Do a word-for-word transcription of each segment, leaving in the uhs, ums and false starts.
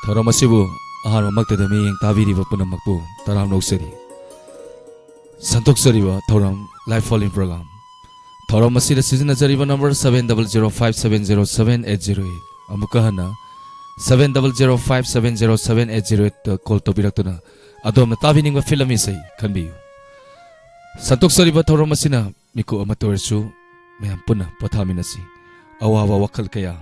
ꯊꯧꯔꯝ ꯑꯁꯤꯕꯨ ꯑꯍꯥꯟꯕꯃꯛꯇꯗ ꯃꯤꯠꯌꯦꯡ ꯇꯥꯕꯤꯔꯤꯕ ꯄꯨꯝꯅꯃꯛꯄꯨ ꯇꯔꯥꯝꯅ ꯑꯣꯛꯆꯔꯤ꯫ ꯁꯟꯗꯣꯛꯆꯔꯤꯕ ꯊꯧꯔꯝ Live Phone-In Program꯫ ꯊꯧꯔꯝ ꯑꯁꯤꯗ ꯁꯤꯖꯤꯟꯅꯖꯔꯤꯕ number seven double zero five seven zero seven eight zero eight꯫ ꯑꯃꯨꯛꯀ ꯍꯟꯅ seven double zero five seven zero seven eight zero eight-ꯇ call ꯇꯧꯕꯤꯔꯛꯇꯨꯅ ꯑꯗꯣꯝꯅ ꯇꯥꯕꯤꯅꯤꯡꯕ film ꯏꯁꯩ ꯈꯟꯕꯤꯌꯨ꯫ ꯁꯟꯗꯣꯛꯆꯔꯤꯕ ꯊꯧꯔꯝ ꯑꯁꯤꯅ ꯃꯤꯀꯨꯞ ꯑꯃꯠꯇ ꯑꯣꯏꯔꯁꯨ ꯃꯌꯥꯝ ꯄꯨꯟꯅ ꯄꯣꯊꯥꯃꯤꯟꯅꯁꯤ꯫ ꯑꯋꯥꯕ ꯋꯥꯈꯜ ꯀꯌꯥ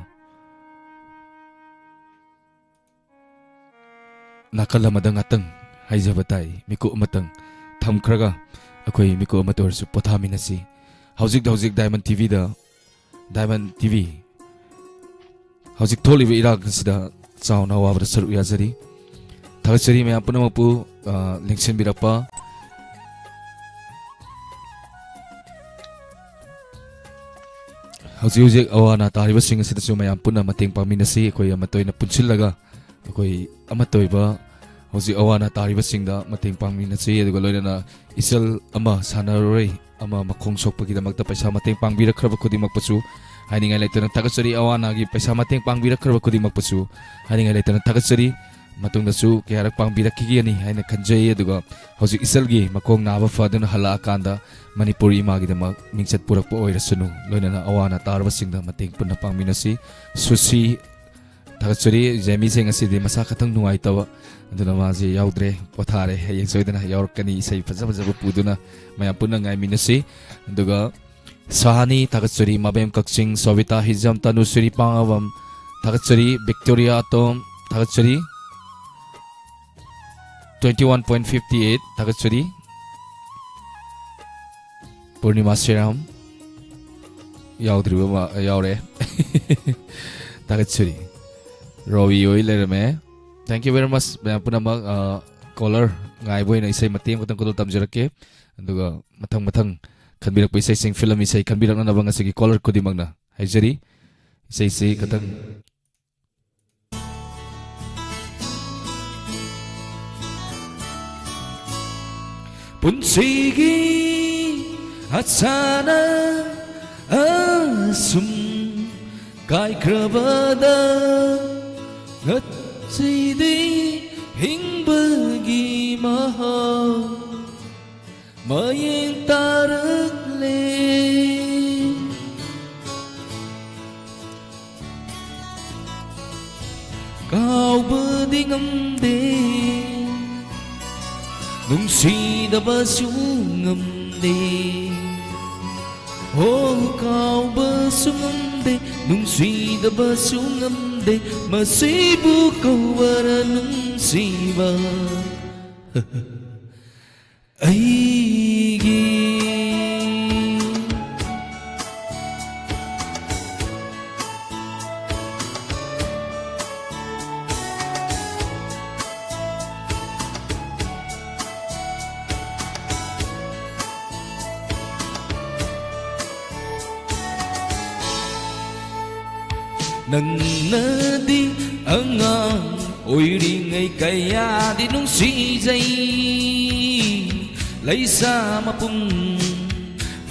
ꯅꯥꯀꯜ ꯑꯃꯗ ꯉꯥꯛꯇꯪ ꯍꯥꯏꯖꯕ ꯇꯥꯏ, ꯃꯤꯀꯨꯞ ꯑꯃꯇꯪ ꯊꯝꯈ꯭ꯔꯒ ꯑꯩꯈꯣꯏ ꯃꯤꯀꯨꯞ ꯑꯃꯇ ꯑꯣꯏꯔꯁꯨ ꯄꯣꯊꯥꯃꯤꯟꯅꯁꯤ꯫ ꯍꯧꯖꯤꯛ ꯍꯧꯖꯤꯛ Diamond ꯇꯤꯚꯤꯗ, Diamond ꯇꯤꯚꯤ ꯍꯧꯖꯤꯛ ꯊꯣꯛꯂꯤꯕ ꯏꯔꯥꯡ ꯑꯁꯤꯗ ꯆꯥꯎꯅ ꯑꯋꯥꯕꯗ ꯁꯔꯨꯛ ꯌꯥꯖꯔꯤ꯫ ꯊꯥꯒꯠꯆꯔꯤ ꯃꯌꯥꯝ ꯄꯨꯝꯅꯃꯛꯄꯨ, ꯑ, ꯂꯦꯡꯁꯤꯟꯕꯤꯔꯛꯄ꯫ ꯍꯧꯖꯤꯛ ꯍꯧꯖꯤꯛ ꯑꯋꯥ ꯑꯅꯥ ꯇꯥꯔꯤꯕꯁꯤꯡ ꯑꯁꯤꯗꯁꯨ ꯃꯌꯥꯝ ꯄꯨꯟꯅ ꯃꯇꯦꯡ ꯄꯥꯡꯃꯤꯟꯅꯁꯤ꯫ ꯑꯩꯈꯣꯏ ꯑꯃꯠꯇ ꯑꯣꯏꯅ ꯄꯨꯟꯁꯤꯜꯂꯒ ꯑꯩꯈꯣꯏ ꯑꯃꯠꯇ ꯑꯣꯏꯕ ꯍꯧꯖꯤꯛ ꯑꯋꯥ ꯑꯅꯥ ꯇꯥꯔꯤꯕꯁꯤꯡꯗ ꯃꯇꯦꯡ ꯄꯥꯡꯃꯤꯟꯅꯁꯤ꯫ ꯑꯗꯨꯒ ꯂꯣꯏꯅꯅ ꯏꯆꯜ ꯑꯃ ꯁꯥꯟꯅꯔꯣꯏ ꯑꯃ ꯃꯈꯣꯡ ꯁꯣꯛꯄꯒꯤꯗꯃꯛꯇ ꯄꯩꯁꯥ ꯃꯇꯦꯡ ꯄꯥꯡꯕꯤꯔꯛꯈ꯭ꯔꯕ ꯈꯨꯗꯤꯡꯃꯛꯄꯨꯁꯨ ꯍꯥꯏꯅꯤꯡꯉꯥꯏ ꯂꯩꯇꯅ ꯊꯥꯒꯠꯆꯔꯤ꯫ ꯑꯋꯥ ꯑꯅꯥꯒꯤ ꯄꯩꯁꯥ ꯃꯇꯦꯡ ꯄꯥꯡꯕꯤꯔꯛꯈ꯭ꯔꯕ ꯈꯨꯗꯤꯡꯃꯛꯄꯨꯁꯨ ꯍꯥꯏꯅꯤꯡꯉꯥꯏ ꯂꯩꯇꯅ ꯊꯥꯒꯠꯆꯔꯤ꯫ ꯃꯇꯨꯡꯗꯁꯨ ꯀꯌꯥꯔꯛ ꯄꯥꯡꯕꯤꯔꯛꯈꯤꯒꯅꯤ ꯍꯥꯏꯅ ꯈꯟꯖꯩ꯫ ꯑꯗꯨꯒ ꯍꯧꯖꯤꯛ ꯏꯆꯜꯒꯤ ꯃꯈꯣꯡ ꯅꯥꯕ ꯐꯗꯨꯅ ꯍꯜꯂꯛꯑꯀꯥꯟꯗ ꯃꯅꯤꯄꯨꯔ ꯏꯃꯥꯒꯤꯗꯃꯛ ꯃꯤꯡꯆꯠ ꯄꯨꯔꯛꯄ ꯑꯣꯏꯔꯁꯅꯨ꯫ ꯂꯣꯏꯅꯅ ꯑꯋꯥ ꯑꯅꯥ ꯇꯥꯔꯕꯁꯤꯡꯗ ꯃꯇꯦꯡ ꯄꯨꯟꯅ ꯄꯥꯡꯃꯤꯟꯅꯁꯤ꯫ ꯁꯨꯁꯤ, ꯊꯥꯒꯠꯆꯔꯤ꯫ ꯖꯦꯃꯤꯁꯦ ꯉꯁꯤꯗꯤ ꯃꯁꯥ ꯈꯇꯪ ꯅꯨꯡꯉꯥꯏꯇꯕ, ꯑꯗꯨꯅ ꯃꯥꯁꯤ ꯌꯥꯎꯗ꯭ꯔꯦ, ꯄꯣꯊꯥꯔꯦ꯫ ꯍꯌꯦꯡ ꯁꯣꯏꯗꯅ ꯌꯥꯎꯔꯛꯀꯅꯤ, ꯏꯁꯩ ꯐꯖ ꯐꯖꯕ ꯄꯨꯗꯨꯅ ꯃꯌꯥꯝ ꯄꯨꯟꯅ ꯉꯥꯏꯃꯤꯟꯅꯁꯤ꯫ ꯑꯗꯨꯒ ꯁꯍꯥꯅꯤ, ꯊꯥꯒꯠꯆꯔꯤ꯫ ꯃꯕꯦꯝ ꯀꯛꯆꯤꯡ, ꯁꯣꯕꯤꯇꯥ ꯍꯤꯖꯝ, ꯇꯅꯨꯁ꯭ꯔꯤ ꯄꯥꯉꯥꯕꯝ, ꯊꯥꯒꯠꯆꯔꯤ꯫ ꯕꯤꯛꯇꯣꯔꯤꯌꯥ ꯑꯇꯣꯝ, ꯊꯥꯒꯠꯆꯔꯤ꯫ Twenty one point fifty eight, ꯊꯥꯒꯠꯆꯔꯤ꯫ ꯄꯨꯔꯅꯤꯃꯥ ꯁꯤꯔꯥꯝ ꯌꯥꯎꯗ꯭ꯔꯤꯕ ꯃꯥ-, ꯌꯥꯎꯔꯦ꯫ ꯊꯥꯒꯠꯆꯔꯤ꯫ ꯔꯣꯕꯤ ꯍꯣꯏ ꯂꯩꯔꯝꯃꯦ꯫ Thank you very much, ꯃꯌꯥꯝ ꯄꯨꯝꯅꯃꯛ꯫ ꯑ, caller ꯉꯥꯏꯕ ꯑꯣꯏꯅ ꯏꯁꯩ ꯃꯇꯦꯛ ꯑꯃꯈꯛꯇꯪ ꯈꯨꯗꯣꯜ ꯇꯝꯖꯔꯛꯀꯦ꯫ ꯑꯗꯨꯒ ꯃꯊꯪ ꯃꯊꯪ ꯈꯟꯕꯤꯔꯛꯄ ꯏꯁꯩꯁꯤꯡ, film ꯏꯁꯩ ꯈꯟꯕꯤꯔꯛꯅꯅꯕ ꯉꯁꯤꯒꯤ caller ꯈꯨꯗꯤꯡꯃꯛꯅ ꯍꯥꯏꯖꯔꯤ꯫ ꯏꯁꯩꯁꯤ ꯈꯇꯪ ꯄꯨꯟꯁꯤꯒꯤ ꯑꯁꯥꯅ ꯑꯁꯨꯝ ꯀꯥꯏꯈ꯭ꯔꯕꯗ ꯉꯠ- ꯁꯤꯗꯤ ꯍꯤꯡꯕꯒꯤ ꯃꯍꯥꯎ ꯃꯌꯦꯡ ꯇꯥꯔꯛꯂꯦ꯫ ꯀꯥꯎꯕꯗꯤ ꯉꯝꯗꯦ, ꯅꯨꯡꯁꯤꯗꯕꯁꯨ ꯉꯝꯗꯦ꯫ ꯍꯣ, ꯀꯥꯎꯕꯁꯨ ꯉꯝꯗꯦ, ꯅꯨꯡꯁꯤꯗꯕꯁꯨ ꯉꯝꯗꯦ, ꯃꯁꯤꯕꯨ ꯀꯧꯕꯔ ꯅꯨꯡꯁꯤꯕ꯫ ꯑꯩꯒꯤ꯫ ꯅꯪꯅꯗꯤ ꯑꯉꯥꯡ ꯑꯣꯏꯔꯤꯉꯩ ꯀꯌꯥꯗꯤ ꯅꯨꯡꯁꯤꯖꯩ꯫ ꯂꯩꯁꯥ ꯃꯄꯨꯡ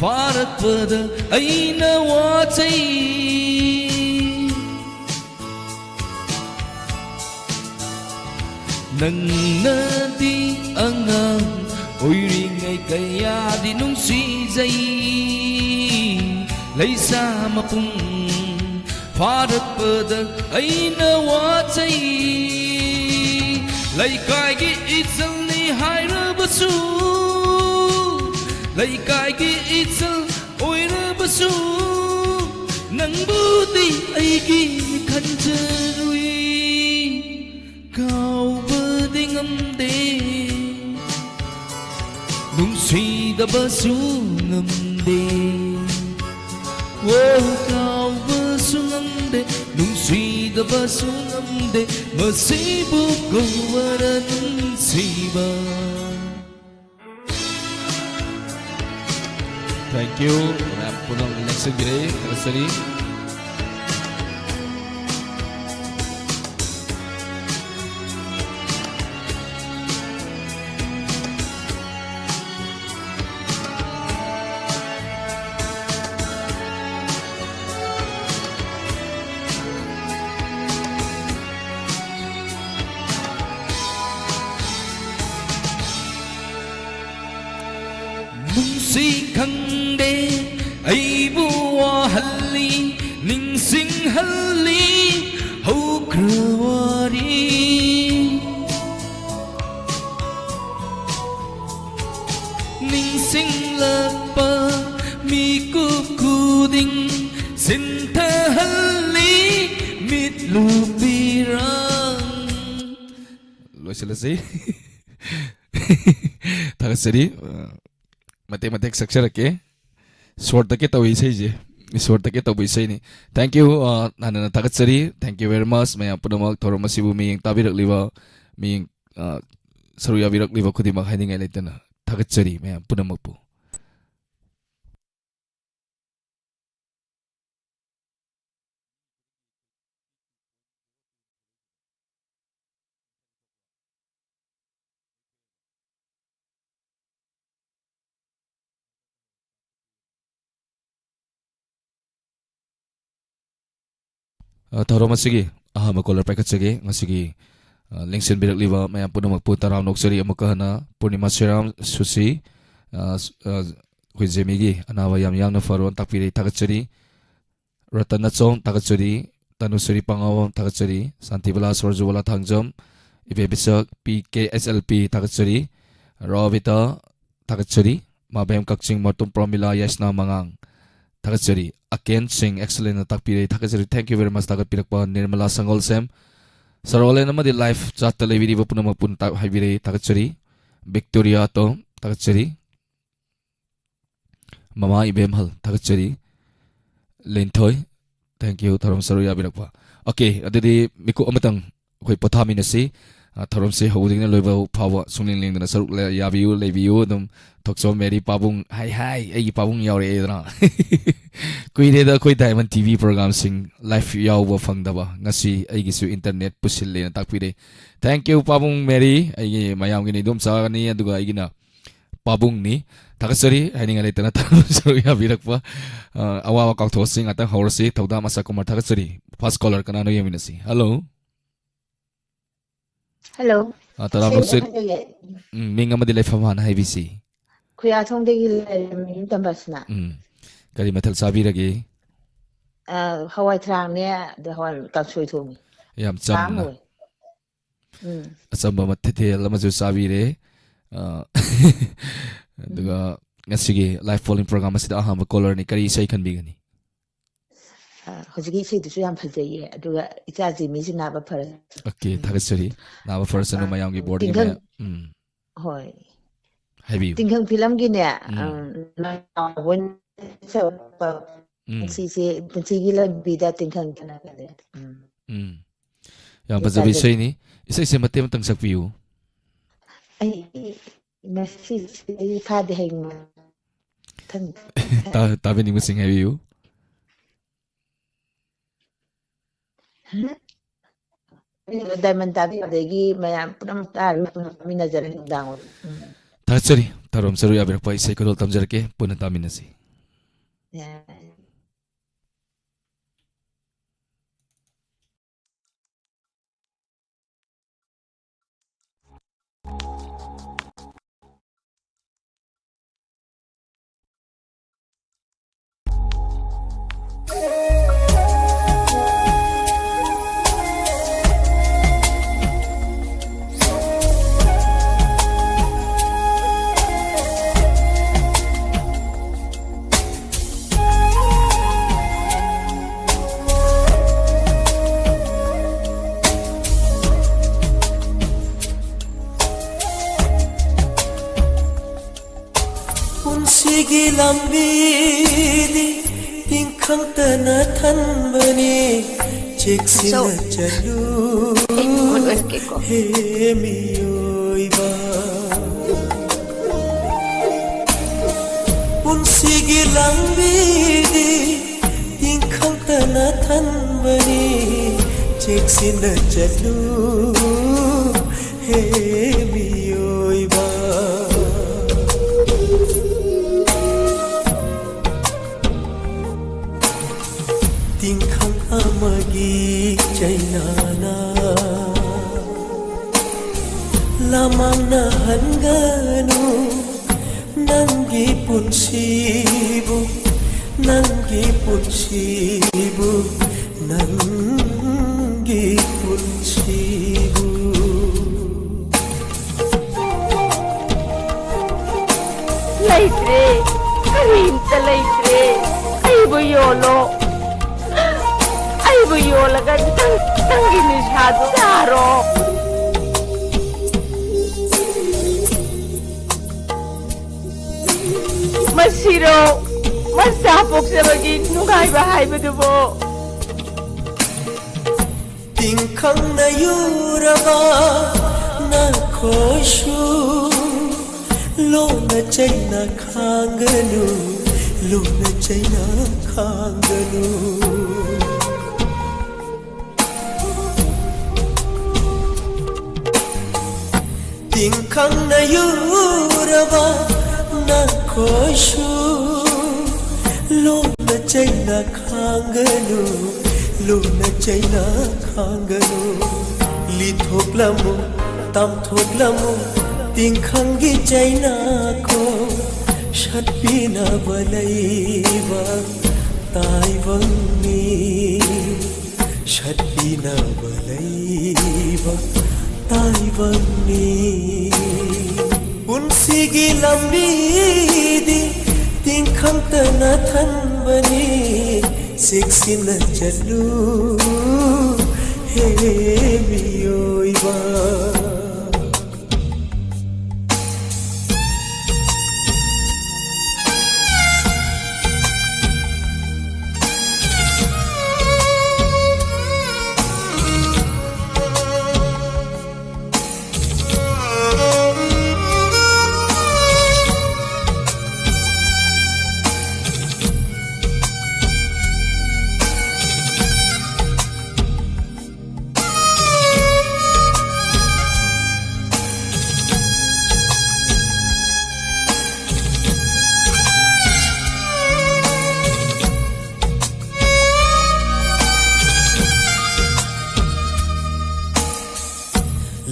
ꯐꯥꯔꯛꯄꯗ ꯑꯩꯅ ꯋꯥꯖꯩ꯫ ꯅꯪꯅꯗꯤ ꯑꯉꯥꯡ ꯑꯣꯏꯔꯤꯉꯩ ꯀꯌꯥꯗꯤ ꯅꯨꯡꯁꯤꯖꯩ꯫ ꯂꯩꯁꯥ ꯃꯄꯨꯡ ꯐꯥꯔꯛꯄꯗ ꯑꯩꯅ ꯋꯥꯖꯩ꯫ ꯂꯩꯀꯥꯏꯒꯤ ꯏꯆꯜꯅꯤ ꯍꯥꯏꯔꯕꯁꯨ, ꯂꯩꯀꯥꯏꯒꯤ ꯏꯆꯜ ꯑꯣꯏꯔꯕꯁꯨ, ꯅꯪꯕꯨꯗꯤ ꯑꯩꯒꯤ ꯈꯟꯖꯔꯨꯏ꯫ ꯀꯥꯎꯕꯗꯤ ꯉꯝꯗꯦ, ꯅꯨꯡꯁꯤꯗꯕꯁꯨ ꯉꯝꯗꯦ꯫ ꯑꯣ, ꯀꯥꯎꯕꯁꯨ ꯉꯝꯗꯦ, ꯅꯨꯡꯁꯤꯗꯕꯁꯨ ꯉꯝꯗꯦ, ꯃꯁꯤꯕꯨ ꯀꯧꯕꯔ ꯅꯨꯡꯁꯤꯕ꯫ Thank you. ꯃꯌꯥꯝ ꯄꯨꯝꯅꯃꯛ ꯂꯦꯡꯁꯤꯟꯕꯤꯔꯛꯏ꯫ ꯊꯥꯒꯠꯆꯔꯤ꯫ ꯁꯤ ꯈꯪꯗꯦ, ꯑꯩꯕꯨ ꯋꯥꯍꯜꯂꯤ, ꯅꯤꯡꯁꯤꯡꯍꯜꯂꯤ, ꯍꯧꯈ꯭ꯔ ꯋꯥꯔꯤ꯫ ꯅꯤꯡꯁꯤꯡꯂꯛꯄ ꯃꯤꯀꯨꯞ ꯈꯨꯗꯤꯡ ꯁꯤꯟꯊꯍꯜꯂꯤ, ꯃꯤꯠꯂꯨ ꯄꯤꯔꯥꯡ꯫ ꯂꯣꯏꯁꯤꯜꯂꯁꯤ꯫ ꯊꯥꯒꯠꯆꯔꯤ꯫ ꯃꯇꯦꯛ ꯃꯇꯦꯛ ꯁꯛꯆꯔꯛꯀꯦ꯫ ꯁꯣꯔꯠꯇꯒꯤ ꯇꯧꯕ ꯏꯁꯩꯁꯦ, ꯁꯣꯔꯠꯇꯒꯤ ꯇꯧꯕ ꯏꯁꯩꯅꯤ꯫ Thank you, ꯑ, ꯍꯥꯟꯅꯅ ꯊꯥꯒꯠꯆꯔꯤ꯫ Thank you very much, ꯃꯌꯥꯝ ꯄꯨꯝꯅꯃꯛ ꯊꯧꯔꯝ ꯑꯁꯤꯕꯨ ꯃꯤꯠꯌꯦꯡ ꯇꯥꯕꯤꯔꯛꯂꯤꯕ, ꯃꯤꯠꯌꯦꯡ, ꯑ, ꯁꯔꯨꯛ ꯌꯥꯕꯤꯔꯛꯂꯤꯕ ꯈꯨꯗꯤꯡꯃꯛ ꯍꯥꯏꯅꯤꯡꯉꯥꯏ ꯂꯩꯇꯅ ꯊꯥꯒꯠꯆꯔꯤ ꯃꯌꯥꯝ ꯄꯨꯝꯅꯃꯛꯄꯨ꯫ ꯑ, ꯊꯧꯔꯝ ꯑꯁꯤꯒꯤ ꯑꯍꯥꯟꯕ ꯀꯣꯂꯔ ꯄꯥꯏꯈꯠꯆꯒꯦ꯫ ꯉꯁꯤꯒꯤ, ꯑ, ꯂꯦꯡꯁꯤꯟꯕꯤꯔꯛꯂꯤꯕ ꯃꯌꯥꯝ ꯄꯨꯝꯅꯃꯛꯄꯨ ꯇꯔꯥꯝꯅ ꯑꯣꯛꯆꯔꯤ꯫ ꯑꯃꯨꯛꯀ ꯍꯟꯅ ꯄꯨꯔꯅꯤꯃꯥ ꯁꯤꯔꯥꯝ ꯁꯨꯁꯤ, ꯑ, ꯁ-, ꯑ, ꯑꯩꯈꯣꯏ ꯖꯦꯃꯤꯒꯤ ꯑꯅꯥꯕ ꯌꯥꯝ ꯌꯥꯡꯅ ꯐꯔꯣꯅ ꯇꯥꯛꯄꯤꯔꯦ, ꯊꯥꯒꯠꯆꯔꯤ꯫ ꯔꯇꯟ ꯑꯆꯣꯝ, ꯊꯥꯒꯠꯆꯔꯤ꯫ ꯇꯅꯨꯁ꯭ꯔꯤ ꯄꯥꯉꯥꯋꯥꯝ, ꯊꯥꯒꯠꯆꯔꯤ꯫ ꯁꯥꯟꯇꯤꯕꯂꯥ, ꯁꯣꯔꯖꯨꯕꯂꯥ ꯊꯥꯡꯖꯝ, ꯏꯕꯦ ꯕꯤꯁꯛ, ꯄꯤ ꯀꯦ ꯑꯦꯁ ꯑꯦꯜ ꯄꯤ, ꯊꯥꯒꯠꯆꯔꯤ꯫ ꯔꯣꯕꯤꯇꯥ, ꯊꯥꯒꯠꯆꯔꯤ꯫ ꯃꯥꯕꯦꯝ ꯀꯛꯆꯤꯡ, ꯃꯇꯨꯝ ꯄ꯭ꯔꯣꯃꯤꯂꯥ, ꯌꯥꯏꯁꯅꯥ ꯃꯉꯥꯡ, ꯊꯥꯒꯠꯆꯔꯤ꯫ ꯑꯀꯦꯟ ꯁꯤꯡ, excellent ꯅ ꯇꯥꯛꯄꯤꯔꯦ, ꯊꯥꯒꯠꯆꯔꯤ꯫ Thank you very much, ꯊꯥꯒꯠꯄꯤꯔꯛꯄ꯫ Nirmala ꯁꯪꯒꯣꯜꯁꯦꯝ, ꯁꯔꯣꯂꯦꯟ ꯑꯃꯗꯤ live chat ꯇ ꯂꯩꯕꯤꯔꯤꯕ ꯄꯨꯝꯅꯃꯛ ꯄꯨꯟꯅ ꯇꯥꯛ-, ꯍꯥꯏꯕꯤꯔꯦ, ꯊꯥꯒꯠꯆꯔꯤ꯫ ꯕꯤꯛꯇꯣꯔꯤꯌꯥ ꯇꯣꯝ, ꯊꯥꯒꯠꯆꯔꯤ꯫ ꯃꯃꯥ ꯏꯕꯦꯝꯍꯜ, ꯊꯥꯒꯠꯆꯔꯤ꯫ ꯂꯤꯟꯊꯣꯏ, thank you, ꯊꯧꯔꯝ ꯁꯔꯨꯛ ꯌꯥꯕꯤꯔꯛꯄ꯫ Okay, ꯑꯗꯨꯗꯤ ꯃꯤꯀꯨꯞ ꯑꯃꯇꯪ ꯑꯩꯈꯣꯏ ꯄꯣꯊꯥꯃꯤꯟꯅꯁꯤ꯫ ꯑ, ꯊꯧꯔꯝꯁꯤ ꯍꯧꯕꯗꯒꯤꯅ ꯂꯣꯏꯕ ꯐꯥꯎꯕ ꯁꯨꯡꯂꯦꯡ ꯂꯦꯡꯗꯅ ꯁꯔꯨꯛ ꯂ-, ꯌꯥꯕꯤꯌꯨ, ꯂꯩꯕꯤꯌꯨ꯫ ꯑꯗꯨꯝ ꯊꯣꯛꯆꯣꯝ ꯃꯦꯔꯤ ꯄꯥꯕꯨꯡ, ꯍꯥꯏ, ꯍꯥꯏ, ꯑꯩꯒꯤ ꯄꯥꯕꯨꯡ ꯌꯥꯎꯔꯛꯑꯦꯗꯅ꯫ ꯀꯨꯏꯔꯦꯗ ꯑꯩꯈꯣꯏ Diamond T V program ꯁꯤꯡ live ꯌꯥꯎꯕ ꯐꯪꯗꯕ꯫ ꯉꯁꯤ ꯑꯩꯒꯤꯁꯨ internet ꯄꯨꯁꯤꯜꯂꯦꯅ ꯇꯥꯛꯄꯤꯔꯦ꯫ Thank you, ꯄꯥꯕꯨꯡ ꯃꯦꯔꯤ, ꯑꯩꯒꯤ ꯃꯌꯥꯝꯒꯤꯅ ꯏꯗꯣꯝꯆꯥꯒꯅꯤ, ꯑꯗꯨꯒ ꯑꯩꯒꯤꯅ ꯄꯥꯕꯨꯡꯅꯤ꯫ ꯊꯥꯒꯠꯆꯔꯤ ꯍꯥꯏꯅꯤꯡꯉꯥꯏ ꯂꯩꯇꯅ ꯊꯧꯔꯝ ꯁꯔꯨꯛ ꯌꯥꯕꯤꯔꯛꯄ꯫ ꯑ, ꯑꯋꯥꯕ ꯀꯥꯎꯊꯣꯛꯑꯁꯤ, ꯉꯥꯛꯇꯪ ꯍꯧꯔꯁꯤ꯫ ꯊꯧꯗꯥꯝ ꯑꯁꯥ ꯀꯨꯃꯥꯔ, ꯊꯥꯒꯠꯆꯔꯤ꯫ First caller ꯀꯅꯥꯅꯣ ꯌꯦꯡꯃꯤꯟꯅꯁꯤ꯫ Hello꯫ Hello꯫ ꯑ, ꯇꯔꯥꯝꯅ ꯏꯁꯩ ꯑꯣꯛꯆꯔꯤ꯫ ꯑꯃ ꯍꯥꯏꯖꯒꯦ꯫ ꯎꯝ, ꯃꯤꯡ ꯑꯃꯗꯤ ꯂꯩꯐꯝ ꯍꯥꯟꯅ ꯍꯥꯏꯕꯤꯁꯤ꯫ ꯈꯨꯌꯥꯊꯣꯡꯗꯒꯤ ꯂꯩꯔꯝꯃꯤ ꯇꯝꯕꯁꯅ꯫ ꯎꯝ꯫ ꯀꯔꯤ ꯃꯊꯦꯜ ꯆꯥꯕꯤꯔꯒꯦ? ꯑ, ꯍꯋꯥꯏ ꯊ꯭ꯔꯥꯛꯅꯦ, ꯑꯗ ꯍꯋꯥꯏ ꯀꯥꯡꯁꯣꯏ ꯊꯣꯡꯉꯤ꯫ ꯌꯥꯝ ꯆꯝꯅ꯫ ꯆꯥꯝꯃ ꯑꯣꯏ꯫ ꯎꯝ꯫ ꯑꯆꯝꯕ ꯃꯊꯦꯜ ꯑꯃꯁꯨ ꯆꯥꯕꯤꯔꯦ꯫ ꯑ, ꯑꯗꯨꯒ ꯎꯝ꯫ ꯉꯁꯤꯒꯤ live phone-in program ꯑꯁꯤꯗ ꯑꯍꯥꯟꯕ caller-ꯅꯤ꯫ ꯀꯔꯤ ꯏꯁꯩ ꯈꯟꯕꯤꯒꯅꯤ? ꯑ, ꯍꯧꯖꯤꯛꯀꯤ ꯏꯁꯩꯗꯨꯁꯨ ꯌꯥꯝ ꯐꯖꯩꯌꯦ꯫ ꯑꯗꯨꯒ ꯏꯆꯥ ꯖꯤꯃꯤꯁꯤ ꯅꯥꯕ ꯐꯔꯁꯅꯨ꯫ OK, ꯎꯝ꯫ ꯊꯥꯒꯠꯆꯔꯤ꯫ ꯅꯥꯕ ꯐꯔꯁꯅꯨ ꯑ, ꯃꯌꯥꯝꯒꯤ board-ꯀꯤ ꯇꯤꯡꯈꯪ-, ꯃꯌꯥꯝ꯫ ꯎꯝ꯫ ꯍꯣꯏ꯫ ꯍꯥꯏꯕꯤꯌꯨ꯫ ꯇꯤꯡꯈꯪ ꯐꯤꯂꯝꯒꯤꯅꯦ, ꯎꯝ꯫ ꯑ, ꯂꯥꯏ ꯁꯛꯄ ꯎꯝ꯫ ꯄꯨꯟꯁꯤꯁꯦ, ꯄꯨꯟꯁꯤꯒꯤ ꯂꯝꯕꯤꯗ ꯇꯤꯡꯈꯪ ꯊꯅꯒꯅꯦ꯫ ꯎꯝ꯫ ꯎꯝ꯫ ꯌꯥꯝ ꯑꯗꯨ ꯐꯖꯕ ꯇꯥꯖꯒꯦ꯫ ꯏꯁꯩꯅꯤ꯫ ꯏꯁꯩꯁꯦ ꯃꯇꯦꯛ ꯑꯃꯇꯪ ꯁꯛꯄꯤꯌꯨ꯫ ꯑꯩ ꯉꯁꯤꯁꯦ ꯑꯩ ꯐꯥꯗꯤ ꯍꯌꯦꯡ ꯃꯊꯪ꯫ ꯇꯥ-, ꯇꯥꯕꯤꯅꯤꯡꯕꯁꯤꯡ ꯍꯥꯏꯕꯤꯌꯨ꯫ ꯗꯥꯏꯃꯟ ꯇꯥꯕꯤ ꯑꯗꯒꯤ ꯃꯌꯥꯝ ꯄꯨꯝꯅꯃꯛ ꯇꯥꯔꯤꯕ ꯄꯨꯝꯅꯃꯛ ꯇꯥꯃꯤꯟꯅꯖꯔꯦ ꯅꯨꯡꯗꯥꯡ ꯑꯣꯏꯅ꯫ ꯎꯝ꯫ ꯊꯥꯒꯠꯆꯔꯤ꯫ ꯊꯧꯔꯝ ꯁꯔꯨꯛ ꯌꯥꯕꯤꯔꯛꯄ ꯏꯁꯩ ꯈꯨꯗꯣꯜ ꯇꯝꯖꯔꯛꯀꯦ꯫ ꯄꯨꯟꯅ ꯇꯥꯃꯤꯟꯅꯁꯤ꯫ ꯌꯥꯏ꯫ ꯄꯨꯟꯁꯤꯒꯤ ꯂꯝꯕꯤꯗꯤ ꯇꯤꯡꯈꯪꯇꯅ ꯊꯟꯕꯅꯤ, ꯆꯦꯛꯁꯤꯟꯅ ꯆꯧ꯫ ꯆꯠꯂꯨ, ꯑꯩ ꯃꯈꯣꯟ ꯑꯣꯏꯔꯛꯀꯦꯀꯣ꯫ ꯍꯦ ꯃꯤꯑꯣꯏꯕ꯫ ꯄꯨꯟꯁꯤꯒꯤ ꯂꯝꯕꯤꯗꯤ ꯇꯤꯡꯈꯪꯇꯅ ꯊꯟꯕꯅꯤ, ꯆꯦꯛꯁꯤꯟꯅ ꯆꯠꯂꯨ, ꯍꯦ ꯃꯤꯑꯣꯏꯕ꯫ ꯇꯤꯡꯈꯪ ꯑꯃꯒꯤ ꯆꯩꯅꯥꯅ ꯂꯃꯥꯡꯅꯍꯟꯒꯅꯨ꯫ ꯅꯪꯒꯤ ꯄꯨꯟꯁꯤꯕꯨ, ꯅꯪꯒꯤ ꯄꯨꯟꯁꯤꯕꯨ, ꯅꯪꯒꯤ ꯄꯨꯟꯁꯤꯕꯨ꯫ ꯂꯩꯇ꯭ꯔꯦ, ꯀꯔꯤꯝꯇ ꯂꯩꯇ꯭ꯔꯦ꯫ ꯑꯩꯕꯨ ꯌꯣꯜꯂꯣ, ꯑꯩꯕꯨ ꯌꯣꯜꯂꯒ ꯅꯪ, ꯅꯪꯒꯤ ꯅꯤꯁꯥꯗꯨ ꯆꯥꯔꯣ꯫ ꯃꯁꯤꯔꯣ ꯃꯆꯥ ꯄꯣꯛꯆꯕꯒꯤ ꯅꯨꯡꯉꯥꯏꯕ ꯍꯥꯏꯕꯗꯨꯕꯣ? ꯇꯤꯡꯈꯪꯅ ꯌꯨꯔꯕ ꯅꯈꯣꯏꯁꯨ ꯂꯣꯟꯅ ꯆꯩꯅ ꯈꯥꯡꯒꯅꯨ, ꯂꯣꯟꯅ ꯆꯩꯅ ꯈꯥꯡꯒꯅꯨ꯫ ꯇꯤꯡꯈꯪꯅ ꯌꯨꯔꯕ ꯅꯈꯣꯏꯁꯨ ꯂꯣꯟꯅ ꯆꯩꯅ ꯈꯥꯡꯒꯅꯨ, ꯂꯣꯟꯅ ꯆꯩꯅ ꯈꯥꯡꯒꯅꯨ꯫ ꯂꯤꯊꯣꯛꯂꯝꯃꯨ, ꯇꯝꯊꯣꯛꯂꯝꯃꯨ, ꯇꯤꯡꯈꯪꯒꯤ ꯆꯩꯅꯥꯈꯣ, ꯁꯠꯄꯤꯅꯕ ꯂꯩꯕ ꯇꯥꯏꯕꯪꯅꯤ꯫ ꯁꯠꯄꯤꯅꯕ ꯂꯩꯕ ꯇꯥꯏꯕꯪꯅꯤ꯫ ꯄꯨꯟꯁꯤꯒꯤ ꯂꯝꯕꯤꯗꯤ ꯇꯤꯡꯈꯪꯇꯅ ꯊꯟꯕꯅꯤ꯫ ꯆꯦꯛꯁꯤꯟꯅ ꯆꯠꯂꯨ ꯍꯦ ꯃꯤꯑꯣꯏꯕ꯫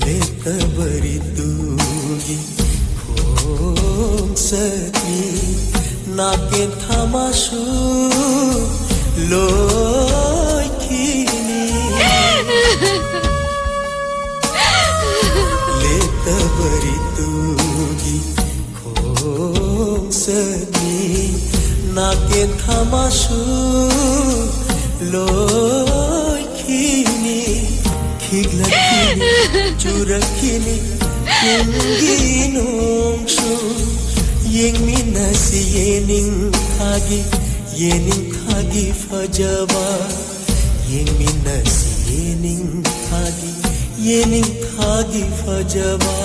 ꯂꯦꯞꯇꯕ ꯔꯤꯇꯨꯒꯤ ꯈꯣꯡ ꯈꯣꯡꯆꯠꯅꯤ ꯅꯥꯀꯦꯟ ꯊꯥ ꯃꯥꯁꯨ ꯂꯣꯏꯈꯤꯅꯤ꯫ ꯂꯦꯞꯇꯕ ꯔꯤꯇꯨꯒꯤ ꯈꯣꯡꯆꯠꯅꯤ ꯅꯥꯀꯦꯟ ꯊꯥ ꯃꯥꯁꯨ ꯂꯣꯏꯈꯤꯅꯤ꯫ ꯈꯤꯛꯂꯛꯈꯤꯅꯤ, ꯆꯨꯔꯛꯈꯤꯅꯤ ꯀꯨꯝꯒꯤ ꯅꯣꯡꯁꯨ꯫ ꯌꯦꯡꯃꯤꯟꯅꯁꯤ ꯌꯦꯅꯤꯡꯊꯥꯒꯤ, ꯌꯦꯅꯤꯡꯊꯥꯒꯤ ꯐꯖꯕ꯫ ꯌꯦꯡꯃꯤꯟꯅꯁꯤ ꯌꯦꯅꯤꯡꯊꯥꯒꯤ, ꯌꯦꯅꯤꯡꯊꯥꯒꯤ ꯐꯖꯕ꯫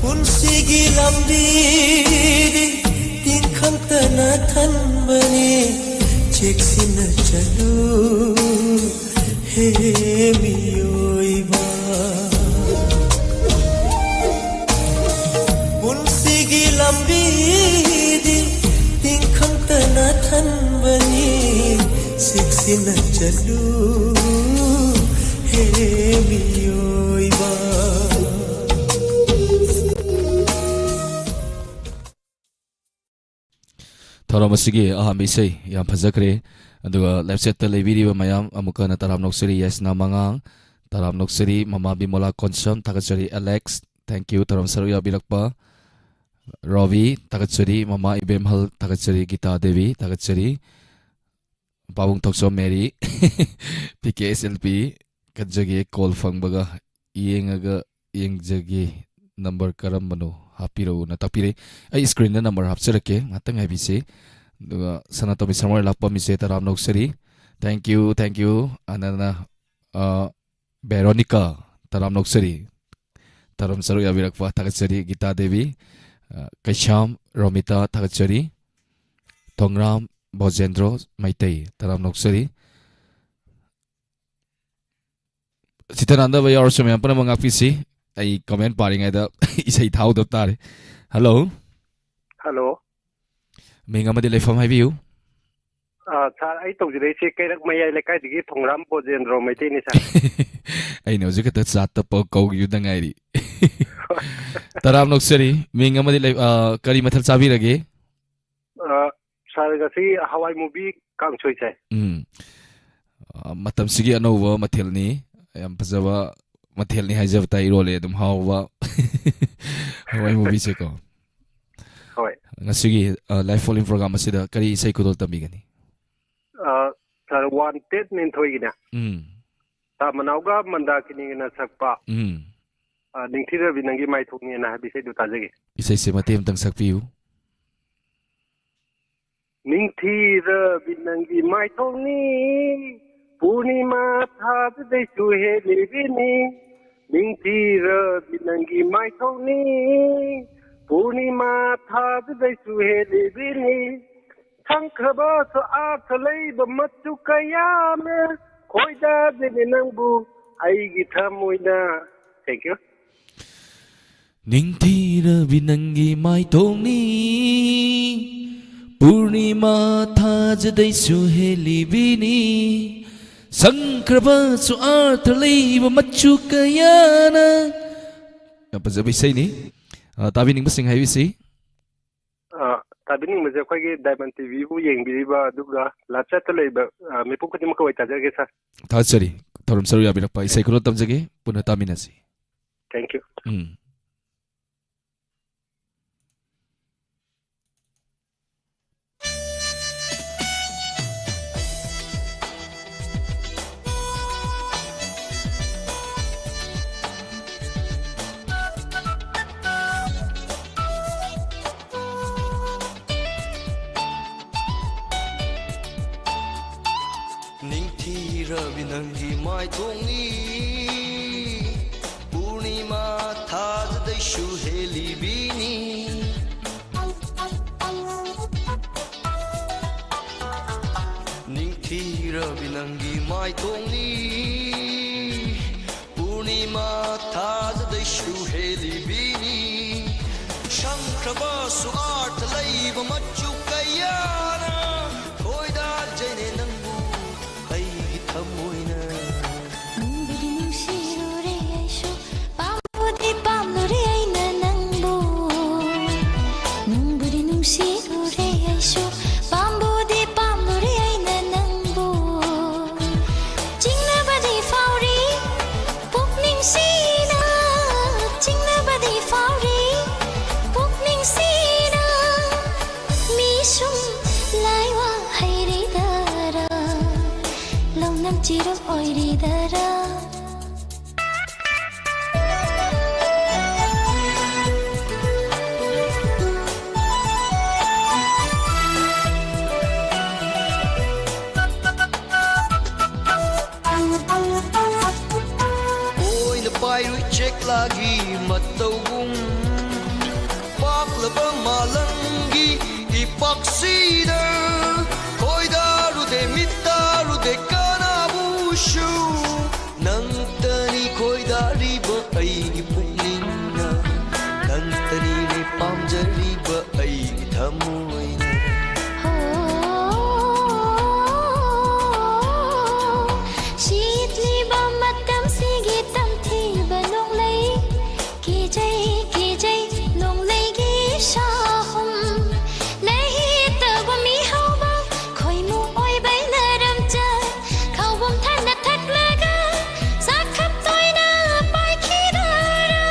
ꯄꯨꯟꯁꯤꯒꯤ ꯂꯝꯕꯤꯗꯤ ꯇꯤꯟꯈꯪꯇꯅ ꯊꯟꯕꯅꯤ꯫ ꯆꯦꯛꯁꯤꯟꯅ ꯆꯠꯂꯨ ꯍꯦ ꯃꯤꯑꯣꯏꯕ꯫ ꯄꯨꯟꯁꯤꯒꯤ ꯂꯝꯕꯤꯗꯤ ꯇꯤꯟꯈꯪꯇꯅ ꯊꯟꯕꯅꯤ꯫ ꯆꯦꯛꯁꯤꯟꯅ ꯆꯠꯂꯨ ꯍꯦ ꯃꯤꯑꯣꯏꯕ꯫ ꯊꯧꯔꯝ ꯑꯁꯤꯒꯤ ꯑꯍꯥꯟꯕ ꯏꯁꯩ ꯌꯥꯝ ꯐꯖꯈ꯭ꯔꯦ꯫ ꯑꯗꯨꯒ live chat ꯇ ꯂꯩꯕꯤꯔꯤꯕ ꯃꯌꯥꯝ ꯑꯃꯨꯛꯀ ꯍꯟꯅ ꯇꯔꯥꯝ ꯅꯣꯛꯆꯔꯤ, ꯌꯥꯏꯁꯅꯥ ꯃꯉꯥꯡ, ꯇꯔꯥꯝ ꯅꯣꯛꯆꯔꯤ, ꯃꯃꯥ ꯕꯤꯃꯣꯂꯥ ꯀꯣꯟꯁꯝ, ꯊꯥꯒꯠꯆꯔꯤ, ꯑꯦꯂꯦꯛꯁ, thank you, ꯊꯧꯔꯝ ꯁꯔꯨꯛ ꯌꯥꯕꯤꯔꯛꯄ꯫ ꯔꯣꯕꯤ, ꯊꯥꯒꯠꯆꯔꯤ, ꯃꯃꯥ ꯏꯕꯦꯝꯍꯜ, ꯊꯥꯒꯠꯆꯔꯤ, ꯒꯤꯇꯥ ꯗꯦꯕꯤ, ꯊꯥꯒꯠꯆꯔꯤ, ꯄꯥꯕꯨꯡ ꯊꯣꯛꯆꯣꯝ ꯃꯦꯔꯤ, ꯄꯤ ꯀꯦ ꯑꯦꯁ ꯑꯦꯜ ꯄꯤ, ꯈꯟꯖꯒꯦ, ꯀꯣꯜ ꯐꯪꯕꯒ ꯌꯦꯡꯉꯒ ꯌꯦꯡꯖꯒꯦ, ꯅꯝꯕꯔ ꯀꯔꯝꯕꯅꯣ ꯍꯥꯞꯄꯤꯔꯛꯎꯅ ꯇꯥꯛꯄꯤꯔꯛꯏ꯫ ꯑꯩ screen ꯗ ꯅꯝꯕꯔ ꯍꯥꯞꯆꯔꯛꯀꯦ, ꯉꯥꯛꯇꯪ ꯉꯥꯏꯕꯤꯁꯤ꯫ ꯑꯗꯨꯒ ꯁꯅꯥꯇꯣꯝꯕꯤ ꯁꯃꯣꯏ ꯂꯥꯛꯄꯝ ꯏꯆꯦ ꯇꯔꯥꯝ ꯅꯣꯛꯆꯔꯤ꯫ Thank you, thank you꯫ ꯑꯅꯅ, ꯑ, ꯕꯦꯔꯣꯅꯤꯀꯥ ꯇꯔꯥꯝ ꯅꯣꯛꯆꯔꯤ꯫ ꯊꯧꯔꯝ ꯁꯔꯨꯛ ꯌꯥꯕꯤꯔꯛꯄ ꯊꯥꯒꯠꯆꯔꯤ꯫ ꯒꯤꯇꯥ ꯗꯦꯕꯤ, ꯑ, ꯀꯩꯁꯥꯝ ꯔꯣꯃꯤꯇꯥ ꯊꯥꯒꯠꯆꯔꯤ꯫ ꯊꯣꯡꯔꯥꯝ ꯕꯣꯖꯦꯟꯗ꯭ꯔꯣ ꯃꯩꯇꯩ ꯇꯔꯥꯝ ꯅꯣꯛꯆꯔꯤ꯫ ꯆꯤꯠꯇ ꯅꯥꯟꯗꯕ ꯌꯥꯎꯔꯁꯨ ꯃꯌꯥꯝ ꯄꯨꯝꯅꯃꯛ ꯉꯥꯛꯄꯤꯁꯤ꯫ ꯑꯩ comment ꯄꯥꯔꯤꯉꯩꯗ ꯏꯁꯩ ꯊꯥꯍꯧꯗꯕ ꯇꯥꯔꯦ꯫ ꯍꯜꯂꯣ꯫ ꯍꯜꯂꯣ꯫ ꯃꯤꯡ ꯑꯃꯗꯤ ꯂꯩꯐꯝ ꯍꯥꯏꯕꯤꯌꯨ꯫ ꯑꯥ, ꯁꯥꯔ, ꯑꯩ ꯇꯧꯖꯔꯛꯏꯁꯦ ꯀꯩꯔꯛ ꯃꯌꯥꯏ ꯂꯩꯀꯥꯏꯗꯒꯤ ꯊꯣꯡꯔꯥꯝ ꯕꯣꯖꯦꯟꯗ꯭ꯔꯣ ꯃꯩꯇꯩꯅꯤ, ꯁꯥꯔ꯫ ꯑꯩꯅ ꯍꯧꯖꯤꯛ ꯈꯛꯇ ꯆꯥꯠꯇ ꯄ-, ꯀꯧꯈꯤꯕꯗ ꯉꯥꯏꯔꯤ꯫ ꯇꯔꯥꯝ ꯅꯣꯛꯆꯔꯤ꯫ ꯃꯤꯡ ꯑꯃꯗꯤ ꯂꯩ-, ꯑ, ꯀꯔꯤ ꯃꯊꯦꯜ ꯆꯥꯕꯤꯔꯒꯦ? ꯑ, ꯁꯥꯔ, ꯉꯁꯤ ꯍꯋꯥꯏ ꯃꯨꯕꯤ ꯀꯥꯡꯁꯣꯏ ꯆꯥꯏ꯫ ꯎꯝ꯫ ꯑ, ꯃꯇꯝꯁꯤꯒꯤ ꯑꯅꯧꯕ ꯃꯊꯦꯜꯅꯤ꯫ ꯌꯥꯝ ꯐꯖꯕ ꯃꯊꯦꯜꯅꯤ ꯍꯥꯏꯖꯕ ꯇꯥꯏ, ꯏꯔꯣꯜꯂꯦ ꯑꯗꯨꯝ ꯍꯥꯎꯕ꯫ ꯍꯋꯥꯏ ꯃꯨꯕꯤꯁꯦꯀꯣ꯫ ꯍꯣꯏ꯫ ꯉꯁꯤꯒꯤ, ꯑ, Live Phone-In program ꯑꯁꯤꯗ ꯀꯔꯤ ꯏꯁꯩ ꯈꯨꯗꯣꯜ ꯇꯝꯕꯤꯒꯅꯤ? ꯑ, ꯁꯥꯔ, ꯋꯥꯟꯇꯦꯠ ꯅꯦꯟꯊꯣꯏꯒꯤꯅꯦ꯫ ꯎꯝ꯫ ꯇꯥ ꯃꯅꯥꯎꯒ ꯃꯟꯗꯥꯀꯤꯅꯤꯒꯅ ꯁꯛꯄ, ꯎꯝ꯫ ꯑ, ꯅꯤꯡꯊꯤꯔꯕꯤ ꯅꯪꯒꯤ ꯃꯥꯏꯊꯣꯡꯅꯦꯅ ꯍꯥꯏꯕ ꯏꯁꯩꯗꯨ ꯇꯥꯖꯒꯦ꯫ ꯏꯁꯩꯁꯦ ꯃꯇꯦꯛ ꯑꯃꯇꯪ ꯁꯛꯄꯤꯌꯨ꯫ ꯅꯤꯡꯊꯤꯔꯕꯤ ꯅꯪꯒꯤ ꯃꯥꯏꯊꯣꯡꯅꯤ, ꯄꯨꯔꯅꯤꯃꯥ ꯊꯥꯗꯨꯗꯩꯁꯨ ꯍꯦꯜꯂꯤꯕꯤꯅꯤ꯫ ꯅꯤꯡꯊꯤꯔꯕꯤ ꯅꯪꯒꯤ ꯃꯥꯏꯊꯣꯡꯅꯤ, ꯄꯨꯔꯅꯤꯃꯥ ꯊꯥꯗꯨꯗꯩꯁꯨ ꯍꯦꯜꯂꯤꯕꯤꯅꯤ꯫ ꯁꯪꯈ꯭ꯔꯕꯁꯨ ꯑꯥꯔꯊ ꯂꯩꯕ ꯃꯆꯨ ꯀꯌꯥꯅ ꯈꯣꯏꯗꯥꯖꯅꯤ ꯅꯪꯕꯨ ꯑꯩꯒꯤ ꯊꯃꯣꯏꯅ꯫ Thank you꯫ ꯅꯤꯡꯊꯤꯔꯕꯤ ꯅꯪꯒꯤ ꯃꯥꯏꯊꯣꯡꯅꯤ, ꯄꯨꯔꯅꯤꯃꯥ ꯊꯥꯖꯗꯩꯁꯨ ꯍꯦꯜꯂꯤꯕꯤꯅꯤ, ꯁꯪꯈ꯭ꯔꯕꯁꯨ ꯑꯥꯔꯊ ꯂꯩꯕ ꯃꯆꯨ ꯀꯌꯥꯅ꯫ ꯌꯥꯝ ꯐꯖꯕ ꯏꯁꯩꯅꯤ꯫ ꯑ, ꯇꯥꯕꯤꯅꯤꯡꯕꯁꯤꯡ ꯍꯥꯏꯕꯤꯁꯤ꯫ ꯑ, ꯇꯥꯕꯤꯅꯤꯡꯕꯁꯦ ꯑꯩꯈꯣꯏꯒꯤ Diamond ꯇꯤꯚꯤꯕꯨ ꯌꯦꯡꯕꯤꯔꯤꯕ ꯑꯗꯨꯒ live chat-ꯇ ꯂꯩꯕ, ꯑ, ꯃꯤꯄꯨꯝ ꯈꯨꯗꯤꯡꯃꯛꯀ ꯑꯣꯏ ꯇꯥꯖꯔꯒꯦ, ꯁꯥꯔ꯫ ꯊꯥꯒꯠꯆꯔꯤ꯫ ꯊꯧꯔꯝ ꯁꯔꯨꯛ ꯌꯥꯕꯤꯔꯛꯄ ꯏꯁꯩ ꯈꯨꯗꯣꯜ ꯇꯝꯖꯒꯦ꯫ ꯄꯨꯟꯅ ꯇꯥꯃꯤꯟꯅꯁꯤ꯫ Thank you꯫ ꯎꯝ꯫ ꯅꯤꯡꯊꯤꯔꯕꯤ ꯅꯪꯒꯤ ꯃꯥꯏꯊꯣꯡꯅꯤ, ꯄꯨꯔꯅꯤꯃꯥ ꯊꯥꯖꯗꯩꯁꯨ ꯍꯦꯜꯂꯤꯕꯤꯅꯤ꯫ ꯅꯤꯡꯊꯤꯔꯕꯤ ꯅꯪꯒꯤ ꯃꯥꯏꯊꯣꯡꯅꯤ, ꯄꯨꯔꯅꯤꯃꯥ ꯊꯥꯖꯗꯩꯁꯨ ꯍꯦꯜꯂꯤꯕꯤꯅꯤ꯫ ꯁꯪꯈ꯭ꯔꯕꯁꯨ ꯑꯥꯔꯊ ꯂꯩꯕ ꯃꯆꯨ ꯀꯌꯥꯅ ꯈꯣꯏꯗꯥꯖꯩꯅꯦ ꯅꯪꯕꯨ ꯑꯩꯒꯤ ꯊꯃꯣꯏꯅ꯫ ꯅꯨꯡꯕꯨꯗꯤ ꯅꯨꯡꯁꯤꯔꯨꯔꯦ ꯑꯩꯁꯨ, ꯄꯥꯝꯕꯨꯗꯤ ꯄꯥꯝ ꯆꯦꯛꯂꯥꯒꯤ ꯃꯇꯧꯒꯨꯝ ꯄꯥꯛꯂꯕ ꯃꯥꯂꯪꯒꯤ ꯏꯄꯥꯛꯁꯤꯗ ꯈꯣꯏꯗꯥꯔꯨꯗꯦ, ꯃꯤꯠ ꯇꯥꯔꯨꯗꯦ ꯀꯅꯥꯕꯨꯁꯨ꯫ ꯅꯪꯇꯅꯤ ꯈꯣꯏꯗꯥꯔꯤꯕ ꯑꯩꯒꯤ ꯄꯨꯛꯅꯤꯡꯅ, ꯅꯪꯇꯅꯤꯅꯦ ꯄꯥꯝꯖꯔꯤꯕ ꯑꯩꯒꯤ ꯊꯃꯣꯏꯅ꯫ ꯍꯣ, ꯁꯤꯠꯂꯤꯕ ꯃꯇꯝꯁꯤꯒꯤ ꯇꯝꯊꯤꯕ ꯅꯣꯡꯂꯩ, ꯀꯤꯖꯩ, ꯀꯤꯖꯩ, ꯅꯣꯡꯂꯩꯒꯤ ꯁꯥꯍꯨꯝ꯫ ꯂꯩꯍꯤꯠꯇꯒꯨꯝ ꯃꯤꯍꯧꯕ ꯈꯣꯏꯃꯨ ꯑꯣꯏꯕꯩ ꯅꯔꯝꯆꯠ ꯈꯧꯕꯨꯝ ꯊꯟꯅ ꯊꯛꯂꯒ ꯆꯥꯛꯈꯞ ꯇꯣꯏꯅ ꯄꯥꯏꯈꯤꯗꯔ꯫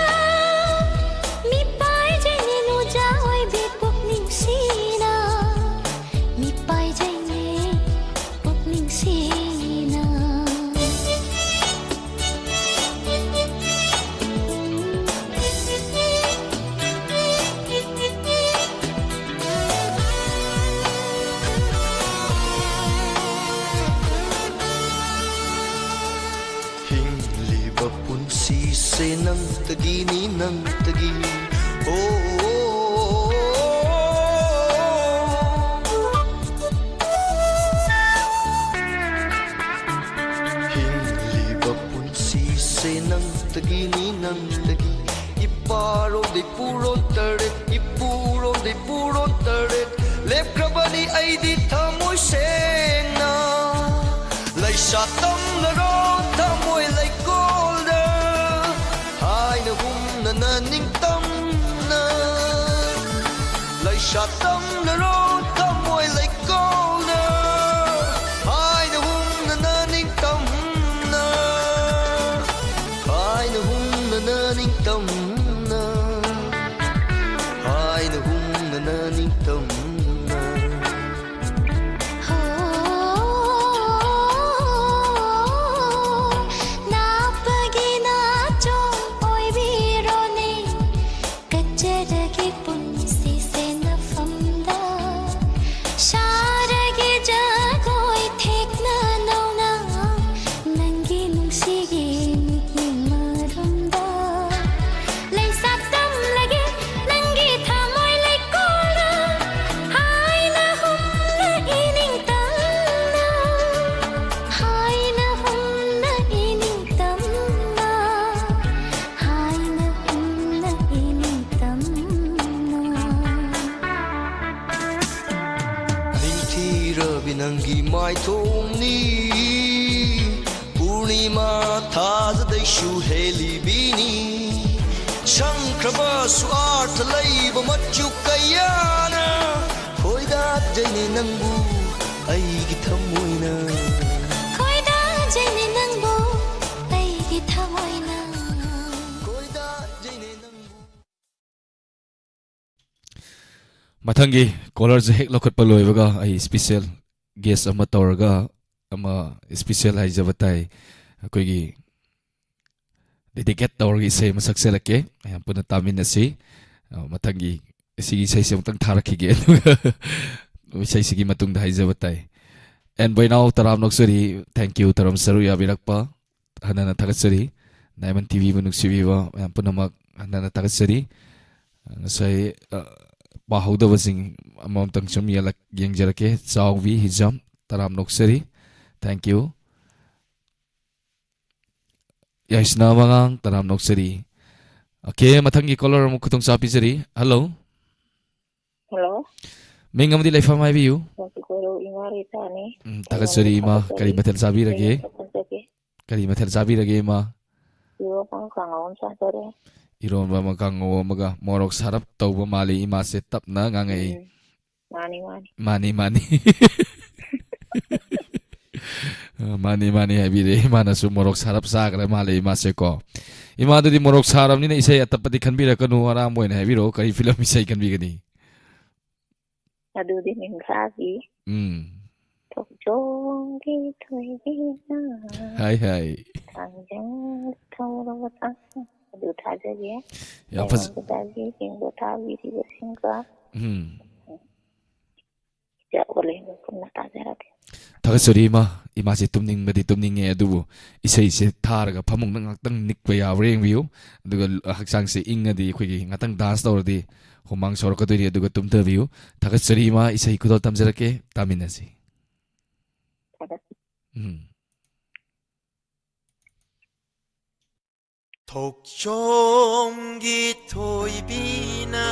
ꯃꯤꯄꯥꯏꯖꯩꯅꯦ ꯅꯨꯖꯥ ꯑꯣꯏꯕꯤ ꯄꯨꯛꯅꯤꯡꯁꯤꯅ꯫ ꯃꯤꯄꯥꯏꯖꯩꯅꯦ ꯄꯨꯛꯅꯤꯡꯁꯤꯅ꯫ ꯍꯤꯡꯂꯤꯕ ꯄꯨꯟꯁꯤꯁꯦ ꯅꯪꯇꯒꯤꯅꯤ, ꯅꯪꯇꯒꯤ꯫ ꯑꯣ, ꯍꯤꯡꯂꯤꯕ ꯄꯨꯟꯁꯤꯁꯦ ꯅꯪꯇꯒꯤꯅꯤ, ꯅꯪꯇꯒꯤ꯫ ꯏꯄꯥꯔꯣꯝꯗꯩ ꯄꯨꯔꯣꯟ ꯇꯔꯦꯠ, ꯏꯄꯨꯔꯣꯝꯗꯩ ꯄꯨꯔꯣꯟ ꯇꯔꯦꯠ, ꯂꯦꯞꯈ꯭ꯔꯕꯅꯤ ꯑꯩꯗꯤ ꯊꯃꯣꯏ ꯁꯦꯡꯅ꯫ ꯂꯩꯁꯥ ꯇꯝꯂꯔꯣ ꯊꯃꯣꯏ ꯂꯩꯀꯣꯜꯗ, ꯍꯥꯏꯅ ꯍꯨꯝꯅꯅ ꯅꯤꯡꯇꯝꯅ꯫ ꯂꯩꯁꯥ ꯇꯝꯂꯔꯣ ꯊꯃꯣꯏ ꯂꯩꯀꯣꯜꯗ, ꯍꯥꯏꯅ ꯍꯨꯝꯅꯅ ꯅꯤꯡꯇꯝꯅ꯫ ꯍꯥꯏꯅ ꯍꯨꯝꯅꯅ ꯅꯤꯡꯇꯝꯅ, ꯍꯥꯏꯅ ꯍꯨꯝꯅꯅ ꯅꯤꯡꯇꯝꯅ꯫ ꯍꯣ, ꯅꯥꯞꯄꯒꯤ ꯅꯥꯆꯣꯝ ꯑꯣꯏꯕꯤꯔꯣꯅꯦ꯫ ꯀꯠꯆꯔꯒꯦ ꯄꯨꯟꯁꯤꯁꯦ ꯅꯐꯝꯗ, ꯁꯥꯔꯒꯦ ꯖꯒꯣꯏ ꯊꯦꯛꯅ ꯅꯧꯅ, ꯅꯪꯒꯤ ꯅꯨꯡꯁꯤꯒꯤ ꯃꯤꯠꯌꯦꯡ ꯃꯔꯨꯝ ꯊꯣꯡꯅꯤ꯫ ꯄꯨꯔꯅꯤꯃꯥ ꯊꯥꯖꯗꯩꯁꯨ ꯍꯦꯜꯂꯤꯕꯤꯅꯤ꯫ ꯁꯪꯈ꯭ꯔꯕꯁꯨ ꯑꯥꯔꯊ ꯂꯩꯕ ꯃꯆꯨ ꯀꯌꯥꯅ ꯈꯣꯏꯗꯥꯖꯩꯅꯦ ꯅꯪꯕꯨ ꯑꯩꯒꯤ ꯊꯃꯣꯏꯅ꯫ ꯈꯣꯏꯗꯥꯖꯩꯅꯦ ꯅꯪꯕꯨ ꯑꯩꯒꯤ ꯊꯃꯣꯏꯅ꯫ ꯈꯣꯏꯗꯥꯖꯩꯅꯦ ꯅꯪꯕꯨ꯫ ꯃꯊꯪꯒꯤ ꯀꯣꯂꯔꯁꯦ ꯍꯦꯛ ꯂꯧꯈꯠꯄ ꯂꯣꯏꯕꯒ ꯑꯩ ꯏꯁꯄꯤꯁꯦꯜ ꯒꯦꯁ ꯑꯃ ꯇꯧꯔꯒ, ꯑꯃ ꯏꯁꯄꯤꯁꯦꯜ ꯍꯥꯏꯖꯕ ꯇꯥꯏ, ꯑꯩꯈꯣꯏꯒꯤ ꯗꯦꯗꯤꯀꯦꯠ ꯇꯧꯔꯒ ꯏꯁꯩ ꯑꯃ ꯁꯛꯆꯔꯛꯀꯦ꯫ ꯃꯌꯥꯝ ꯄꯨꯟꯅ ꯇꯥꯃꯤꯟꯅꯁꯤ꯫ ꯑ, ꯃꯊꯪꯒꯤ ꯁꯤꯒꯤ ꯏꯁꯩꯁꯦ ꯑꯃꯨꯛꯇꯪ ꯊꯥꯔꯛꯈꯤꯒꯦ, ꯑꯗꯨꯒ ꯏꯁꯩꯁꯤꯒꯤ ꯃꯇꯨꯡꯗ ꯍꯥꯏꯖꯕ ꯇꯥꯏ꯫ ꯑꯦꯟ ꯕꯣꯏꯅꯥꯎ, ꯇꯔꯥꯝ ꯅꯣꯛꯆꯔꯤ꯫ Thank you, ꯇꯔꯥꯝ ꯁꯔꯨ ꯌꯥꯕꯤꯔꯛꯄ꯫ ꯍꯟꯅ ꯍꯟꯅ ꯊꯥꯒꯠꯆꯔꯤ꯫ ꯗꯥꯏꯃꯟ ꯇꯤꯚꯤꯕꯨ ꯅꯨꯡꯁꯤꯕꯤꯕ ꯃꯌꯥꯝ ꯄꯨꯝꯅꯃꯛ ꯍꯟꯅ ꯍꯟꯅ ꯊꯥꯒꯠꯆꯔꯤ꯫ ꯉꯁꯥꯏ, ꯑ, ꯄꯥꯍꯧꯗꯕꯁꯤꯡ ꯑꯃꯃꯝꯇꯪ ꯁꯨꯝ ꯌꯦꯡꯂꯛ-, ꯌꯦꯡꯖꯔꯛꯀꯦ꯫ ꯆꯥꯎꯕꯤ ꯍꯤꯖꯝ, ꯇꯔꯥꯝ ꯅꯣꯛꯆꯔꯤ꯫ Thank you꯫ ꯌꯥꯏꯁꯅꯥ ꯃꯉꯥꯡ, ꯇꯔꯥꯝ ꯅꯣꯛꯆꯔꯤ꯫ OK, ꯃꯊꯪꯒꯤ ꯀꯣꯂꯔ ꯑꯃꯨꯛ ꯈꯨꯗꯣꯡꯆꯥꯕ ꯄꯤꯖꯔꯤ꯫ ꯍꯜꯂꯣ꯫ ꯍꯜꯂꯣ꯫ ꯃꯤꯡ ꯑꯃꯗꯤ ꯂꯩꯐꯝ ꯍꯥꯏꯕꯤꯌꯨ꯫ ꯃꯁꯤꯀꯣꯏꯔꯧ ꯏꯃꯥ ꯔꯤꯇꯥꯅꯤ꯫ ꯎꯝ, ꯊꯥꯒꯠꯆꯔꯤ ꯏꯃꯥ꯫ ꯊꯥꯒꯠꯆꯔꯤ꯫ ꯀꯔꯤ ꯃꯊꯦꯜ ꯆꯥꯕꯤꯔꯒꯦ? ꯊꯥꯒꯠꯆꯒꯦ꯫ ꯀꯔꯤ ꯃꯊꯦꯜ ꯆꯥꯕꯤꯔꯒꯦ ꯏꯃꯥ? ꯏꯔꯣꯝꯕ ꯑꯃ ꯀꯥꯡꯉꯧ ꯑꯃ ꯆꯥꯖꯔꯦ꯫ ꯏꯔꯣꯝꯕ ꯑꯃ ꯀꯥꯡꯉꯧ ꯑꯃꯒ꯫ ꯃꯣꯔꯣꯛ ꯁꯥꯔꯞ ꯇꯧꯕ ꯃꯥꯜꯂꯤ ꯏꯃꯥꯁꯦ ꯇꯞꯅ ꯉꯥꯡꯉꯛꯏ꯫ ꯎꯝ, ꯃꯥꯅꯤ, ꯃꯥꯅꯤ꯫ ꯃꯥꯅꯤ, ꯃꯥꯅꯤ꯫ ꯑ, ꯃꯥꯅꯤ, ꯃꯥꯅꯤ ꯍꯥꯏꯕꯤꯔꯦ꯫ ꯏꯃꯥꯅꯁꯨ ꯃꯣꯔꯣꯛ ꯁꯥꯔꯞ ꯆꯥꯈ꯭ꯔ ꯃꯥꯜꯂꯦ ꯏꯃꯥꯁꯦꯀꯣ꯫ ꯏꯃꯥꯗꯨꯗꯤ ꯃꯣꯔꯣꯛ ꯁꯥꯔꯕꯅꯤꯅ ꯏꯁꯩ ꯑꯇꯞꯄꯗꯤ ꯈꯟꯕꯤꯔꯛꯀꯅꯨ, ꯑꯔꯥꯝꯕ ꯑꯣꯏꯅ ꯍꯥꯏꯕꯤꯔꯛꯑꯣ꯫ ꯀꯔꯤ ꯐꯤꯂꯝ ꯏꯁꯩ ꯈꯟꯕꯤꯒꯅꯤ? ꯑꯗꯨꯗꯤ ꯅꯤꯡꯊꯥꯒꯤ ꯎꯝ꯫ ꯊꯣꯛꯆꯣꯝꯒꯤ ꯊꯣꯏꯕꯤꯅ ꯍꯥꯏ, ꯍꯥꯏ꯫ ꯊꯥꯡꯖꯤꯡ ꯊꯧꯔꯕ ꯆꯥꯛꯁꯪ꯫ ꯑꯗꯨ ꯊꯥꯖꯒꯦ꯫ ꯌꯥꯝ ꯐꯖ- ꯑꯩꯉꯣꯟꯗꯒꯤ ꯍꯤꯡꯕ ꯊꯥꯕꯤꯔꯤꯕꯁꯤꯡꯒ ꯎꯝ꯫ ꯏꯆꯥ ꯑꯣꯂꯦꯟꯒ ꯄꯨꯟꯅ ꯇꯥꯖꯔꯒꯦ꯫ ꯊꯥꯒꯠꯆꯔꯤ ꯏꯃꯥ꯫ ꯏꯃꯥꯁꯦ ꯇꯨꯝꯅꯤꯡꯕꯗꯤ ꯇꯨꯝꯅꯤꯡꯉꯦ, ꯑꯗꯨꯕꯨ ꯏꯁꯩꯁꯦ ꯊꯥꯔꯒ ꯐꯃꯨꯡꯗ ꯉꯥꯛꯇꯪ ꯅꯤꯛꯄ ꯌꯥꯕ꯭ꯔꯥ ꯌꯦꯡꯕꯤꯌꯨ꯫ ꯑꯗꯨꯒ ꯍꯛꯆꯥꯡꯁꯦ ꯏꯪꯉꯗꯤ ꯑꯩꯈꯣꯏꯒꯤ ꯉꯥꯛꯇꯪ ꯗꯥꯟꯁ ꯇꯧꯔꯗꯤ ꯍꯨꯃꯥꯡ ꯁꯧꯔꯛꯀꯗꯣꯏꯅꯤ, ꯑꯗꯨꯒ ꯇꯨꯝꯊꯕꯤꯌꯨ꯫ ꯊꯥꯒꯠꯆꯔꯤ ꯏꯃꯥ, ꯏꯁꯩ ꯈꯨꯗꯣꯜ ꯇꯝꯖꯔꯛꯀꯦ, ꯇꯥꯃꯤꯟꯅꯁꯤ꯫ ꯊꯥꯒꯠ- ꯎꯝ꯫ ꯊꯣꯛꯆꯣꯝꯒꯤ ꯊꯣꯏꯕꯤꯅ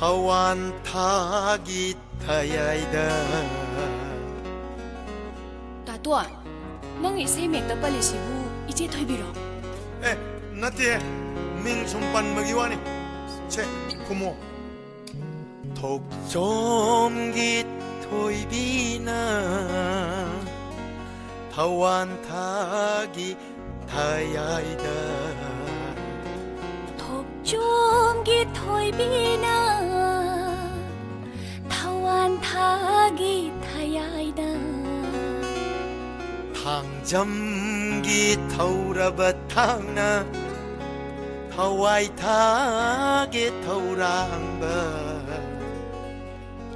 ꯊꯋꯥꯟ ꯊꯥꯒꯤ ꯊꯌꯥꯏꯗ꯫ ꯇꯥꯇꯣꯟ, ꯅꯪ ꯏꯁꯩ ꯃꯌꯦꯛꯇ ꯄꯜꯂꯤꯁꯤꯕꯨ ꯏꯆꯦ ꯊꯣꯏꯕꯤꯔꯣ? ꯑꯦ, ꯅꯠꯇꯦ, ꯃꯤꯡ ꯁꯨꯝ ꯄꯟꯕꯒꯤ ꯋꯥꯅꯤ꯫ ꯁꯦ, ꯈꯨꯝꯃꯣ꯫ ꯊꯣꯛꯆꯣꯝꯒꯤ ꯊꯣꯏꯕꯤꯅ ꯊꯋꯥꯟ ꯊꯥꯒꯤ ꯊꯌꯥꯏꯗ꯫ ꯊꯣꯛꯆꯣꯝꯒꯤ ꯊꯣꯏꯕꯤꯅ ꯊꯋꯥꯟ ꯊꯥꯒꯤ ꯊꯌꯥꯏꯗ꯫ ꯊꯥꯡꯖꯝꯒꯤ ꯊꯧꯔꯕ ꯊꯥꯡꯅ ꯊꯋꯥꯏ ꯊꯥꯒꯦ ꯊꯧꯔꯥꯡꯕ꯫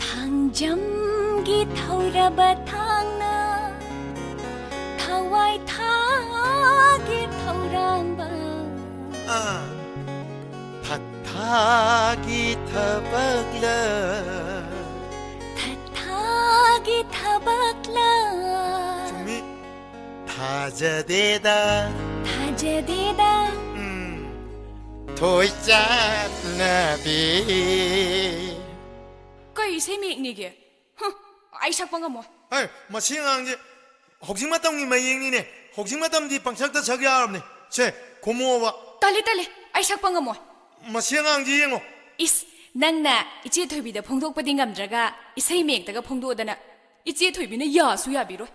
ꯊꯥꯡꯖꯝꯒꯤ ꯊꯧꯔꯕ ꯊꯥꯡꯅ ꯊꯋꯥꯏ ꯊꯥꯒꯦ ꯊꯧꯔꯥꯡꯕ꯫ ꯑꯥ꯫ ꯊꯥꯒꯤ ꯊꯕꯛꯂ? ꯊꯥꯒꯤ ꯊꯕꯛꯂ? ꯆꯨꯝꯃꯤ꯫ ꯊꯥꯖꯗꯦꯗ꯫ ꯊꯥꯖꯗꯦꯗ꯫ ꯎꯝ꯫ ꯊꯣꯏ ꯆꯠꯅꯕꯤ꯫ ꯀꯩ ꯏꯁꯩ ꯃꯌꯦꯛꯅꯤꯒꯦ? ꯍꯨꯝ, ꯑꯩ ꯁꯛꯄ ꯉꯝꯃꯣꯏ꯫ ꯍꯩ, ꯃꯁꯤ ꯑꯉꯥꯡꯁꯦ ꯍꯧꯖꯤꯛ ꯃꯇꯝꯒꯤ ꯃꯌꯦꯛꯅꯤꯅꯦ꯫ ꯍꯧꯖꯤꯛ ꯃꯇꯝꯗꯤ ꯄꯪꯁꯛꯇ ꯁꯛ ꯌꯥꯔꯕꯅꯦ꯫ ꯁꯦ, ꯈꯨꯝꯃꯣꯕ꯫ ꯇꯜꯂꯤ, ꯇꯜꯂꯤ, ꯑꯩ ꯁꯛꯄ ꯉꯝꯃꯣꯏ꯫ ꯃꯁꯤ ꯑꯉꯥꯡꯁꯤ ꯌꯦꯡꯉꯣ꯫ ꯏꯁ, ꯅꯪꯅ ꯏꯆꯦ ꯊꯣꯏꯕꯤꯗ ꯐꯣꯡꯗꯣꯛꯄꯗꯤ ꯉꯝꯗ꯭ꯔꯒ ꯏꯁꯩ ꯃꯌꯦꯛꯇꯒ ꯐꯣꯡꯗꯣꯛꯑꯗꯅ ꯏꯆꯦ ꯊꯣꯏꯕꯤꯅ ꯌꯥꯁꯨ ꯌꯥꯕꯤꯔꯣꯏ꯫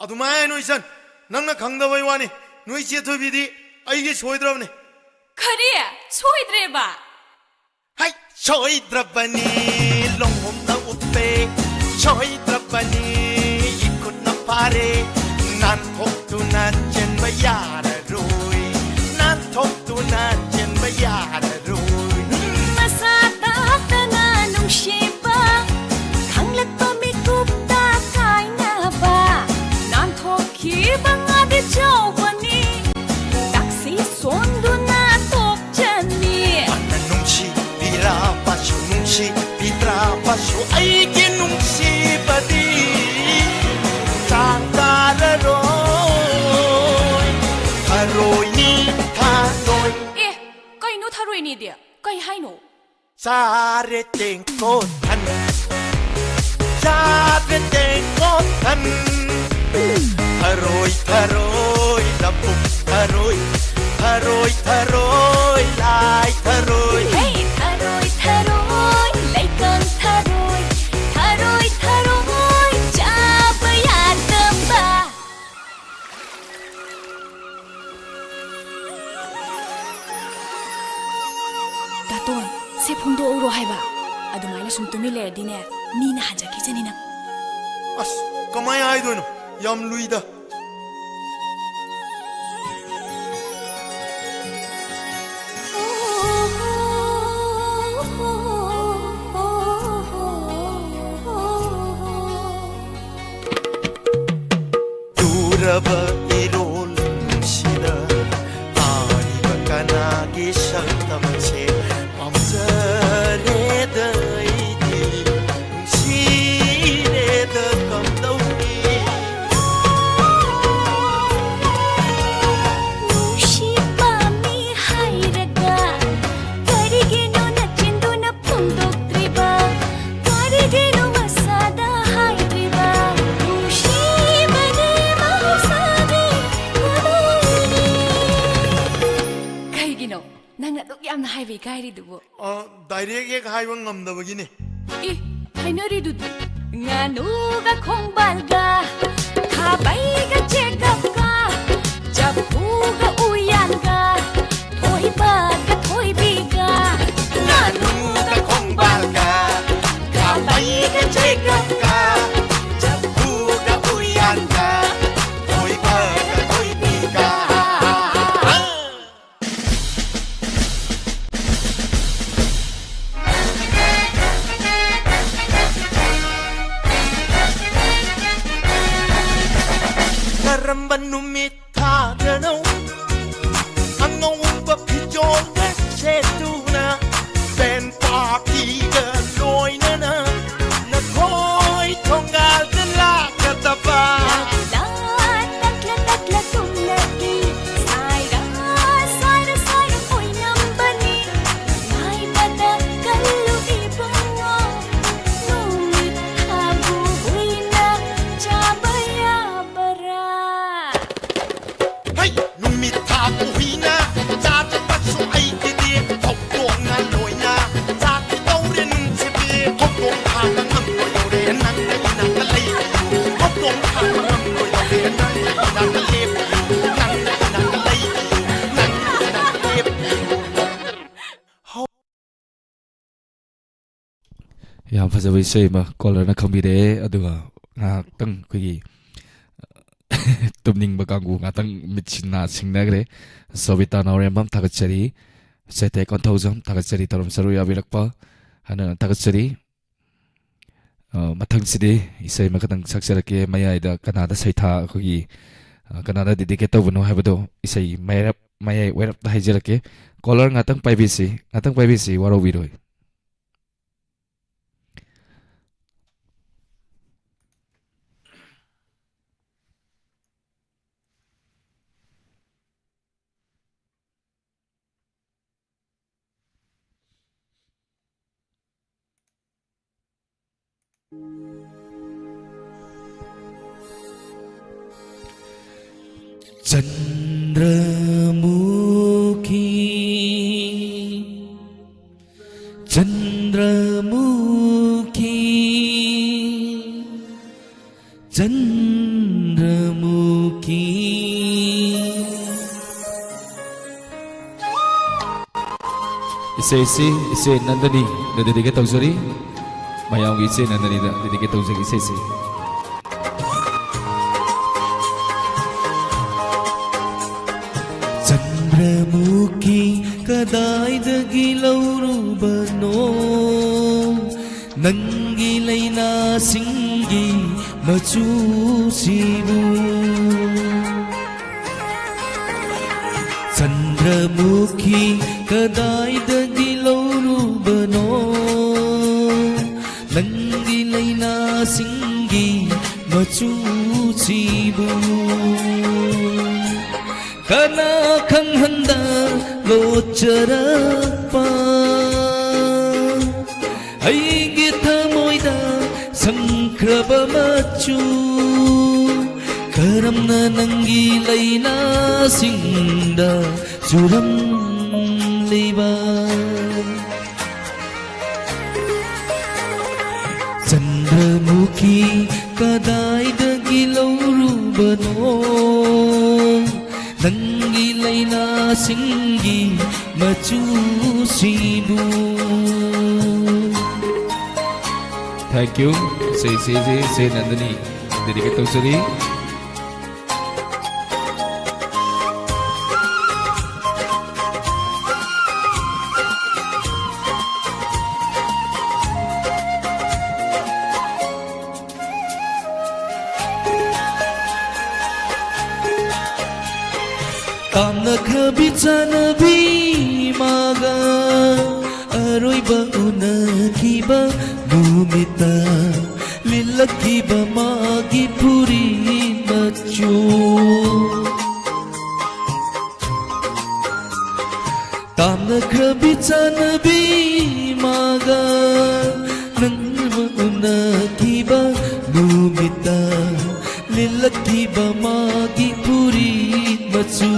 ꯑꯗꯨꯃꯥꯏꯅ ꯍꯥꯏꯅꯨ ꯏꯆꯟ, ꯅꯪꯅ ꯈꯪꯗꯕꯩ ꯋꯥꯅꯤ꯫ ꯅꯣꯏ ꯏꯆꯦ ꯊꯣꯏꯕꯤꯗꯤ ꯑꯩꯒꯤ ꯁꯣꯏꯗ꯭ꯔꯕꯅꯦ꯫ ꯀꯔꯤ? ꯁꯣꯏꯗ꯭ꯔꯦꯕ? ꯍꯩ! ꯁꯣꯏꯗ꯭ꯔꯕꯅꯤ, ꯂꯣꯡꯍꯣꯝꯗ ꯎꯞꯄꯦ, ꯁꯣꯏꯗ꯭ꯔꯕꯅꯤ, ꯏꯈꯨꯠꯅ ꯐꯥꯔꯦ, ꯅꯥꯟꯊꯣꯛꯇꯨꯅ ꯆꯦꯟꯕ ꯌꯥꯔꯔꯣꯏ, ꯅꯥꯟꯊꯣꯛꯇꯨꯅ ꯆꯦꯟꯕ ꯌꯥꯔꯔꯣꯏ꯫ ꯃꯁꯥ ꯇꯥꯛꯇꯅ ꯅꯨꯡꯁꯤꯕ, ꯈꯪꯂꯛꯄ ꯃꯤꯀꯨꯞꯇ ꯀꯥꯏꯅꯕ, ꯅꯥꯟꯊꯣꯛꯈꯤꯕ ꯉꯥꯗꯤ ꯆꯥꯎꯕꯅꯤ, ꯇꯥꯛꯁꯤ ꯁꯣꯟꯗꯨꯅ ꯇꯣꯛꯆꯅꯤ꯫ ꯅꯪꯅ ꯅꯨꯡꯁꯤꯕꯤꯔꯕꯁꯨ, ꯅꯨꯡꯁꯤꯕꯤꯗ꯭ꯔꯕꯁꯨ, ꯑꯩꯒꯤ ꯅꯨꯡꯁꯤꯕꯗꯤ ꯆꯥꯡ ꯇꯥꯔꯔꯣꯏ꯫ ꯊꯔꯣꯏꯅꯤ, ꯊꯔꯣꯏ꯫ ꯑꯦ, ꯀꯩꯅꯣ ꯊꯔꯣꯏꯅꯤꯗꯤ? ꯀꯩ ꯍꯥꯏꯅꯣ? ꯆꯥꯔꯦ ꯇꯦꯡꯀꯣꯠ ꯊꯟ, ꯆꯥꯗ꯭ꯔꯦ ꯇꯦꯡꯀꯣꯠ ꯊꯟ꯫ ꯊꯔꯣꯏ, ꯊꯔꯣꯏ, ꯂꯧꯕꯨꯛ ꯊꯔꯣꯏ, ꯊꯔꯣꯏ, ꯊꯔꯣꯏ, ꯂꯥꯏ ꯊꯔꯣꯏ꯫ ꯍꯦ! ꯊꯔꯣꯏ, ꯊꯔꯣꯏ, ꯂꯩꯀꯪ ꯊꯔꯣꯏ, ꯊꯔꯣꯏ, ꯊꯔꯣꯏ, ꯆꯥꯕ ꯌꯥꯗꯕ꯫ ꯗꯥꯇꯣꯟ, ꯁꯦ ꯐꯣꯡꯗꯣꯛꯎꯔꯣ ꯍꯥꯏꯕ꯫ ꯑꯗꯨꯃꯥꯏꯅ ꯁꯨꯝ ꯇꯨꯃꯤꯟ ꯂꯩꯔꯗꯤꯅꯦ, ꯃꯤꯅ ꯍꯟꯖꯈꯤꯖꯅꯤ ꯅꯪ꯫ ꯑꯁ, ꯀꯃꯥꯏ ꯍꯥꯏꯗꯣꯏꯅꯣ? ꯌꯥꯝ ꯂꯨꯏꯗ꯫ ꯂꯨꯔꯕ ꯏꯔꯣꯜ ꯅꯨꯡꯁꯤꯅ ꯇꯥꯔꯤꯕ ꯀꯅꯥꯒꯤ ꯁꯛꯇꯝꯁꯦ ꯄꯥꯝꯖꯔꯦꯗ ꯑꯩꯗꯤ ꯅꯨꯡꯁꯤꯔꯦꯗ ꯀꯝꯗꯧꯅꯤ? ꯅꯨꯡꯁꯤ ꯄꯥꯝꯃꯤ ꯍꯥꯏꯔꯒ ꯀꯔꯤꯒꯤꯅꯣ ꯅꯆꯤꯟꯗꯨꯅ ꯐꯣꯡꯗꯣꯛꯇ꯭ꯔꯤꯕ? ꯀꯔꯤꯒꯤꯅꯣ ꯃꯁꯥꯗ ꯍꯥꯏꯗ꯭ꯔꯤꯕ? ꯅꯨꯡꯁꯤꯕꯗꯤ ꯃꯍꯧꯁꯥꯒꯤ ꯈꯨꯗꯣꯜꯅꯤ꯫ ꯀꯩꯒꯤꯅꯣ ꯅꯪꯅ ꯑꯗꯨꯛ ꯌꯥꯝꯅ ꯍꯥꯏꯕ ꯏꯀꯥꯏꯔꯤꯗꯨꯕꯨ? ꯑ, ꯗꯥꯏꯔꯦꯛ ꯍꯦꯛ ꯍꯥꯏꯕ ꯉꯝꯗꯕꯒꯤꯅꯦ꯫ ꯏ, ꯍꯥꯏꯅꯔꯤꯗꯨꯗꯤ꯫ ꯉꯥꯅꯨꯒ ꯈꯣꯡꯕꯥꯜꯒ, ꯈꯥꯕꯩꯒ ꯆꯦꯒꯞꯀ, ꯆꯐꯨꯒ ꯎꯌꯥꯟꯒ, ꯊꯣꯏꯕꯒ ꯊꯣꯏꯕꯤꯒ꯫ ꯉꯥꯅꯨꯒ ꯈꯣꯡꯕꯥꯜꯒ, ꯈꯥꯕꯩꯒ ꯆꯦꯒꯞꯀ, ꯆꯐꯨꯒ ꯎꯌꯥꯟꯒ, ꯊꯣꯏꯕꯒ ꯊꯣꯏꯕꯤꯒ꯫ ꯀꯔꯝꯕ ꯅꯨꯃꯤꯠ ꯊꯥꯗꯅꯣ ꯑꯉꯧꯕ ꯐꯤꯖꯣꯜꯒ ꯁꯦꯠꯇꯨꯅ ꯕꯦꯟ ꯄꯥꯔꯇꯤꯒ ꯂꯣꯏꯅꯅ ꯅꯈꯣꯏ ꯊꯣꯡꯒꯥꯜꯗ ꯂꯥꯛꯀꯗꯕ? ꯇꯥꯛꯂ ꯇꯥꯛꯂ ꯇꯨꯝꯂꯛꯏ, ꯁꯥꯏꯔ ꯁꯥꯏꯔ ꯁꯥꯏꯔ ꯑꯣꯏꯅꯝꯕꯅꯤ, ꯉꯥꯏꯕꯗ ꯍꯩ! ꯅꯨꯃꯤꯠ ꯊꯥ ꯎꯍꯤꯅ ꯆꯥ ꯆꯠꯄꯁꯨ ꯑꯩꯒꯤꯗꯤ ꯍꯧꯗꯣꯡꯅ ꯂꯣꯏꯅ ꯆꯥꯈꯤꯗꯧꯔꯦ ꯅꯨꯡꯁꯤꯕꯤ꯫ ꯍꯧꯗꯣꯡ ꯐꯥꯕ ꯉꯝꯂꯣꯏꯗꯧꯔꯦ ꯅꯪꯅ ꯏꯅꯥꯛꯇ ꯂꯩꯕꯤꯌꯨ꯫ ꯍꯧꯗꯣꯡ ꯐꯥꯕ ꯉꯝꯂꯣꯏꯗꯧꯔꯦ ꯅꯪꯅ ꯏꯅꯥꯛꯇ ꯂꯦꯞꯄꯤꯌꯨ꯫ ꯅꯪꯅ ꯏꯅꯥꯛꯇ ꯂꯩꯕꯤꯌꯨ꯫ ꯅꯪꯅ ꯏꯅꯥꯛꯇ ꯂꯦꯞꯄꯤꯌꯨ꯫ ꯌꯥꯝ ꯐꯖꯕ ꯏꯁꯩ ꯑꯃ ꯀꯣꯂꯔꯅ ꯈꯪꯕꯤꯔꯛꯑꯦ꯫ ꯑꯗꯨꯒ ꯉꯥꯏꯍꯥꯛꯇꯪ ꯑꯩꯈꯣꯏꯒꯤ ꯇꯨꯝꯅꯤꯡꯕ ꯀꯥꯡꯕꯨ ꯉꯥꯛꯇꯪ ꯃꯤꯠꯁꯤ ꯅꯥ ꯁꯤꯡꯅꯈ꯭ꯔꯦ꯫ ꯁꯣꯕꯤꯇꯥ ꯅꯥꯎꯔꯦꯝꯕꯝ ꯊꯥꯒꯠꯆꯔꯤ꯫ ꯆꯩꯇꯦꯛ ꯀꯣꯟꯊꯧꯖꯝ ꯊꯥꯒꯠꯆꯔꯤ꯫ ꯇꯧꯔꯝ ꯆꯔꯨ ꯌꯥꯕꯤꯔꯛꯄ ꯍꯥꯏꯅ ꯊꯥꯒꯠꯆꯔꯤ꯫ ꯑ, ꯃꯊꯪꯁꯤꯗꯤ ꯏꯁꯩ ꯑꯃꯈꯛꯇꯪ ꯁꯛꯆꯔꯛꯀꯦ꯫ ꯃꯌꯥꯏꯗ ꯀꯅꯥꯗ ꯁꯩꯊꯥ ꯑꯩꯈꯣꯏꯒꯤ, ꯑ, ꯀꯅꯥꯗ dedicate ꯇꯧꯕꯅꯣ ꯍꯥꯏꯕꯗꯣ ꯏꯁꯩ ꯃꯌꯥꯏꯔꯞ, ꯃꯌꯥꯏ ꯑꯣꯏꯔꯞꯇ ꯍꯥꯏꯖꯔꯛꯀꯦ꯫ ꯀꯣꯂꯔ ꯉꯥꯛꯇꯪ ꯄꯥꯏꯕꯤꯁꯤ, ꯉꯥꯛꯇꯪ ꯄꯥꯏꯕꯤꯁꯤ, ꯋꯥꯔꯧꯕꯤꯔꯣꯏ꯫ ꯆꯟꯗ꯭ꯔꯃꯨꯈꯤ, ꯆꯟꯗ꯭ꯔꯃꯨꯈꯤ, ꯆꯟꯗ꯭ꯔꯃꯨꯈꯤ꯫ ꯏꯁꯩꯁꯤ ꯏꯆꯦ ꯅꯟꯗꯅꯤꯗ dedicate ꯇꯧꯖꯔꯤ꯫ ꯃꯌꯥꯝꯒꯤ ꯏꯆꯦ ꯅꯟꯗꯅꯤꯗ dedicate ꯇꯧꯖꯒꯦ ꯏꯁꯩꯁꯤ꯫ ꯆꯟꯗ꯭ꯔꯃꯨꯈꯤ ꯀꯗꯥꯏꯗꯒꯤ ꯂꯧꯔꯨꯕꯅꯣ? ꯅꯪꯒꯤ ꯂꯩꯅꯥꯁꯤꯡꯒꯤ ꯃꯆꯨꯁꯤꯕꯨ꯫ ꯆꯟꯗ꯭ꯔꯃꯨꯈꯤ ꯀꯗꯥꯏꯗꯒꯤ ꯂꯧꯔꯨꯕꯅꯣ? ꯅꯪꯒꯤ ꯂꯩꯅꯥꯁꯤꯡꯒꯤ ꯃꯆꯨꯁꯤꯕꯨ꯫ ꯀꯅꯥ ꯈꯪꯍꯟꯗ ꯂꯣꯠꯆꯔꯛꯄ ꯑꯩꯒꯤ ꯊꯃꯣꯏꯗ ꯁꯪꯈ꯭ꯔꯕ ꯃꯆꯨ ꯀꯔꯤ? ꯀꯔꯝꯅ ꯅꯪꯒꯤ ꯂꯩꯅꯥꯁꯤꯡꯗ ꯆꯨꯔꯝꯂꯤꯕ? ꯆꯟꯗ꯭ꯔꯃꯨꯈꯤ ꯀꯗꯥꯏꯗꯒꯤ ꯂꯧꯔꯨꯕꯅꯣ ꯅꯪꯒꯤ ꯂꯩꯅꯥꯁꯤꯡꯒꯤ ꯃꯆꯨꯁꯤꯕꯨ? Thank you. Say, say, say, say ꯅꯟꯗꯅꯤ꯫ Dedicate ꯇꯧꯖꯔꯤ꯫ ꯇꯥꯝꯅꯈ꯭ꯔꯕꯤ ꯆꯥꯟꯅꯕꯤ ꯃꯥꯒ ꯑꯔꯣꯏꯕ ꯎꯅꯈꯤꯕ ꯅꯨꯃꯤꯠꯇ ꯂꯤꯠꯂꯛꯈꯤꯕ ꯃꯥꯒꯤ ꯐꯨꯔꯤꯠ ꯃꯆꯨ꯫ ꯇꯥꯝꯅꯈ꯭ꯔꯕꯤ ꯆꯥꯟꯅꯕꯤ ꯃꯥꯒ ꯅꯪꯕꯨ ꯎꯅꯈꯤꯕ ꯅꯨꯃꯤꯠꯇ ꯂꯤꯠꯂꯛꯈꯤꯕ ꯃꯥꯒꯤ ꯐꯨꯔꯤꯠ ꯃꯆꯨ꯫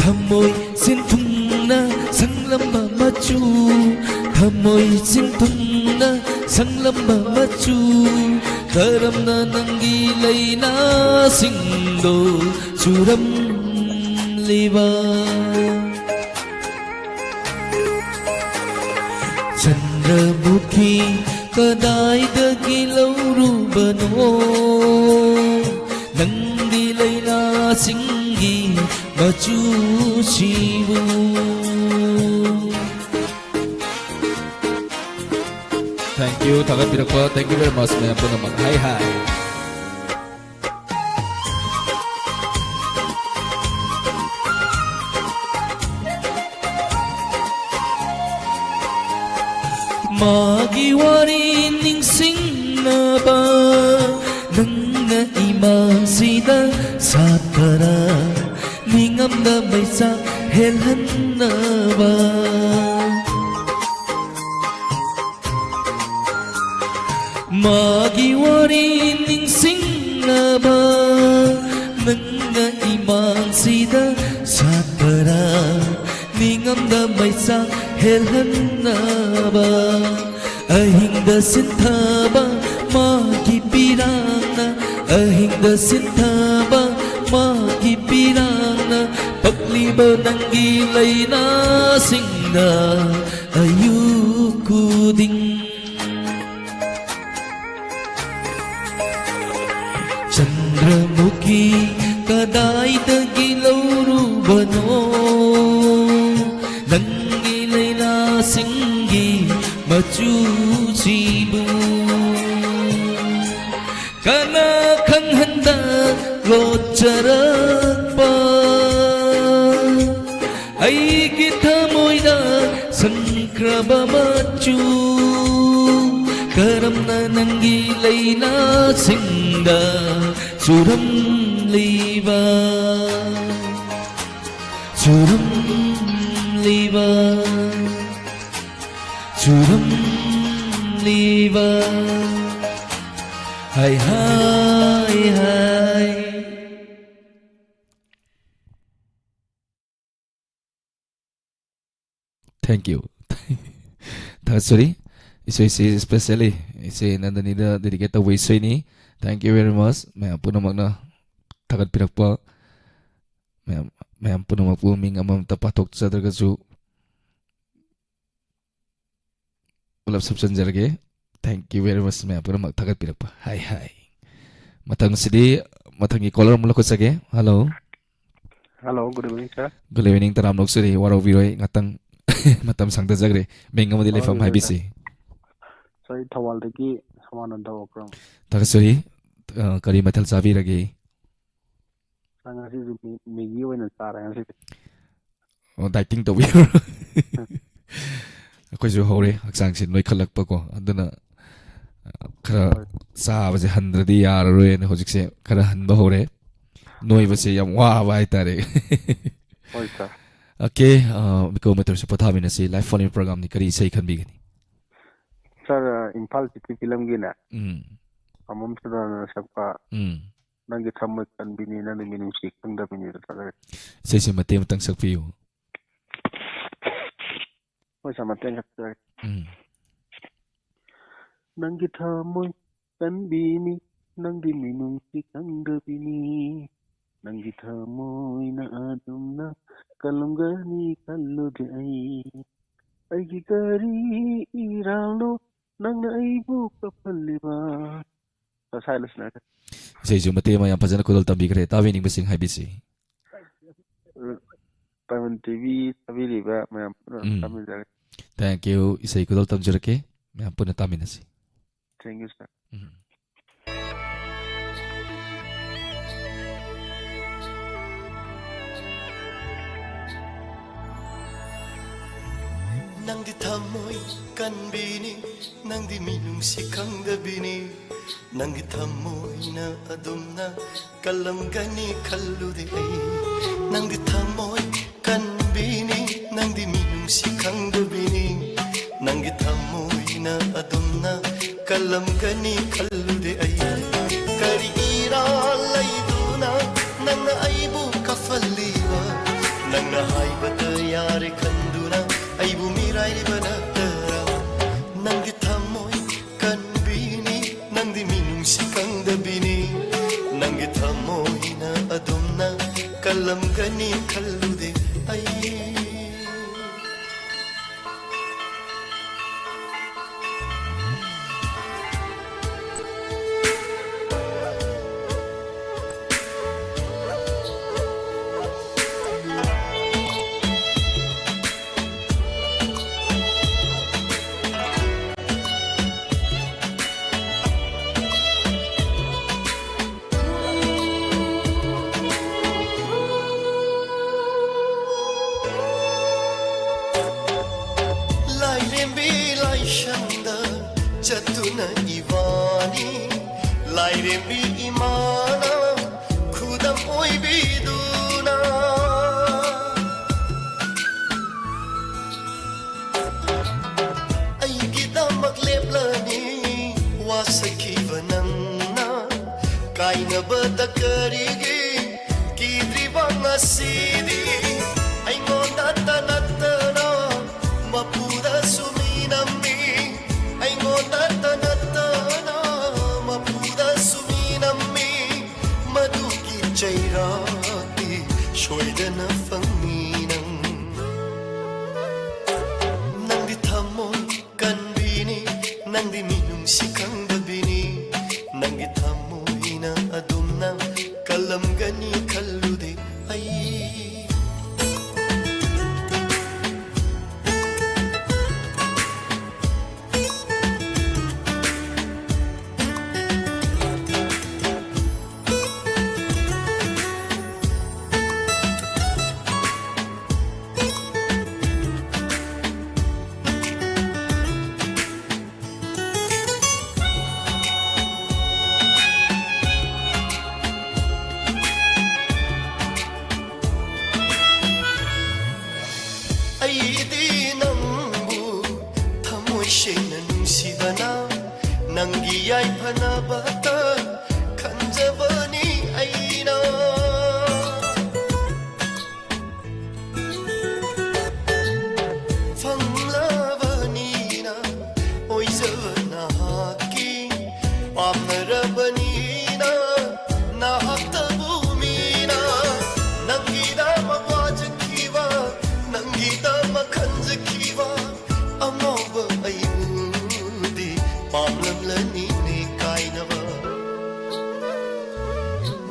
ꯊꯃꯣꯏ ꯁꯤꯟꯊꯨꯡꯅ ꯁꯪꯂꯝꯕ ꯃꯆꯨ, ꯊꯃꯣꯏ ꯁꯤꯟꯊꯨꯡꯅ ꯁꯪꯂꯝꯕ ꯃꯆꯨ꯫ ꯀꯔꯝꯅ ꯅꯪꯒꯤ ꯂꯩꯅꯥꯁꯤꯡꯗꯣ ꯆꯨꯔꯝꯂꯤꯕ? ꯆꯟꯗ꯭ꯔꯃꯨꯈꯤ ꯀꯗꯥꯏꯗꯒꯤ ꯂꯧꯔꯨꯕꯅꯣ ꯅꯪꯒꯤ ꯂꯩꯅꯥꯁꯤꯡꯒꯤ ꯃꯆꯨꯁꯤꯕꯨ? Thank you. ꯊꯥꯒꯠꯄꯤꯔꯛꯄ, thank you very much ꯃꯌꯥꯝ ꯄꯨꯝꯅꯃꯛ꯫ ꯍꯥꯏ ꯍꯥꯏ꯫ ꯃꯥꯒꯤ ꯋꯥꯔꯤ ꯅꯤꯡꯁꯤꯡꯅꯕ ꯅꯪꯅ ꯏꯃꯥꯁꯤꯗ ꯁꯥꯠꯄꯔꯥ ꯅꯤꯡꯉꯝꯗ ꯃꯩꯆꯥꯛ ꯍꯦꯜꯍꯟꯅꯕ? ꯃꯥꯒꯤ ꯋꯥꯔꯤ ꯅꯤꯡꯁꯤꯡꯅꯕ ꯃꯥꯡꯁꯤꯗ ꯁꯥꯠꯄꯔꯥ, ꯅꯤꯡꯉꯝꯗ ꯃꯩꯆꯥꯛ ꯍꯦꯜꯍꯟꯅꯕ꯫ ꯑꯍꯤꯡꯗ ꯁꯤꯟꯊꯕ ꯃꯥꯒꯤ ꯄꯤꯔꯥꯡꯅ, ꯑꯍꯤꯡꯗ ꯁꯤꯟꯊꯕ ꯃꯥꯒꯤ ꯄꯤꯔꯥꯡꯅ, ꯄꯛꯂꯤꯕ ꯅꯪꯒꯤ ꯂꯩꯅꯥꯁꯤꯡꯗ ꯑꯌꯨꯛ ꯈꯨꯗꯤꯡ꯫ ꯆꯟꯗ꯭ꯔꯃꯨꯈꯤ ꯀꯗꯥꯏꯗꯒꯤ ꯂꯧꯔꯨꯕꯅꯣ? ꯅꯪꯒꯤ ꯂꯩꯅꯥꯁꯤꯡꯒꯤ ꯃꯆꯨꯁꯤꯕꯨ ꯀꯅꯥ ꯈꯪꯍꯟꯗ ꯂꯣꯠꯆꯔꯛꯄ? ꯑꯩꯒꯤ ꯊꯃꯣꯏꯗ ꯁꯪꯈ꯭ꯔꯕ ꯃꯆꯨ, ꯀꯔꯝꯅ ꯅꯪꯒꯤ ꯂꯩꯅꯥꯁꯤꯡꯗ ꯆꯨꯔꯝꯂꯤꯕ, ꯆꯨꯔꯝꯂꯤꯕ, ꯆꯨꯔꯝꯂꯤꯕ? ꯍꯥꯏ, ꯍꯥꯏ, ꯍꯥꯏ꯫ Thank you. ꯊꯥꯒꯠꯆꯔꯤ꯫ ꯏꯁꯩꯁꯤ specially ꯏꯆꯦ ꯅꯟꯗꯅꯤꯗ dedicate ꯇꯧꯕ ꯏꯁꯩꯅꯤ꯫ Thank you very much꯫ ꯃꯌꯥꯝ ꯄꯨꯝꯅꯃꯛꯅ ꯊꯥꯒꯠꯄꯤꯔꯛꯄ, ꯃꯌꯥꯝ, ꯃꯌꯥꯝ ꯄꯨꯝꯅꯃꯛꯄꯨ ꯃꯤꯡ ꯑꯃꯃꯝꯇ ꯄꯥꯊꯣꯛꯆꯗ꯭ꯔꯒꯁꯨ ꯄꯨꯂꯞ ꯁꯨꯞꯆꯟꯖꯔꯒꯦ꯫ Thank you very much꯫ ꯃꯌꯥꯝ ꯄꯨꯝꯅꯃꯛ ꯊꯥꯒꯠꯄꯤꯔꯛꯄ꯫ ꯍꯥꯏ, ꯍꯥꯏ꯫ ꯃꯊꯪꯁꯤꯗꯤ, ꯃꯊꯪꯒꯤ caller ꯑꯃꯨꯛ ꯂꯧꯈꯠꯆꯒꯦ꯫ Hello꯫ Hello, good evening, sir꯫ Good evening, ꯇꯔꯥꯝꯅ ꯑꯣꯛꯆꯔꯤ꯫ ꯋꯥꯔꯧꯕꯤꯔꯣꯏ, ꯉꯥꯛꯇꯪ ꯃꯇꯝ ꯁꯪꯊꯖꯈ꯭ꯔꯦ꯫ ꯃꯤꯡ ꯑꯃꯗꯤ ꯂꯩꯐꯝ ꯋꯥꯔꯧꯕꯤꯔꯣꯏ, ꯍꯥꯏꯕꯤꯁꯤ꯫ Sir꯫ Sir, ꯑꯩ ꯊꯧꯕꯥꯜꯗꯒꯤ ꯁꯣꯃꯥꯅꯟꯗ ꯑꯣꯀ꯭ꯔꯝ꯫ ꯊꯥꯒꯠꯆꯔꯤ꯫ ꯑ, ꯀꯔꯤ ꯃꯊꯦꯜ ꯆꯥꯕꯤꯔꯒꯦ? Sir, ꯉꯁꯤꯁꯨ ꯃꯤ-, ꯃꯦꯒꯤ ꯑꯣꯏꯅ ꯆꯥꯔꯦ ꯉꯁꯤꯗꯤ꯫ ꯑꯣ, dieting ꯇꯧꯕꯤꯕ꯭ꯔꯣ? ꯑꯩꯈꯣꯏꯁꯨ ꯍꯧꯔꯦ ꯍꯛꯆꯥꯡꯁꯦ ꯅꯣꯏꯈꯠꯂꯛꯄꯀꯣ, ꯑꯗꯨꯅ, ꯑ, ꯈꯔ ꯍꯣꯏ꯫ ꯆꯥꯕꯁꯦ ꯍꯟꯗ꯭ꯔꯗꯤ ꯌꯥꯔꯔꯣꯏꯅ ꯍꯧꯖꯤꯛꯁꯦ ꯈꯔ ꯍꯟꯕ ꯍꯧꯔꯦ꯫ ꯅꯣꯏꯕꯁꯦ ꯌꯥꯝ ꯋꯥꯕ ꯍꯥꯏꯇꯥꯔꯦ꯫ ꯍꯣꯏ, sir꯫ Okay, ꯑ, ꯃꯤꯀꯨꯞ ꯑꯃ ꯇꯧꯔꯁꯤ, ꯄꯣꯊꯥꯃꯤꯟꯅꯁꯤ꯫ Live phone-in program-ꯅꯤ, ꯀꯔꯤ ꯏꯁꯩ ꯈꯟꯕꯤꯒꯅꯤ? Sir, ꯑ, ꯏꯝꯐꯥꯜ ꯁꯤꯇꯤ ꯐꯤꯂꯝꯒꯤꯅꯦ, ꯎꯝ꯫ ꯑꯃꯝ ꯁꯗꯥꯅꯟꯗꯅ ꯁꯛꯄ ꯎꯝ꯫ ꯅꯪꯒꯤ ꯊꯃꯣꯏ ꯀꯟꯕꯤꯅꯤ, ꯅꯪꯗꯤ ꯃꯤꯅꯨꯡꯁꯤ ꯈꯪꯗꯕꯤꯅꯤꯗꯣ ꯁꯛꯂꯛꯑꯒꯦ꯫ ꯏꯁꯩꯁꯦ ꯃꯇꯦꯛ ꯑꯃꯇꯪ ꯁꯛꯄꯤꯌꯨ꯫ ꯍꯣꯏ ꯁꯥꯔ, ꯃꯇꯦꯛ ꯈꯛ ꯁꯛꯂꯛꯑꯒꯦ꯫ ꯎꯝ꯫ ꯅꯪꯒꯤ ꯊꯃꯣꯏ ꯀꯟꯕꯤꯅꯤ, ꯅꯪꯗꯤ ꯃꯤꯅꯨꯡꯁꯤ ꯈꯪꯗꯕꯤꯅꯤ꯫ ꯅꯪꯒꯤ ꯊꯃꯣꯏꯅ ꯑꯗꯨꯝꯅ ꯀꯜꯂꯝꯒꯅꯤ ꯈꯜꯂꯨꯗꯦ ꯑꯩ꯫ ꯑꯩꯒꯤ ꯀꯔꯤ ꯏꯔꯥꯜꯅꯣ ꯅꯪꯅ ꯑꯩꯕꯨ ꯀꯞꯍꯜꯂꯤꯕ? ꯁꯥꯔ, ꯁ꯭ꯋꯥꯏ ꯂꯣꯏꯁꯤꯟꯅꯔꯦ꯫ ꯏꯁꯩꯁꯨ ꯃꯇꯦꯛ ꯑꯃ ꯌꯥꯝ ꯐꯖꯅ ꯈꯨꯗꯣꯜ ꯇꯝꯕꯤꯈ꯭ꯔꯦ꯫ ꯇꯥꯕꯤꯅꯤꯡꯕꯁꯤꯡ ꯍꯥꯏꯕꯤꯁꯤ꯫ ꯄꯥꯏꯃꯟ ꯇꯤꯚꯤ ꯊꯥꯕꯤꯔꯤꯕ ꯃꯌꯥꯝ ꯄꯨꯝꯅꯃꯛ ꯎꯝ꯫ ꯇꯥꯕꯤꯖꯔꯤ꯫ Thank you. ꯏꯁꯩ ꯈꯨꯗꯣꯜ ꯇꯝꯖꯔꯛꯀꯦ꯫ ꯃꯌꯥꯝ ꯄꯨꯟꯅ ꯇꯥꯃꯤꯟꯅꯁꯤ꯫ Thank you, sir. ꯎꯝ꯫ ꯅꯪꯗꯤ ꯊꯃꯣꯏ ꯀꯟꯕꯤꯅꯤ, ꯅꯪꯗꯤ ꯃꯤꯅꯨꯡꯁꯤ ꯈꯪꯗꯕꯤꯅꯤ꯫ ꯅꯪꯒꯤ ꯊꯃꯣꯏꯅ ꯑꯗꯨꯝꯅ ꯀꯜꯂꯝꯒꯅꯤ ꯈꯜꯂꯨꯗꯦ ꯑꯩ꯫ ꯅꯪꯗꯤ ꯊꯃꯣꯏ ꯀꯟꯕꯤꯅꯤ, ꯅꯪꯗꯤ ꯃꯤꯅꯨꯡꯁꯤ ꯈꯪꯗꯕꯤꯅꯤ꯫ ꯅꯪꯒꯤ ꯊꯃꯣꯏꯅ ꯑꯗꯨꯝꯅ ꯀꯜꯂꯝꯒꯅꯤ ꯈꯜꯂꯨꯗꯦ ꯑꯩ꯫ ꯀꯔꯤ ꯏꯔꯥꯜ ꯂꯩꯗꯨꯅ ꯅꯪꯅ ꯑꯩꯕꯨ ꯀꯞꯍꯜꯂꯤꯕ? ꯅꯪꯅ ꯍꯥꯏꯕꯗ ꯌꯥꯔꯦ ꯈꯟꯗꯨꯅ ꯑꯩꯕꯨ ꯃꯤꯔꯥꯏꯔꯤꯕ ꯅꯠꯇꯔꯥ? ꯅꯪꯒꯤ ꯊꯃꯣꯏ ꯀꯟꯕꯤꯅꯤ, ꯅꯪꯗꯤ ꯃꯤꯅꯨꯡꯁꯤ ꯈꯪꯗꯕꯤꯅꯤ꯫ ꯅꯪꯒꯤ ꯊꯃꯣꯏꯅ ꯑꯗꯨꯝꯅ ꯀꯜꯂꯝꯒꯅꯤ ꯈꯜꯂꯨꯗꯦ ꯑꯩ꯫ ꯂꯥꯏꯔꯦꯝꯕꯤ ꯂꯥꯏꯁꯪꯗ ꯆꯠꯇꯨꯅ ꯏꯕꯥꯅꯤ, ꯂꯥꯏꯔꯦꯝꯕꯤ ꯏꯃꯥꯅ ꯈꯨꯗꯝ ꯑꯣꯏꯕꯤꯗꯨꯅ꯫ ꯑꯩꯒꯤꯗꯃꯛ ꯂꯦꯞꯂꯅꯤ ꯋꯥꯁꯛꯈꯤꯕ ꯅꯪꯅ, ꯀꯥꯏꯅꯕꯗ ꯀꯔꯤꯒꯤ ꯀꯤꯗ꯭ꯔꯤꯕ ꯉꯁꯤꯗꯤ? ꯑꯩꯉꯣꯟꯗꯇ ꯅꯠꯇꯅ ꯃꯄꯨꯗꯁꯨ ꯃꯤ ꯅꯝꯃꯤ꯫ ꯑꯩꯉꯣꯟꯗꯇ ꯅꯠꯇꯅ ꯃꯄꯨꯗꯁꯨ ꯃꯤ ꯅꯝꯃꯤ꯫ ꯃꯗꯨꯒꯤ ꯆꯩꯔꯥꯛꯇꯤ ꯁꯣꯏꯗꯅ ꯐꯪꯅꯤ ꯅꯪ꯫ ꯅꯪꯗꯤ ꯊꯝꯃꯣꯏ ꯀꯟꯕꯤꯅꯤ, ꯅꯪꯗꯤ ꯃꯤꯅꯨꯡꯁꯤ ꯈꯪꯗꯕꯤꯅꯤ꯫ ꯅꯪꯒꯤ ꯊꯃꯣꯏꯅ ꯑꯗꯨꯝꯅ ꯀꯜꯂꯝꯒꯅꯤ ꯈꯜꯂꯨꯗꯦ ꯑꯩ꯫ ꯑꯩꯗꯤ ꯅꯪꯕꯨ ꯊꯃꯣꯏ ꯁꯦꯡꯅ ꯅꯨꯡꯁꯤꯕꯅ ꯅꯪꯒꯤ ꯌꯥꯏꯐꯅꯕꯇ ꯈꯟꯖꯕꯅꯤ ꯑꯩꯅ꯫ ꯐꯪꯂꯕꯅꯤꯅ ꯑꯣꯏꯖꯕ ꯅꯍꯥꯛꯀꯤ ꯄꯥꯝꯅꯔꯕꯅꯤꯅ ꯅꯍꯥꯛꯇꯕꯨ ꯃꯤꯅ ꯅꯪꯒꯤꯗꯃꯛ ꯋꯥꯖꯈꯤꯕ, ꯅꯪꯒꯤꯗꯃꯛ ꯈꯟꯖꯈꯤꯕ ꯑꯉꯧꯕ ꯑꯩꯕꯨꯗꯤ ꯄꯥꯝꯂꯝꯂꯅꯤꯅꯦ ꯀꯥꯏꯅꯕ꯫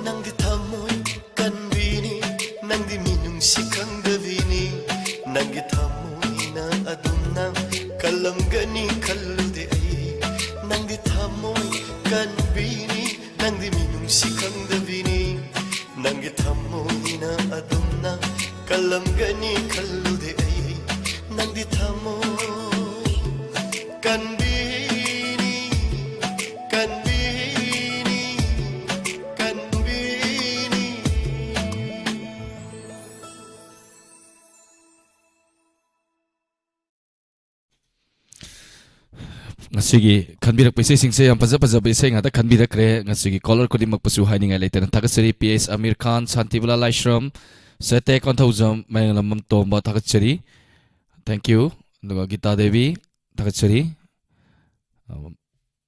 ꯅꯪꯗꯤ ꯊꯃꯣꯏ ꯀꯟꯕꯤꯅꯤ, ꯅꯪꯗꯤ ꯃꯤꯅꯨꯡꯁꯤ ꯈꯪꯗꯕꯤꯅꯤ꯫ ꯅꯪꯒꯤ ꯊꯃꯣꯏꯅ ꯑꯗꯨꯝꯅ ꯀꯜꯂꯝꯒꯅꯤ ꯈꯜꯂꯨꯗꯦ ꯑꯩ꯫ ꯅꯪꯗꯤ ꯊꯃꯣꯏ ꯀꯟꯕꯤꯅꯤ, ꯅꯪꯗꯤ ꯃꯤꯅꯨꯡꯁꯤ ꯈꯪꯗꯕꯤꯅꯤ꯫ ꯅꯪꯒꯤ ꯊꯃꯣꯏꯅ ꯑꯗꯨꯝꯅ ꯀꯜꯂꯝꯒꯅꯤ ꯈꯜꯂꯨꯗꯦ ꯑꯩ꯫ ꯅꯪꯗꯤ ꯊꯃꯣꯏ ꯀꯟꯕꯤꯅꯤ, ꯀꯟꯕꯤꯅꯤ, ꯀꯟꯕꯤꯅꯤ꯫ ꯉꯁꯤꯒꯤ ꯈꯟꯕꯤꯔꯛꯄ ꯏꯁꯩꯁꯤꯡꯁꯦ ꯌꯥꯝ ꯐꯖ ꯐꯖꯕ ꯏꯁꯩ ꯉꯥꯛꯇ ꯈꯟꯕꯤꯔꯛꯈ꯭ꯔꯦ꯫ ꯉꯁꯤꯒꯤ caller ꯈꯨꯗꯤꯡꯃꯛꯄꯨꯁꯨ ꯍꯥꯏꯅꯤꯡꯉꯥꯏ ꯂꯩꯇꯅ ꯊꯥꯒꯠꯆꯔꯤ꯫ ꯄꯤ ꯑꯦꯁ ꯑꯃꯤꯔ ꯈꯥꯟ, ꯁꯥꯟꯇꯤꯕꯂꯥ ꯂꯥꯏꯁ꯭ꯔꯝ, ꯁꯦꯇꯦ ꯀꯣꯟꯊꯧꯖꯝ, ꯃꯌꯥꯡꯂꯝꯕꯝ ꯇꯣꯝꯕ ꯊꯥꯒꯠꯆꯔꯤ꯫ Thank you꯫ ꯑꯗꯨꯒ ꯒꯤꯇꯥ ꯗꯦꯕꯤ ꯊꯥꯒꯠꯆꯔꯤ꯫ ꯑ,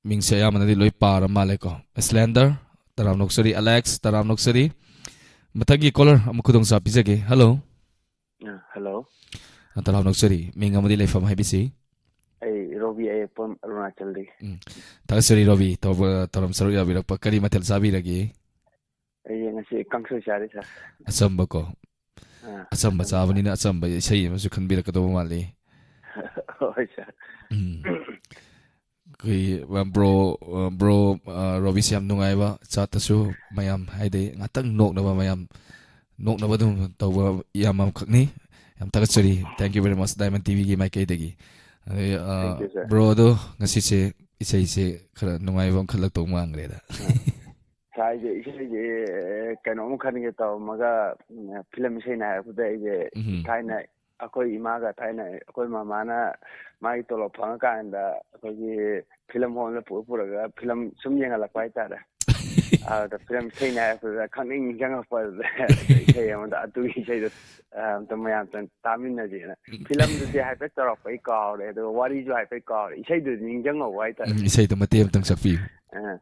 ꯃꯤꯡꯁꯦ ꯑꯌꯥꯝꯕꯅꯗꯤ ꯂꯣꯏ ꯄꯥꯔ ꯃꯥꯜꯂꯦꯀꯣ꯫ ꯏꯁꯂꯦꯟꯗꯔ, ꯇꯔꯥꯝ ꯅꯣꯛꯆꯔꯤ꯫ ꯑꯂꯦꯛꯁ, ꯇꯔꯥꯝ ꯅꯣꯛꯆꯔꯤ꯫ ꯃꯊꯪꯒꯤ caller ꯑꯃꯨꯛ ꯈꯨꯗꯣꯡꯆꯥꯕ ꯄꯤꯖꯒꯦ꯫ Hello꯫ ꯑ, hello꯫ ꯑ, ꯇꯔꯥꯝ ꯅꯣꯛꯆꯔꯤ꯫ ꯃꯤꯡ ꯑꯃꯗꯤ ꯂꯩꯐꯝ ꯍꯥꯏꯕꯤꯁꯤ? ꯑꯩ ꯔꯣꯕꯤ ꯑꯌꯦꯛꯄꯝ, ꯑꯔꯨꯅꯥꯆꯜꯗꯒꯤ꯫ ꯎꯝ꯫ ꯊꯥꯒꯠꯆꯔꯤ ꯔꯣꯕꯤ, ꯇꯧꯕ-, ꯊꯧꯔꯝ ꯁꯔꯨꯛ ꯌꯥꯕꯤꯔꯛꯄ꯫ ꯀꯔꯤ ꯃꯊꯦꯜ ꯆꯥꯕꯤꯔꯒꯦ? ꯑꯩ ꯉꯁꯤ ꯀꯥꯡꯁꯣꯏ ꯆꯥꯔꯦ, sir꯫ ꯑꯆꯝꯕꯀꯣ? ꯑꯥ, ꯑꯆꯝꯕ ꯑꯆꯝꯕ꯫ ꯆꯥꯕꯅꯤꯅ ꯑꯆꯝꯕ ꯏꯁꯩ ꯑꯃꯁꯨ ꯈꯟꯕꯤꯔꯛꯀꯗꯧꯕ ꯃꯥꯜꯂꯤ꯫ ꯍꯣꯏ, sir꯫ ꯎꯝ꯫ ꯑꯩꯈꯣꯏ, ꯑ, bro, ꯑ, bro, ꯑ, ꯔꯣꯕꯤꯁꯦ ꯌꯥꯝ ꯅꯨꯡꯉꯥꯏꯕ, chatꯇꯁꯨ ꯃꯌꯥꯝ ꯍꯥꯏꯗꯤ ꯉꯥꯛꯇꯪ ꯅꯣꯛꯅꯕ, ꯃꯌꯥꯝ ꯅꯣꯛꯅꯕ ꯑꯗꯨꯝ ꯇꯧꯕ ꯏꯌꯥꯝꯕ ꯑꯃꯈꯛꯅꯤ꯫ ꯌꯥꯝ ꯊꯥꯒꯠꯆꯔꯤ꯫ Thank you very much, Diamond T ꯚꯤꯒꯤ ꯃꯥꯏꯀꯩꯗꯒꯤ꯫ ꯑꯗꯩ, ꯑ, Thank you, sir꯫ Bro ꯑꯗꯣ ꯉꯁꯤꯁꯦ ꯏꯁꯩꯁꯦ ꯈꯔ ꯅꯨꯡꯉꯥꯏꯕ ꯑꯃ ꯈꯜꯂꯛꯇꯧ ꯃꯥꯟꯈ꯭ꯔꯦꯗ꯫ ꯁꯥꯏꯁꯦ ꯏꯁꯩꯁꯦ, ꯑꯦ, ꯀꯩꯅꯣꯝ ꯈꯟꯒꯦ ꯇꯧꯔꯝꯃꯒ, ꯎꯝ, ꯐꯤꯂꯝ ꯏꯁꯩꯅ ꯍꯥꯏꯔꯛꯄꯗ ꯑꯩꯁꯦ ꯎꯝ꯫ ꯊꯥꯏꯅ ꯑꯩꯈꯣꯏ ꯏꯃꯥꯒ ꯊꯥꯏꯅ ꯑꯩꯈꯣꯏ ꯃꯃꯥꯅ ꯃꯥꯒꯤ ꯇꯣꯂꯣꯞ ꯐꯪꯉꯀꯥꯟꯗ ꯑꯩꯈꯣꯏꯒꯤ ꯐꯤꯂꯝ ꯍꯣꯜꯗ ꯄꯨꯔ ꯄꯨꯔꯒ ꯐꯤꯂꯝ ꯁꯨꯝ ꯌꯦꯡꯍꯜꯂꯛꯄ ꯍꯥꯏꯇꯥꯔꯦ꯫ ꯑꯗꯨꯗ ꯐꯤꯂꯝ ꯏꯁꯩꯅ ꯍꯥꯏꯔꯛꯄꯗ ꯈꯪꯅꯤꯡ ꯅꯤꯡꯁꯤꯡꯉꯛꯄ ꯑꯗꯨꯗ ꯏꯁꯩ ꯑꯃꯗ ꯑꯗꯨꯒꯤ ꯏꯁꯩꯗꯣ, ꯑ, ꯑꯝꯇ ꯃꯌꯥꯝ ꯇꯥꯃꯤꯟꯅꯁꯦꯅ꯫ ꯎꯝ꯫ ꯐꯤꯂꯝꯗꯨꯗꯤ ꯍꯥꯏꯐꯦꯠ ꯆꯥꯎꯔꯥꯛꯄ ꯑꯩ ꯀꯥꯎꯔꯦ, ꯑꯗꯨꯒ ꯋꯥꯔꯤꯁꯨ ꯍꯥꯏꯐꯦꯠ ꯀꯥꯎꯔꯦ, ꯏꯁꯩꯗꯨꯗꯤ ꯅꯤꯡꯁꯤꯡꯍꯧꯕ ꯍꯥꯏꯇꯥꯔꯦ꯫ ꯎꯝ, ꯏꯁꯩꯗꯣ ꯃꯇꯦꯛ ꯑꯃꯇꯪ ꯁꯛꯄꯤꯌꯨ꯫ ꯑ,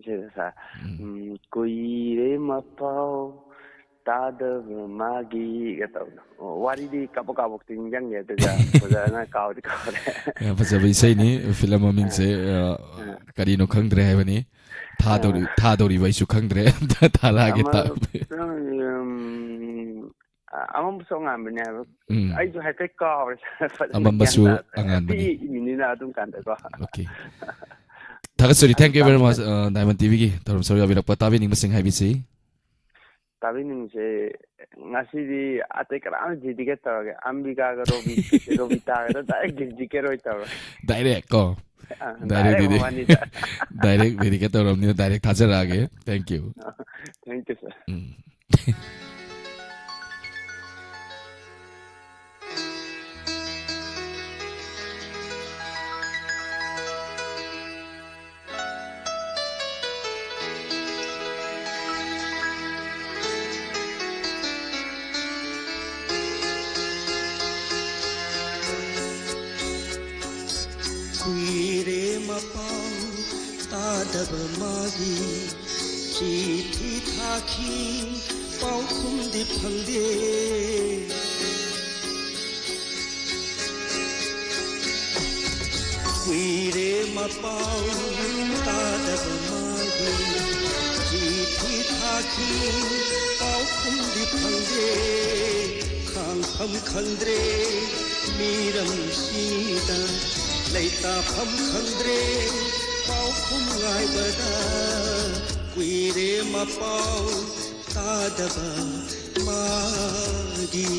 ꯏꯁꯩꯗꯣ ꯁꯥ-, ꯎꯝ꯫ ꯎꯝ, ꯀꯨꯏꯔꯦ ꯃꯄꯥꯎ ꯇꯥꯗꯕ ꯃꯥꯒꯤꯒ ꯇꯧꯕꯗꯣ꯫ ꯑꯣ, ꯋꯥꯔꯤꯗꯤ ꯀꯥꯕꯛ ꯀꯥꯕꯛꯇꯤ ꯅꯤꯡꯁꯤꯡꯉꯦ, ꯑꯗꯨꯒ ꯐꯖꯅ ꯀꯥꯎꯗꯤ ꯀꯥꯎꯔꯦ꯫ ꯌꯥꯝ ꯐꯖꯕ ꯏꯁꯩꯅꯤ꯫ ꯐꯤꯂꯝ ꯃꯃꯤꯡꯁꯦ, ꯑ, ꯑ, ꯑ꯫ ꯀꯔꯤꯅꯣ ꯈꯪꯗ꯭ꯔꯦ ꯍꯥꯏꯕꯅꯤ꯫ ꯊꯥꯗꯧꯔꯤ-, ꯑ꯫ ꯊꯥꯗꯧꯔꯤꯕ ꯑꯩꯁꯨ ꯈꯪꯗ꯭ꯔꯦ꯫ ꯑꯝꯇ ꯊꯥꯔꯛꯑꯒꯦ, ꯑꯃ, ꯇꯥꯕ꯫ ꯎꯝ, ꯑ-, ꯑꯃꯝꯕꯁꯨ ꯑꯉꯥꯟꯕꯅꯦ ꯍꯥꯏꯕ꯫ ꯎꯝ꯫ ꯑꯩꯁꯨ ꯍꯥꯏꯐꯦꯠ ꯀꯥꯎꯔꯦ꯫ ꯐꯖꯅ ꯑꯃꯝꯕꯁꯨ ꯒ꯭ꯌꯥꯟ ꯇꯥꯗ꯭ꯔꯦ꯫ ꯑꯉꯥꯟꯕꯅꯤ꯫ ꯄꯤꯛꯏꯃꯤꯅꯤꯅ ꯑꯗꯨꯝ ꯀꯥꯟꯗꯀꯣ꯫ Okay꯫ ꯊꯥꯒꯠꯆꯔꯤ꯫ ꯑꯗꯨ Thank you very much, ꯇꯥꯃꯤꯟꯅꯁꯤ꯫ ꯑ, Diamond ꯇꯤ ꯚꯤꯒꯤ ꯊꯧꯔꯝ ꯁꯔꯨꯛ ꯌꯥꯕꯤꯔꯛꯄ꯫ ꯇꯥꯕꯤꯅꯤꯡꯕꯁꯤꯡ ꯍꯥꯏꯕꯤꯁꯤ꯫ ꯇꯥꯕꯤꯅꯤꯡꯕꯁꯦ ꯉꯁꯤꯗꯤ ꯑꯇꯩ ꯀꯅꯥꯝ dedicate ꯇꯧꯔꯒꯦ꯫ ꯑꯝꯕꯤꯀꯥꯒ ꯔꯣꯕꯤ-, ꯔꯣꯕꯤꯇꯥꯒꯗ direct dedicate ꯑꯣꯏ ꯇꯧꯔꯒꯦ꯫ Direct ꯀꯣ? ꯑ, direct direct ꯗꯦꯗꯤ-, ꯃꯕꯥꯅꯤꯗ꯫ Direct dedicate ꯇꯧꯔꯕꯅꯤꯅ direct ꯊꯥꯖꯔꯛꯑꯒꯦ꯫ Thank you꯫ Thank you, sir꯫ ꯎꯝ꯫ ꯃꯥꯒꯤ ꯆꯤꯊꯤ ꯊꯥꯈꯤ, ꯄꯥꯎꯈꯨꯝꯗꯤ ꯐꯪꯗꯦ꯫ ꯀꯨꯏꯔꯦ ꯃꯄꯥꯎ ꯇꯥꯗꯕ ꯃꯥꯒꯤ, ꯆꯤꯊꯤ ꯊꯥꯈꯤ, ꯄꯥꯎꯈꯨꯝꯗꯤ ꯐꯪꯗꯦ꯫ ꯈꯥꯡꯐꯝ ꯈꯪꯗ꯭ꯔꯦ ꯃꯤꯔꯝꯁꯤꯗ, ꯂꯩꯇꯥꯐꯝ ꯈꯪꯗ꯭ꯔꯦ ꯄꯥꯎꯈꯨꯝ ꯉꯥꯏꯕꯗ꯫ ꯀꯨꯏꯔꯦ ꯃꯄꯥꯎ ꯇꯥꯗꯕ ꯃꯥꯒꯤ꯫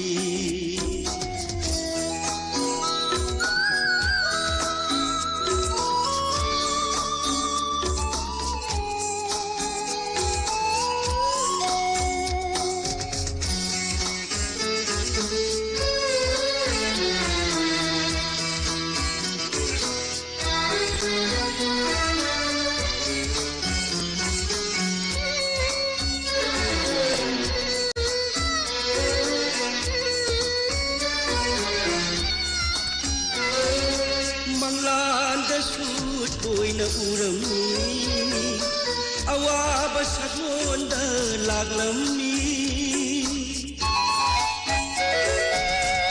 ꯃꯪꯂꯥꯟꯗꯁꯨ ꯇꯣꯏꯅ ꯎꯔꯝꯃꯤ, ꯑꯋꯥꯕ ꯁꯛꯂꯣꯟꯗ ꯂꯥꯛꯂꯝꯃꯤ꯫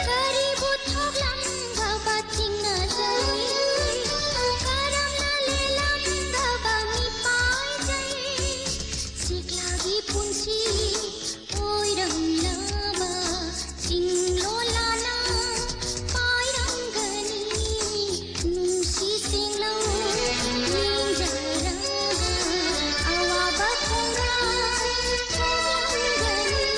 ꯀꯔꯤꯕꯨ ꯊꯣꯛꯂꯝꯗꯕ ꯆꯤꯡꯅꯖꯩ, ꯀꯔꯝꯅ ꯂꯦꯜꯂꯝꯗꯕ ꯃꯤꯄꯥꯏꯖꯩ꯫ ꯁꯤꯛꯂꯥꯒꯤ ꯄꯨꯟꯁꯤ ꯑꯣꯏꯔꯝꯂꯕ ꯆꯤꯡꯂꯣꯜꯂꯥꯅ ꯄꯥꯏꯔꯝꯒꯅꯤ꯫ ꯅꯨꯡꯁꯤ ꯁꯦꯡꯂꯧ ꯅꯤꯡꯖꯔꯕ ꯑꯋꯥꯕ ꯈꯣꯡꯒꯥꯏ ꯊꯣꯛꯂꯝꯒꯅꯤ꯫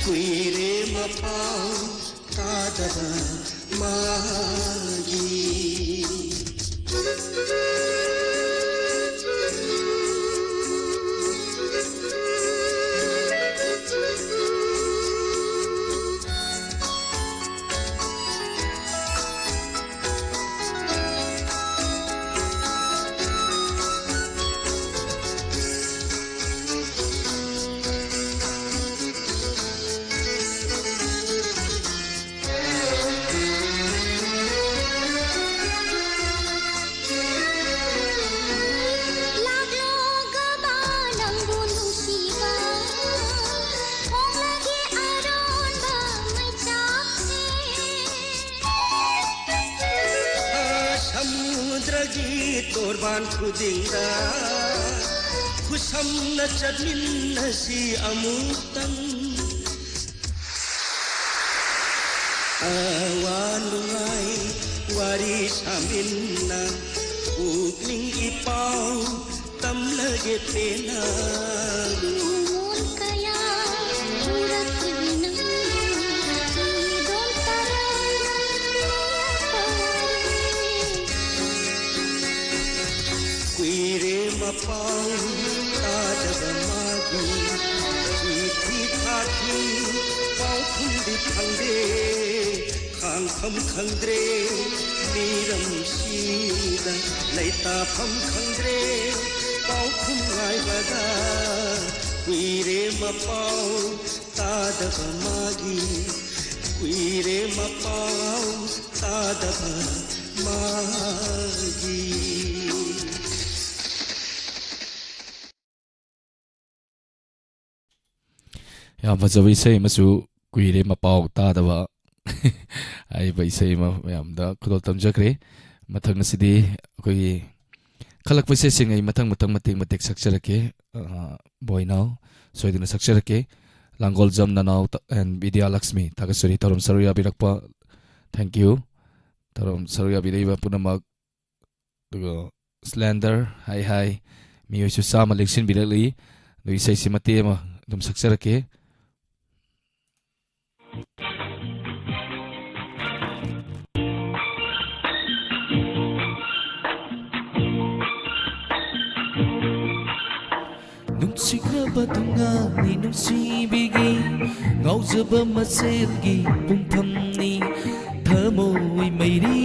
ꯀꯨꯏꯔꯦ ꯃꯄꯥꯎ ꯇꯥꯗꯕ ꯃꯥꯒꯤ꯫ ꯇꯣꯔꯕꯥꯟ ꯈꯨꯗꯤꯡꯗ ꯈꯨꯠꯁꯝꯅ ꯆꯠꯃꯤꯟꯅꯁꯤ ꯑꯃꯨꯛꯇꯪ꯫ ꯑꯋꯥ ꯅꯨꯡꯉꯥꯏ ꯋꯥꯔꯤ ꯁꯥꯃꯤꯟꯅ ꯄꯨꯛꯅꯤꯡ ꯏꯄꯥꯎ ꯇꯝꯂꯒꯦ ꯄꯦꯟꯅ꯫ ꯂꯣꯟ ꯀꯌꯥ ꯄꯨꯔꯛꯂꯤ ꯅꯪꯒꯤ ꯆꯤꯗꯣꯟ ꯇꯔꯥꯅ ꯄꯥꯔꯤ꯫ ꯀꯨꯏꯔꯦ ꯃꯄꯥꯎ ꯇꯥꯗꯕ ꯃꯥꯒꯤ ꯆꯤꯊꯤ ꯊꯥꯈꯤ ꯄꯥꯎꯈꯨꯝꯗꯤ ꯐꯪꯗꯦ꯫ ꯈꯥꯡꯐꯝ ꯈꯪꯗ꯭ꯔꯦ ꯃꯤꯔꯝꯁꯤꯗ ꯂꯩꯇꯥꯐꯝ ꯈꯪꯗ꯭ꯔꯦ ꯄꯥꯎꯈꯨꯝ ꯉꯥꯏꯕꯗ꯫ ꯀꯨꯏꯔꯦ ꯃꯄꯥꯎ ꯇꯥꯗꯕ ꯃꯥꯒꯤ ꯀꯨꯏꯔꯦ ꯃꯄꯥꯎ ꯇꯥꯗꯕ ꯃꯥꯒꯤ꯫ ꯌꯥꯝ ꯐꯖꯕ ꯏꯁꯩ ꯑꯃꯁꯨ ꯀꯨꯏꯔꯦ ꯃꯄꯥꯎ ꯇꯥꯗꯕ ꯍꯥꯏꯔꯤꯕ ꯏꯁꯩ ꯑꯃ ꯃꯌꯥꯝꯗ ꯈꯨꯗꯣꯜ ꯇꯝꯖꯈ꯭ꯔꯦ꯫ ꯃꯊꯪ ꯑꯁꯤꯗꯤ ꯑꯩꯈꯣꯏꯒꯤ ꯈꯜꯂꯛꯄ ꯏꯁꯩꯁꯤꯡ ꯑꯩ ꯃꯊꯪ ꯃꯊꯪ ꯃꯇꯦꯛ ꯃꯇꯦꯛ ꯁꯛꯆꯔꯛꯀꯦ꯫ ꯑ, ꯕꯣꯏꯅꯥꯎ ꯁꯣꯏꯗꯅ ꯁꯛꯆꯔꯛꯀꯦ꯫ ꯂꯥꯡꯒꯣꯜꯖꯝ ꯅꯅꯥꯎ ꯇ-, and ꯕꯤꯗ꯭ꯌꯥꯂꯛꯁꯃꯤ ꯊꯥꯒꯠꯆꯔꯤ ꯊꯧꯔꯝ ꯁꯔꯨꯛ ꯌꯥꯕꯤꯔꯛꯄ꯫ Thank you꯫ ꯊꯧꯔꯝ ꯁꯔꯨꯛ ꯌꯥꯕꯤꯔꯛꯏꯕ ꯄꯨꯝꯅꯃꯛ꯫ ꯑꯗꯨꯒ ꯁ꯭ꯂꯦꯟꯗꯔ ꯍꯥꯏ ꯍꯥꯏ ꯃꯤꯑꯣꯏꯁꯨ ꯆꯥꯝꯃ ꯂꯦꯡꯁꯤꯟꯕꯤꯔꯛꯂꯤ꯫ ꯑꯗꯨ ꯏꯁꯩꯁꯤ ꯃꯇꯦꯛ ꯑꯃ ꯑꯗꯨꯝ ꯁꯛꯆꯔꯛꯀꯦ꯫ ꯅꯨꯡꯁꯤꯈ꯭ꯔꯕ ꯊꯣꯡꯒꯥꯜꯅꯤ ꯅꯨꯡꯁꯤꯕꯤꯒꯤ ꯉꯥꯎꯖꯕ ꯃꯁꯦꯜꯒꯤ ꯄꯨꯡꯐꯝꯅꯤ ꯊꯃꯣꯏ ꯃꯩꯔꯤ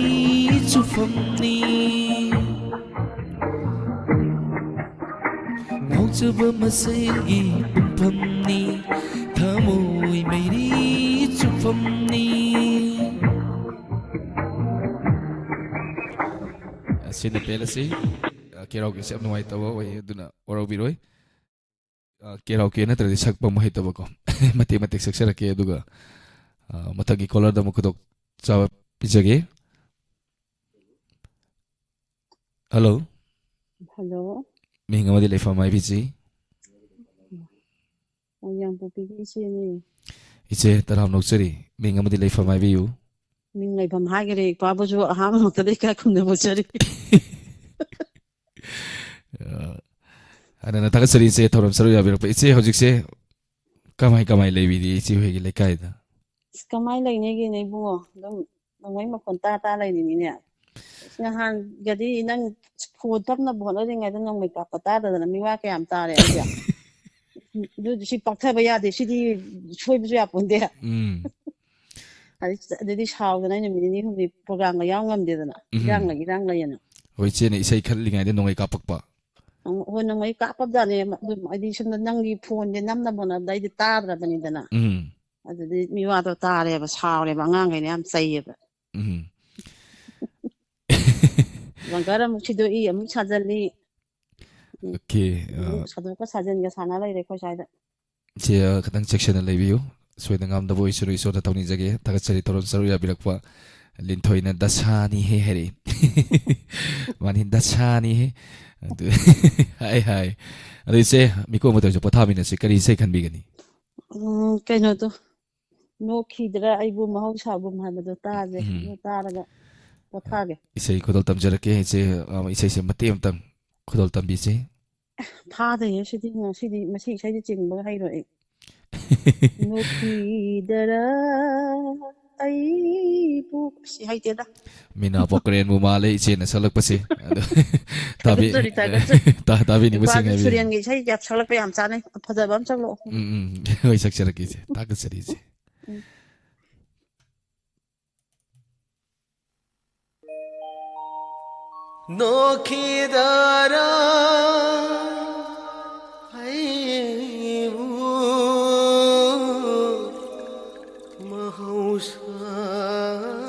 ꯆꯨꯐꯝꯅꯤ꯫ ꯉꯥꯎꯖꯕ ꯃꯁꯦꯜꯒꯤ ꯄꯨꯡꯐꯝꯅꯤ ꯊꯃꯣꯏ ꯃꯩꯔꯤ ꯆꯨꯐꯝꯅꯤ꯫ ꯑꯁꯤꯅ ꯄꯦꯜꯂꯁꯤ꯫ ꯑ, ꯀꯦꯔꯥꯎꯒꯤꯁꯦ ꯌꯥꯝ ꯅꯨꯡꯉꯥꯏꯇꯕ ꯑꯣꯏ, ꯑꯗꯨꯅ ꯋꯥꯔꯧꯕꯤꯔꯣꯏ꯫ ꯑ, ꯀꯦꯔꯥꯎꯀꯦ ꯅꯠꯇ꯭ꯔꯗꯤ ꯁꯛꯄ ꯑꯃꯨꯛ ꯍꯩꯇꯕꯀꯣ꯫ ꯃꯇꯦꯛ ꯃꯇꯦꯛ ꯁꯛꯆꯔꯛꯀꯦ, ꯑꯗꯨꯒ, ꯑ, ꯃꯊꯪꯒꯤ ꯀꯣꯂꯔꯗ ꯑꯃꯨꯛ ꯈꯨꯗꯣꯡ ꯆꯥꯕ ꯄꯤꯖꯒꯦ꯫ ꯍꯜꯂꯣ꯫ ꯍꯜꯂꯣ꯫ ꯃꯤꯡ ꯑꯃꯗꯤ ꯂꯩꯐꯝ ꯍꯥꯏꯕꯤꯁꯤ꯫ ꯃꯣꯏꯔꯥꯡꯄꯣꯛꯄꯤꯒꯤ ꯏꯆꯦꯅꯤ꯫ ꯏꯆꯦ, ꯇꯔꯥꯝꯅ ꯑꯣꯛꯆꯔꯤ꯫ ꯃꯤꯡ ꯑꯃꯗꯤ ꯂꯩꯐꯝ ꯍꯥꯏꯕꯤꯌꯨ꯫ ꯃꯤꯡ ꯂꯩꯐꯝ ꯍꯥꯏꯈꯔꯦ, ꯏꯄꯥꯕꯨꯁꯨ ꯑꯍꯥꯟꯕꯃꯛꯇꯗ ꯏꯀꯥꯏ ꯈꯨꯝꯅꯕ ꯎꯠꯆꯔꯤ꯫ ꯑ, ꯍꯥꯟꯅ ꯊꯥꯒꯠꯆꯔꯤ ꯏꯆꯦ, ꯊꯧꯔꯝ ꯁꯔꯨꯛ ꯌꯥꯕꯤꯔꯛꯄ꯫ ꯏꯆꯦ, ꯍꯧꯖꯤꯛꯁꯦ ꯀꯃꯥꯏ ꯀꯃꯥꯏ ꯂꯩꯕꯤꯔꯤ ꯏꯆꯦ ꯍꯣꯏꯒꯤ ꯂꯩꯀꯥꯏꯗ? ꯑꯁ, ꯀꯃꯥꯏ ꯂꯩꯅꯤꯒꯦꯅꯦ ꯏꯕꯨꯡꯉꯣ? ꯑꯗꯨꯝ ꯅꯣꯡꯃꯩ ꯃꯈꯣꯟ ꯇꯥ ꯇꯥ ꯂꯩꯔꯤꯅꯤꯅꯦ꯫ ꯑꯁ, ꯅꯍꯥꯟꯒꯗꯤ ꯅꯪ ꯐꯣꯟ ꯇꯞꯅꯕ ꯍꯣꯠꯅꯔꯤꯉꯩꯗ ꯅꯣꯡꯃꯩ ꯀꯥꯞꯄ ꯇꯥꯗꯗꯅ ꯃꯤꯋꯥ ꯀꯌꯥꯝ ꯇꯥꯔꯦ ꯑꯩꯁꯦ꯫ ꯑꯗꯨ ꯁꯤ ꯄꯥꯛꯊꯕ ꯌꯥꯗꯦ, ꯁꯤꯗꯤ ꯁꯣꯏꯕꯁꯨ ꯌꯥꯄꯣꯟꯇꯦ꯫ ꯎꯝ꯫ ꯑꯗꯩ-, ꯑꯗꯩꯗꯤ ꯁꯥꯎꯗꯅ ꯑꯩ ꯅꯨꯃꯤꯠ ꯅꯤꯅꯤ ꯍꯨꯝꯅꯤ ꯄ꯭ꯔꯣꯒ꯭ꯔꯥꯝꯒ ꯌꯥꯎ ꯉꯝꯗꯦꯗꯅ, ꯎꯝ꯫ ꯏꯔꯥꯡ ꯂꯩ, ꯏꯔꯥꯡ ꯂꯩꯌꯦꯅ꯫ ꯍꯣꯏ, ꯏꯆꯦꯅ ꯏꯁꯩ ꯈꯜꯂꯤꯉꯩꯗ ꯅꯣꯡꯃꯩ ꯀꯥꯞꯄꯛꯄ꯫ ꯑꯃꯨꯛ ꯍꯣꯏ, ꯅꯣꯡꯃꯩ ꯀꯥꯞꯄꯕꯖꯥꯠꯅꯦ꯫ ꯑꯗꯨꯝ ꯍꯥꯏꯗꯤ ꯁꯣꯝꯗ ꯅꯪꯒꯤ ꯐꯣꯟꯁꯦ ꯅꯝꯅꯕ ꯍꯣꯠꯅꯕꯗ ꯑꯩꯗꯤ ꯇꯥꯗ꯭ꯔꯕꯅꯤꯗꯅ꯫ ꯎꯝ꯫ ꯑꯗꯨꯗꯤ ꯃꯤꯋꯥꯗꯣ ꯇꯥꯔꯦꯕ, ꯁꯥꯎꯔꯦꯕ, ꯑꯉꯥꯡꯈꯩꯅ ꯌꯥꯝ ꯆꯩꯌꯦꯕ꯫ ꯎꯝ꯫ ꯕꯪꯀꯔ ꯑꯃꯨꯛ ꯁꯤꯗꯣꯛꯏ, ꯑꯃꯨꯛ ꯁꯥꯖꯜꯂꯤ꯫ ꯎꯝ꯫ ꯑꯣꯀꯦ, ꯑ, ꯑꯃꯨꯛ ꯁꯥꯗꯣꯛꯀ ꯁꯥꯖꯤꯟꯒ ꯁꯥꯟꯅ ꯂꯩꯔꯦ ꯑꯩꯈꯣꯏ ꯁ꯭ꯋꯥꯏꯗ꯫ ꯏꯆꯦ, ꯑ, ꯈꯤꯇꯪ ꯆꯦꯛꯁꯤꯟꯅ ꯂꯩꯕꯤꯌꯨ꯫ ꯁꯣꯏꯗ ꯉꯥꯝꯗꯕ ꯑꯣꯏꯁꯅꯨ, ꯏꯁꯣꯔꯗ ꯊꯧꯅꯤꯖꯒꯦ꯫ ꯊꯥꯒꯠꯆꯔꯤ ꯊꯧꯔꯝ ꯁꯔꯨꯛ ꯌꯥꯕꯤꯔꯛꯄ꯫ ꯂꯤꯟꯊꯣꯏꯅ "ꯗꯁꯥꯅꯤꯍꯦ" ꯍꯥꯏꯔꯛꯏ꯫ ꯃꯥꯅꯤ, "ꯗꯁꯥꯅꯤꯍꯦ" ꯑꯗꯨ ꯍꯥꯏ, ꯍꯥꯏ꯫ ꯑꯗꯨ ꯏꯆꯦ, ꯃꯤꯀꯨꯞ ꯑꯃ ꯇꯧꯔꯤꯁꯦ, ꯄꯣꯊꯥꯃꯤꯟꯅꯁꯤ꯫ ꯀꯔꯤ ꯏꯁꯩ ꯈꯟꯕꯤꯒꯅꯤ? ꯎꯝ, ꯀꯩꯅꯣꯗꯣ, "ꯅꯣꯛꯈꯤꯗ꯭ꯔꯥ ꯑꯩꯕꯨ ꯃꯍꯧꯁꯥꯒꯨꯝ" ꯍꯥꯏꯕꯗꯣ ꯇꯥꯁꯦ꯫ ꯎꯝ꯫ ꯑꯗꯨ ꯇꯥꯔꯒ ꯄꯣꯊꯥꯒꯦ꯫ ꯏꯁꯩ ꯈꯨꯗꯣꯜ ꯇꯝꯖꯔꯛꯀꯦ ꯏꯆꯦ꯫ ꯑ, ꯏꯁꯩꯁꯦ ꯃꯇꯦꯛ ꯑꯃꯇꯪ ꯈꯨꯗꯣꯜ ꯇꯝꯕꯤꯁꯦ꯫ ꯐꯥꯗꯦꯍꯦ ꯁꯤꯗꯤ, ꯉꯁꯤꯗꯤ ꯃꯁꯤ ꯏꯁꯩꯗꯤ ꯆꯤꯡꯕ ꯍꯩꯔꯣꯏ ꯑꯩ꯫ "ꯅꯣꯛꯈꯤꯗꯔ ꯑꯩꯕꯨ", ꯁꯤ ꯍꯩꯇꯦꯗ꯫ ꯃꯤꯅꯥ ꯄꯣꯀ꯭ꯔꯦꯟꯕꯨ ꯃꯥꯜꯂꯦ ꯏꯆꯦꯅ ꯁꯛꯂꯛꯄꯁꯦ꯫ ꯑꯗꯣ ꯇꯥꯕꯤ-, ꯊꯥꯒꯠꯆꯔꯤ, ꯊꯥꯒꯠꯆꯔꯤ꯫ ꯇꯥ-, ꯇꯥꯕꯤꯅꯤꯡꯕꯁꯤꯡ ꯏꯄꯥꯁꯨ ꯍꯥꯏꯕꯤꯌꯨ꯫ ꯁꯨꯔꯦꯟꯒꯤ ꯏꯁꯩ ꯌꯥꯝ ꯁꯛꯂꯛꯄ ꯌꯥꯝ ꯆꯥꯅꯩ꯫ ꯐꯖꯕ ꯑꯃ ꯁꯛꯂꯛꯑꯣ꯫ ꯎꯝ, ꯎꯝ꯫ ꯍꯣꯏ, ꯁꯛꯆꯔꯛꯀꯦ ꯏꯆꯦ꯫ ꯊꯥꯒꯠꯆꯔꯤ ꯏꯆꯦ꯫ ꯎꯝ꯫ ꯅꯣꯛꯈꯤꯗꯔ ꯑꯩꯕꯨ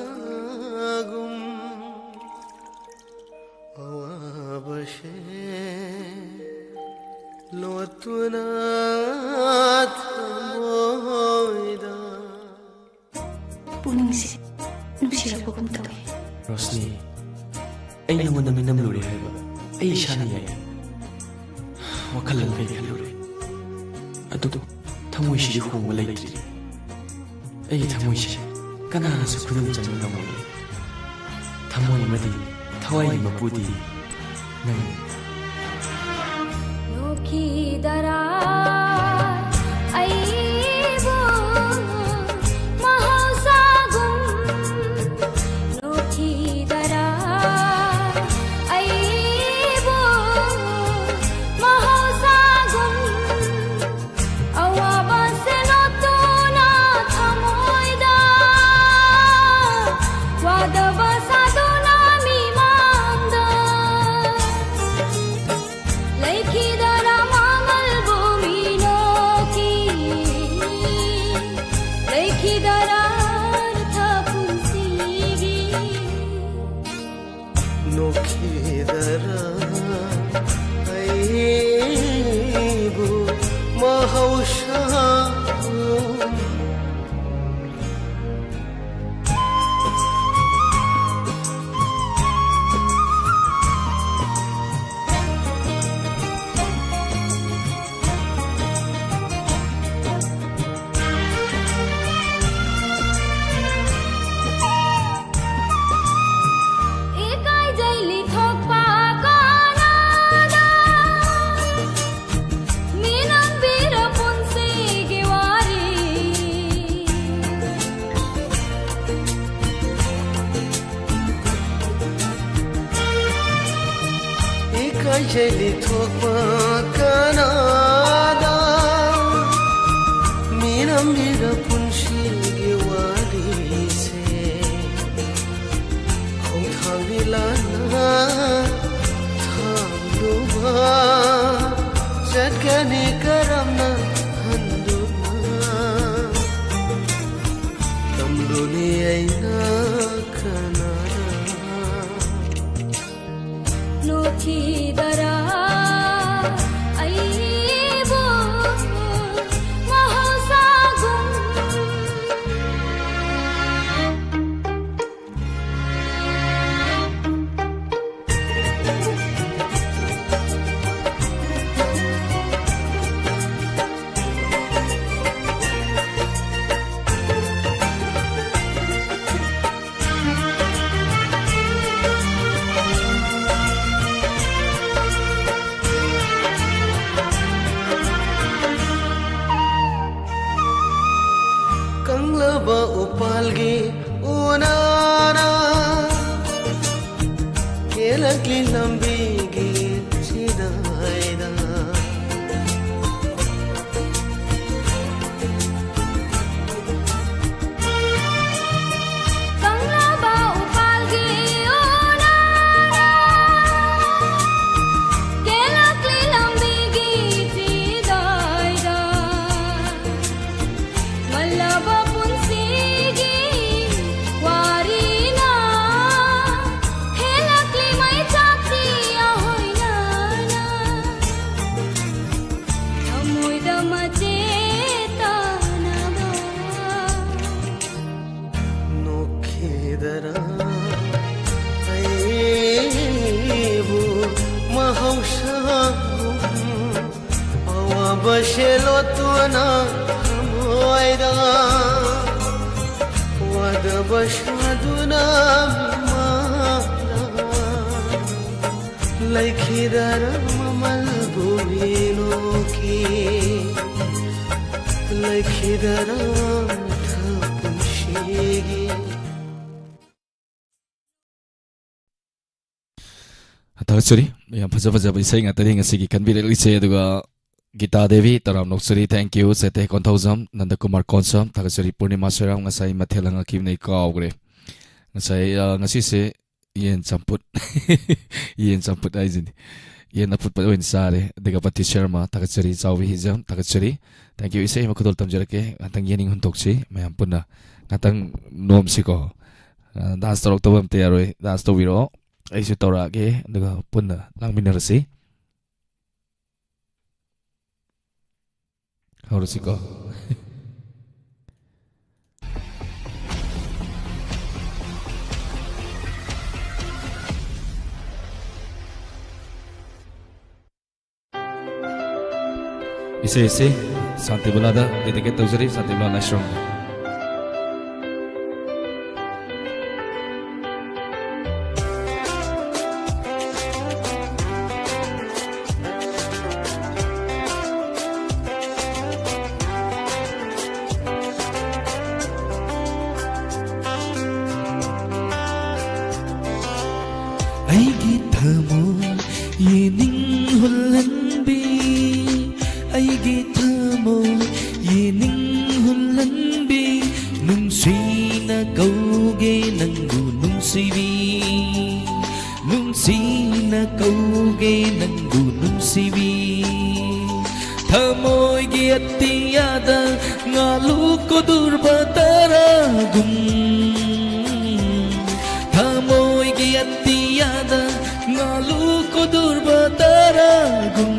ꯃꯍꯧꯁꯥꯒꯨꯝ ꯑꯋꯥꯕꯁꯦ ꯂꯣꯠꯇꯨꯅ ꯊꯃꯣꯏꯗ꯫ ꯄꯨꯛꯅꯤꯡꯁꯦ ꯅꯨꯡꯁꯤꯔꯛꯄꯒꯨꯝ ꯇꯧꯏ꯫ ꯔꯣꯁꯅꯤ, ꯑꯩ ꯅꯉꯣꯟꯗ ꯃꯤꯅꯝꯂꯨꯔꯦ ꯍꯥꯏꯕ꯫ ꯑꯗꯨꯕꯨ ꯊꯃꯣꯏꯁꯤꯗꯤ ꯍꯣꯡꯕ ꯂꯩꯇ꯭ꯔꯤ꯫ ꯑꯩꯒꯤ ꯊꯃꯣꯏꯁꯦ ꯀꯅꯥꯅꯁꯨ ꯈꯨꯗꯨꯝ ꯆꯟꯕ ꯉꯝꯃꯣꯏ꯫ ꯊꯃꯣꯏ ꯑꯃꯗꯤ ꯊꯋꯥꯏꯒꯤ ꯃꯄꯨꯗꯤ ꯅꯪꯅꯤ꯫ ꯅꯣꯛꯈꯤꯗꯔꯥ ꯑꯩꯕꯨ ꯃꯍꯧꯁꯥꯒꯨꯝ? ꯅꯣꯛꯈꯤꯗꯔꯥ ꯑꯩꯕꯨ ꯃꯍꯧꯁꯥꯒꯨꯝ? ꯑꯋꯥꯕꯁꯦ ꯂꯣꯠꯇꯨꯅ ꯊꯃꯣꯏꯗ ꯋꯥꯗꯕ ꯁꯥꯗꯨꯅ ꯃꯤꯃꯥꯡꯗ ꯂꯩꯈꯤꯗꯔꯥ ꯃꯃꯜꯕꯨ ꯃꯤꯅꯣꯛꯀꯤ? ꯂꯩꯈꯤꯗꯔꯥ ꯑꯔꯊ ꯄꯨꯟꯁꯤꯒꯤ? ꯅꯣꯛꯈꯤꯗꯔꯥ ꯑꯩꯕꯨ ꯃꯍꯧꯁꯥ? ꯏꯀꯥꯏꯖꯩ ꯂꯤꯊꯣꯛꯄ ꯀꯅꯥꯗ? ꯃꯤꯅꯝꯕꯤꯔ ꯄꯨꯟꯁꯤꯒꯤ ꯋꯥꯔꯤ꯫ ꯏꯀꯥꯏꯖꯩ ꯂꯤꯊꯣꯛꯄ ꯀꯅꯥꯗ? ꯃꯤꯅꯝꯕꯤꯔ ꯄꯨꯟꯁꯤꯒꯤ ꯋꯥꯔꯤꯁꯦ ꯈꯣꯡꯊꯥꯡꯗꯤ ꯂꯥꯟꯅ ꯊꯥꯡꯂꯨꯕ ꯆꯠꯀꯅꯤ ꯀꯔꯝꯅ ꯍꯟꯗꯨꯅ? ꯇꯝꯂꯨꯅꯤ ꯑꯩꯅ ꯀꯅꯥꯗ? ꯅꯣꯛꯈꯤꯗꯔꯥ ꯒꯤ ꯎꯅꯥꯅ ꯀꯦꯜꯂꯛꯂꯤ ꯂꯝꯕꯤꯒꯤ ꯆꯤꯗꯥꯏꯗ꯫ ꯀꯪꯂꯕ ꯎꯄꯥꯜꯒꯤ ꯎꯅꯥꯅ ꯀꯦꯜꯂꯛꯂꯤ ꯂꯝꯕꯤꯒꯤ ꯆꯤꯗꯥꯏꯗ꯫ ꯃꯜꯂꯕ ꯄꯨꯟꯁꯤꯒꯤ ꯋꯥꯔꯤꯅ ꯍꯦꯜꯂꯛꯂꯤ ꯃꯩꯆꯥꯛꯀꯤ ꯑꯍꯣꯏꯅꯅ꯫ ꯊꯃꯣꯏꯗ ꯃꯆꯦꯠ ꯇꯥꯅꯕ ꯅꯣꯛꯈꯤꯗꯔꯥ ꯑꯩꯕꯨ ꯃꯍꯧꯁꯥꯒꯨꯝ ꯑꯋꯥꯕꯁꯦ ꯂꯣꯠꯇꯨꯅ ꯊꯃꯣꯏꯗ ꯋꯥꯗꯕ ꯁꯥꯗꯨꯅ ꯃꯤꯃꯥꯡꯗ ꯂꯩꯈꯤꯗꯔ ꯃꯃꯜꯕꯨ ꯃꯤꯅꯣꯛꯈꯤ, ꯂꯩꯈꯤꯗꯔ ꯄꯨꯟꯁꯤꯒꯤ꯫ ꯊꯥꯒꯠꯆꯔꯤ꯫ ꯌꯥꯝ ꯐꯖ ꯐꯖꯕ ꯏꯁꯩ ꯉꯥꯛꯇꯅꯤ ꯉꯁꯤꯒꯤ ꯈꯟꯕꯤꯔꯛꯂꯤꯁꯦ꯫ ꯑꯗꯨꯒ ꯒꯤꯇꯥ ꯗꯦꯕꯤ, ꯇꯔꯥꯝ ꯅꯣꯛꯆꯔꯤ, thank you꯫ ꯆꯦꯇꯦ ꯀꯣꯟꯊꯧꯖꯝ, ꯅꯟꯗꯀꯨꯃꯥꯔ ꯀꯣꯟꯁꯝ, ꯊꯥꯒꯠꯆꯔꯤ꯫ ꯄꯨꯔꯅꯤꯃꯥ ꯁꯣꯏꯔꯥꯝ, ꯉꯁꯥꯏ ꯃꯊꯦꯜ ꯍꯪꯉꯛꯈꯤꯕꯅꯦ, ꯑꯩ ꯀꯥꯎꯈ꯭ꯔꯦ꯫ ꯉꯁꯥꯏ, ꯑ, ꯉꯁꯤꯁꯦ ꯌꯦꯟ ꯆꯝꯐꯨꯠ꯫ ꯌꯦꯟ ꯆꯝꯐꯨꯠ ꯍꯥꯏꯁꯤꯅꯤ꯫ ꯌꯦꯟ ꯑꯐꯨꯠꯄ ꯑꯣꯏꯅ ꯆꯥꯔꯦ꯫ ꯑꯗꯨꯒ ꯄꯇꯤ ꯁꯔꯃ, ꯊꯥꯒꯠꯆꯔꯤ꯫ ꯆꯥꯎꯕꯤ ꯍꯤꯖꯝ, ꯊꯥꯒꯠꯆꯔꯤ꯫ Thank you꯫ ꯏꯁꯩ ꯑꯃ ꯈꯨꯗꯣꯜ ꯇꯝꯖꯔꯛꯀꯦ꯫ ꯉꯥꯛꯇꯪ ꯌꯦꯅꯤꯡ ꯍꯨꯟꯗꯣꯛꯁꯤ ꯃꯌꯥꯝ ꯄꯨꯟꯅ꯫ ꯉꯥꯛꯇꯪ ꯅꯣꯝꯁꯤꯀꯣ꯫ ꯑ, dance ꯇꯧꯔꯛꯇꯕ ꯑꯝꯇ ꯌꯥꯔꯣꯏ꯫ Dance ꯇꯧꯕꯤꯔꯛꯑꯣ꯫ ꯑꯩꯁꯨ ꯇꯧꯔꯛꯑꯒꯦ, ꯑꯗꯨꯒ ꯄꯨꯟꯅ ꯂꯥꯡꯃꯤꯟꯅꯔꯁꯤ꯫ ꯍꯧꯔꯁꯤꯀꯣ꯫ ꯏꯁꯩ ꯑꯁꯤ ꯁꯥꯟꯇꯤꯕꯂꯥꯗ dedicate ꯇꯧꯖꯔꯤ, ꯁꯥꯟꯇꯤꯕꯂꯥ ꯂꯥꯏꯁ꯭ꯔꯝꯗ꯫ ꯊꯃꯣꯏ ꯌꯦꯅꯤꯡ ꯍꯨꯜꯍꯟꯕꯤ, ꯑꯩꯒꯤ ꯊꯃꯣꯏ ꯌꯦꯅꯤꯡ ꯍꯨꯜꯍꯟꯕꯤ, ꯅꯨꯡꯁꯤꯅ ꯀꯧꯒꯦ ꯅꯪꯕꯨ ꯅꯨꯡꯁꯤꯕꯤ, ꯅꯨꯡꯁꯤꯅ ꯀꯧꯒꯦ ꯅꯪꯕꯨ ꯅꯨꯡꯁꯤꯕꯤ꯫ ꯊꯃꯣꯏꯒꯤ ꯑꯇꯤꯌꯥꯗ ꯉꯥꯂꯨ ꯀꯨꯗꯨꯔꯕ ꯇꯔꯥꯒꯨꯝ, ꯊꯃꯣꯏꯒꯤ ꯑꯇꯤꯌꯥꯗ ꯉꯥꯂꯨ ꯀꯨꯗꯨꯔꯕ ꯇꯔꯥꯒꯨꯝ꯫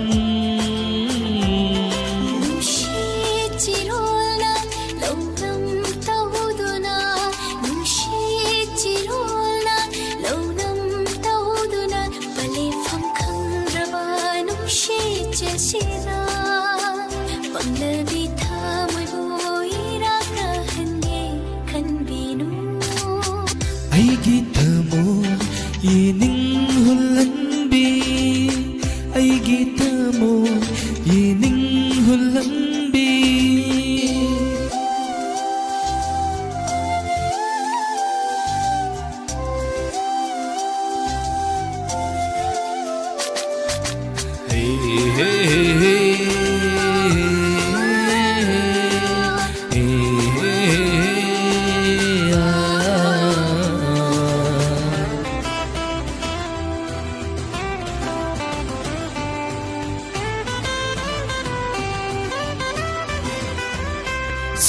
ꯅꯨꯡꯁꯤꯠ ꯆꯤꯔꯣꯜꯅ ꯂꯧꯅꯝ ꯇꯧꯗꯨꯅ, ꯅꯨꯡꯁꯤꯠ ꯆꯤꯔꯣꯜꯅ ꯂꯧꯅꯝ ꯇꯧꯗꯨꯅ, ꯄꯂꯦꯐꯝ ꯈꯪꯗ꯭ꯔꯕ ꯅꯨꯡꯁꯤꯠ ꯆꯦꯜꯁꯤꯗ, ꯄꯪꯂꯕꯤ ꯊꯃꯣꯏꯕꯨ ꯏꯔꯥꯛꯅꯍꯟꯒꯦ ꯈꯟꯕꯤꯅꯨ꯫ ꯑꯩꯒꯤ ꯊꯃꯣꯏ ꯌꯦꯅꯤꯡ ꯍꯨꯜꯍꯟꯕꯤ, ꯑꯩꯒꯤ ꯊꯃꯣꯏ ꯌꯦꯅꯤꯡ ꯍꯨꯜꯍꯟꯕꯤ꯫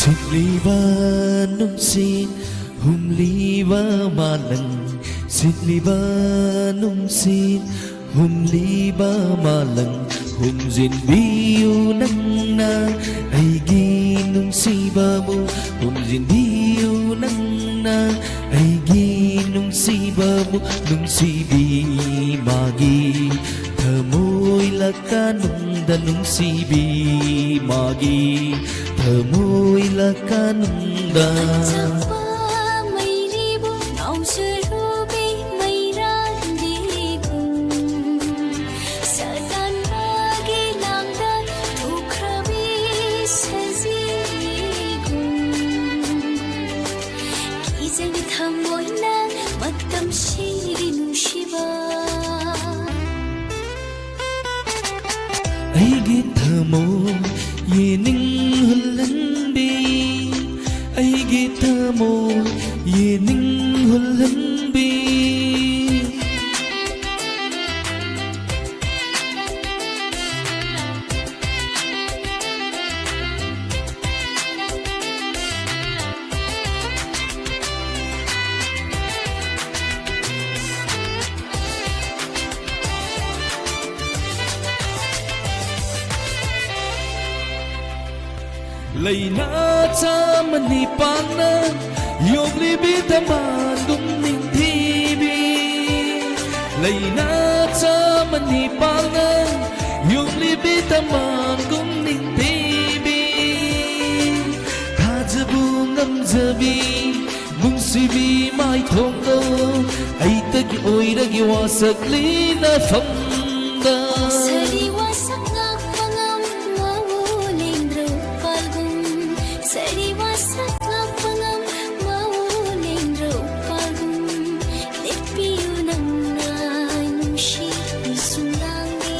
ꯁꯤꯠꯂꯤꯕ ꯅꯨꯡꯁꯤꯠ ꯍꯨꯝꯂꯤꯕ ꯃꯥꯂꯪ, ꯁꯤꯠꯂꯤꯕ ꯅꯨꯡꯁꯤꯠ ꯍꯨꯝꯂꯤꯕ ꯃꯥꯂꯪ, ꯍꯨꯝꯖꯤꯟꯕꯤꯌꯨ ꯅꯪꯅ ꯑꯩꯒꯤ ꯅꯨꯡꯁꯤꯕꯕꯨ, ꯍꯨꯝꯖꯤꯟꯕꯤꯌꯨ ꯅꯪꯅ ꯑꯩꯒꯤ ꯅꯨꯡꯁꯤꯕꯕꯨ, ꯅꯨꯡꯁꯤꯕꯤ ꯃꯥꯒꯤ ꯊꯃꯣꯏ ꯂꯀꯥꯅꯨꯡꯗ, ꯅꯨꯡꯁꯤꯕꯤ ꯃꯥꯒꯤ ꯊꯃꯣꯏ ꯂꯀꯥꯅꯨꯡꯗ꯫ ꯑꯆꯝꯕ ꯃꯩꯔꯤꯕꯨ ꯉꯥꯎꯖꯔꯨꯕꯤ ꯃꯩꯔꯥꯟꯕꯤꯒꯨꯝ, ꯁꯥꯇꯥꯟ ꯃꯥꯒꯤ ꯂꯥꯡꯗ ꯊꯣꯛꯈ꯭ꯔꯕꯤ ꯁꯖꯤꯒꯨꯝ, ꯀꯤꯖꯩ ꯊꯃꯣꯏꯅ ꯃꯇꯝꯁꯤꯒꯤ ꯅꯨꯡꯁꯤꯕ꯫ ꯊꯃꯣꯏ ꯌꯦꯅꯤꯡꯍꯜꯍꯟꯕꯤ, ꯑꯩꯒꯤ ꯊꯃꯣꯏ ꯌꯦꯅꯤꯡꯍꯜꯍꯟꯕꯤ꯫ ꯂꯩꯅꯥ ꯆꯥꯝꯃ ꯅꯤꯄꯥꯟꯅ ꯌꯣꯛꯂꯤꯕꯤ ꯊꯝꯕꯥꯜꯒꯨꯝ ꯅꯤꯡꯊꯤꯕꯤ꯫ ꯂꯩꯅꯥ ꯆꯥꯝꯃ ꯅꯤꯄꯥꯟꯅ ꯌꯣꯛꯂꯤꯕꯤ ꯊꯝꯕꯥꯜꯒꯨꯝ ꯅꯤꯡꯊꯤꯕꯤ꯫ ꯊꯥꯖꯕ ꯉꯝꯖꯕꯤ ꯅꯨꯡꯁꯤꯕꯤ ꯃꯥꯏꯊꯣꯡꯗꯣ ꯑꯩꯇꯒꯤ ꯑꯣꯏꯔꯒꯦ ꯋꯥꯁꯛꯂꯤ ꯅꯐꯝꯗ꯫ ꯁꯥꯔꯤ ꯋꯥꯁꯛ ꯉꯥꯛꯄ ꯉꯝ ꯃꯥꯎ ꯂꯦꯡꯗ꯭ꯔꯣ ꯄꯥꯜꯒꯨꯝ꯫ ꯁꯥꯔꯤ ꯋꯥꯁꯛ ꯉꯥꯛꯄ ꯉꯝ ꯃꯥꯎ ꯂꯦꯡꯗ꯭ꯔꯣ ꯄꯥꯜꯒꯨꯝ꯫ ꯂꯦꯞꯄꯤꯌꯨ ꯅꯪꯅ ꯅꯨꯡꯁꯤꯕꯤ ꯁꯨꯝꯂꯥꯡꯂꯤ꯫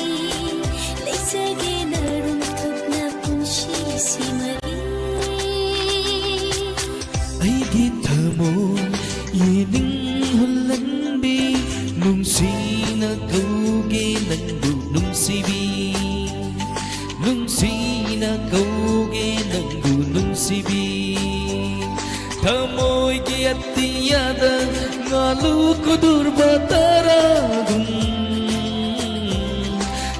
ꯂꯩꯖꯒꯦ ꯅꯔꯨꯝ ꯊꯨꯞꯅ ꯄꯨꯟꯁꯤꯁꯤꯃ ꯑꯩꯒꯤ ꯊꯃꯣꯏ ꯌꯦꯅꯤꯡꯍꯜꯍꯟꯕꯤ, ꯅꯨꯡꯁꯤꯅ ꯀꯧꯒꯦ ꯅꯪꯕꯨ ꯅꯨꯡꯁꯤꯕꯤ꯫ ꯅꯨꯡꯁꯤꯅ ꯀꯧꯒꯦ ꯅꯪꯕꯨ ꯅꯨꯡꯁꯤꯕꯤ꯫ ꯊꯃꯣꯏꯒꯤ ꯑꯇꯤꯌꯥꯗ ꯉꯥꯂꯨ ꯀꯨꯗꯨꯔꯕ ꯇꯔꯥꯒꯨꯝ꯫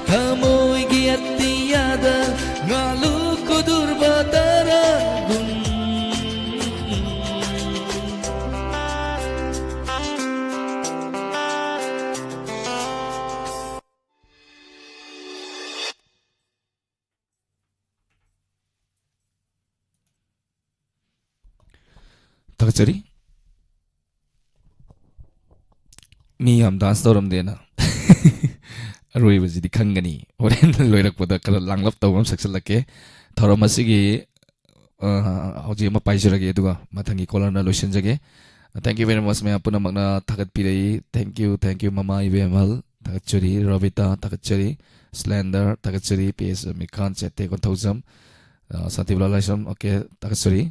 ꯊꯃꯣꯏꯒꯤ ꯑꯇꯤꯌꯥꯗ ꯉꯥꯂꯨ ꯀꯨꯗꯨꯔꯕ ꯇꯔꯥꯒꯨꯝ꯫ ꯊꯥꯒꯠꯆꯔꯤ꯫ ꯃꯤ ꯌꯥꯝ ꯗꯥꯟꯁ ꯇꯧꯔꯝꯗꯦꯅ꯫ ꯑꯔꯣꯏꯕꯁꯤꯗꯤ ꯈꯪꯒꯅꯤ꯫ ꯍꯣꯔꯦꯟ ꯂꯣꯏꯔꯛꯄꯗ ꯈꯔ ꯂꯥꯡꯂꯞ ꯇꯧꯕ ꯑꯃ ꯁꯛꯆꯜꯂꯛꯀꯦ꯫ ꯊꯧꯔꯝ ꯑꯁꯤꯒꯤ, ꯑ, ꯍꯧꯖꯤꯛ ꯑꯃ ꯄꯥꯏꯖꯔꯒꯦ, ꯑꯗꯨꯒ ꯃꯊꯪꯒꯤ ꯀꯣꯂꯔꯅ ꯂꯣꯏꯁꯤꯟꯖꯒꯦ꯫ Thank you very much, ꯃꯌꯥꯝ ꯄꯨꯝꯅꯃꯛꯅ ꯊꯥꯒꯠꯄꯤꯔꯛꯏ꯫ Thank you, thank you, ꯃꯃꯥ ꯏꯕꯦꯝꯍꯜ꯫ ꯊꯥꯒꯠꯆꯔꯤ꯫ ꯔꯣꯕꯤꯇꯥ, ꯊꯥꯒꯠꯆꯔꯤ꯫ ꯁ꯭ꯂꯦꯟꯗꯔ, ꯊꯥꯒꯠꯆꯔꯤ꯫ ꯄꯤ ꯑꯦꯁ ꯔꯃꯤꯀꯥꯟ, ꯆꯦꯇꯦ ꯀꯣꯟꯊꯧꯖꯝ, ꯑ, ꯁꯥꯟꯇꯤꯕꯂꯥ ꯂꯥꯏꯁ꯭ꯔꯝ, ꯑꯣꯀꯦ, ꯊꯥꯒꯠꯆꯔꯤ꯫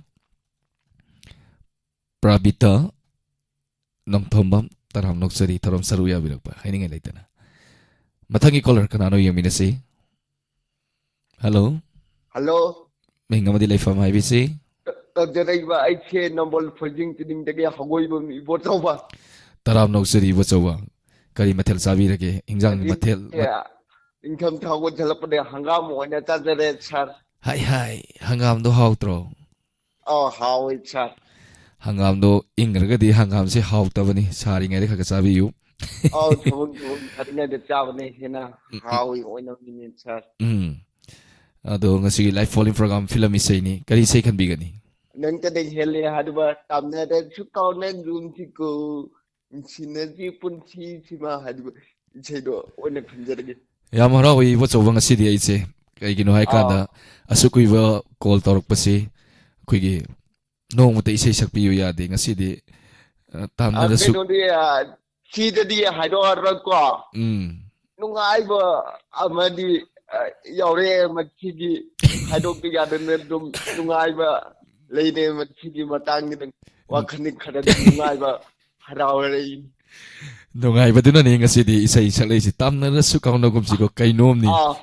ꯄ꯭ꯔꯥꯕꯤꯇꯥ ꯅꯣꯡꯊꯣꯝꯕꯝ, ꯇꯔꯥꯝ ꯅꯣꯛꯆꯔꯤ, ꯊꯧꯔꯝ ꯁꯔꯨꯛ ꯌꯥꯕꯤꯔꯛꯄ ꯍꯥꯏꯅꯤꯡꯉꯥꯏ ꯂꯩꯇꯅ꯫ ꯃꯊꯪꯒꯤ ꯀꯣꯂꯔ ꯀꯅꯥꯅꯣ ꯌꯦꯡꯃꯤꯟꯅꯁꯤ꯫ ꯍꯜꯂꯣ꯫ ꯍꯜꯂꯣ꯫ ꯃꯤꯡ ꯑꯃꯗꯤ ꯂꯩꯐꯝ ꯍꯥꯏꯕꯤꯁꯤ꯫ ꯇ-, ꯇꯧꯖꯔꯛꯏꯕ ꯑꯩꯁꯦ ꯅꯝꯕꯣꯜ ꯐꯣꯏꯖꯤꯡ ꯇꯤꯅꯤꯡꯗꯒꯤ ꯍꯒꯣꯏꯕꯝ ꯏꯕꯣꯆꯧꯕ꯫ ꯇꯔꯥꯝ ꯅꯣꯛꯆꯔꯤ ꯏꯕꯣꯆꯧꯕ꯫ ꯀꯔꯤ ꯃꯊꯦꯜ ꯆꯥꯕꯤꯔꯒꯦ? ꯏꯟꯖꯥꯡ ꯉꯁꯤ, ꯃꯊꯦꯜ ꯃ- ꯑꯦ, ꯅꯤꯡꯊꯝꯊꯥ ꯑꯣꯏꯁꯤꯜꯂꯛꯄꯗ ꯍꯪꯒꯥꯝ ꯑꯣꯏꯅ ꯆꯥꯖꯔꯦ, ꯁꯥꯔ꯫ ꯍꯥꯏ ꯍꯥꯏ, ꯍꯪꯒꯥꯝꯗꯣ ꯍꯥꯎꯇ꯭ꯔꯣ? ꯑꯧ, ꯍꯥꯎꯋꯤ, ꯁꯥꯔ꯫ ꯍꯪꯒꯥꯝꯗꯣ ꯏꯪꯈ꯭ꯔꯒꯗꯤ ꯍꯪꯒꯥꯝꯁꯦ ꯍꯥꯎꯇꯕꯅꯤ, ꯁꯥꯔꯤꯉꯩꯗ ꯈꯔ ꯈꯔ ꯆꯥꯕꯤꯌꯨ꯫ ꯑꯧ, ꯊꯨꯝ, ꯊꯨꯝ ꯁꯥꯔꯤꯉꯩꯗ ꯆꯥꯕꯅ ꯍꯦꯟꯅ ꯎꯝ, ꯎꯝ꯫ ꯍꯥꯎꯋꯤ ꯑꯣꯏꯅꯕꯅꯤ, ꯁꯥꯔ꯫ ꯎꯝ꯫ ꯑꯗꯣ ꯉꯁꯤꯒꯤ Live Phone-In Program ꯐꯤꯂꯝ ꯏꯁꯩꯅꯤ꯫ ꯀꯔꯤ ꯏꯁꯩ ꯈꯟꯕꯤꯒꯅꯤ? ꯅꯪꯇꯅ ꯍꯦꯜꯂꯦ ꯍꯥꯏꯗꯨꯕ ꯇꯥꯝꯅꯔꯁꯨ ꯀꯥꯎꯅꯒꯨꯝꯁꯤꯀꯣ, ꯅꯨꯡꯁꯤꯅꯁꯤ ꯄꯨꯟꯁꯤꯁꯤꯃ ꯍꯥꯏꯗꯨꯕ ꯏꯁꯩꯗꯣ ꯑꯣꯏꯅ ꯈꯟꯖꯔꯒꯦ꯫ ꯌꯥꯝ ꯍꯔꯥꯎꯏ ꯏꯕꯣꯆꯧꯕ, ꯉꯁꯤꯗꯤ ꯑꯩꯁꯦ ꯀꯩꯒꯤꯅꯣ ꯍꯥꯏꯀꯥꯟꯗ ꯑꯥ꯫ ꯑꯁꯨꯛ ꯀꯨꯏꯕ ꯀꯣꯜ ꯇꯧꯔꯛꯄꯁꯤ ꯑꯩꯈꯣꯏꯒꯤ ꯅꯣꯡꯃꯇ ꯏꯁꯩ ꯁꯛꯄꯤꯌꯨ ꯌꯥꯗꯦ꯫ ꯉꯁꯤꯗꯤ, ꯑ, ꯑ, ꯇꯥꯝꯅꯔꯁꯨ ꯀꯩꯅꯣꯗꯤ, ꯑ, ꯁꯤꯗꯗꯤ ꯍꯥꯏꯗꯣꯛꯑꯔꯣꯏꯀꯣ꯫ ꯎꯝ꯫ ꯅꯨꯡꯉꯥꯏꯕ ꯑꯃꯗꯤ, ꯑ, ꯌꯥꯎꯔꯛꯑꯦ ꯃꯁꯤꯒꯤ ꯍꯥꯏꯗꯣꯛꯄ ꯌꯥꯗꯅ ꯑꯗꯨꯝ ꯅꯨꯡꯉꯥꯏꯕ ꯂꯩꯔꯦ ꯃꯁꯤꯒꯤ ꯃꯇꯥꯡꯒꯤꯗ ꯎꯝ꯫ ꯋꯥꯈꯜꯗꯤ ꯈꯔꯗꯤ ꯅꯨꯡꯉꯥꯏꯕ ꯍꯔꯥꯎꯔꯛꯏ꯫ ꯅꯨꯡꯉꯥꯏꯕꯗꯨꯅꯅꯤ ꯉꯁꯤꯗꯤ ꯏꯁꯩ ꯁꯛꯂꯛꯏꯁꯤ꯫ ꯇꯥꯝꯅꯔꯁꯨ ꯀꯥꯎꯅꯒꯨꯝꯁꯤꯀꯣ, ꯀꯩꯅꯣꯝꯅꯤ꯫ ꯑꯥ꯫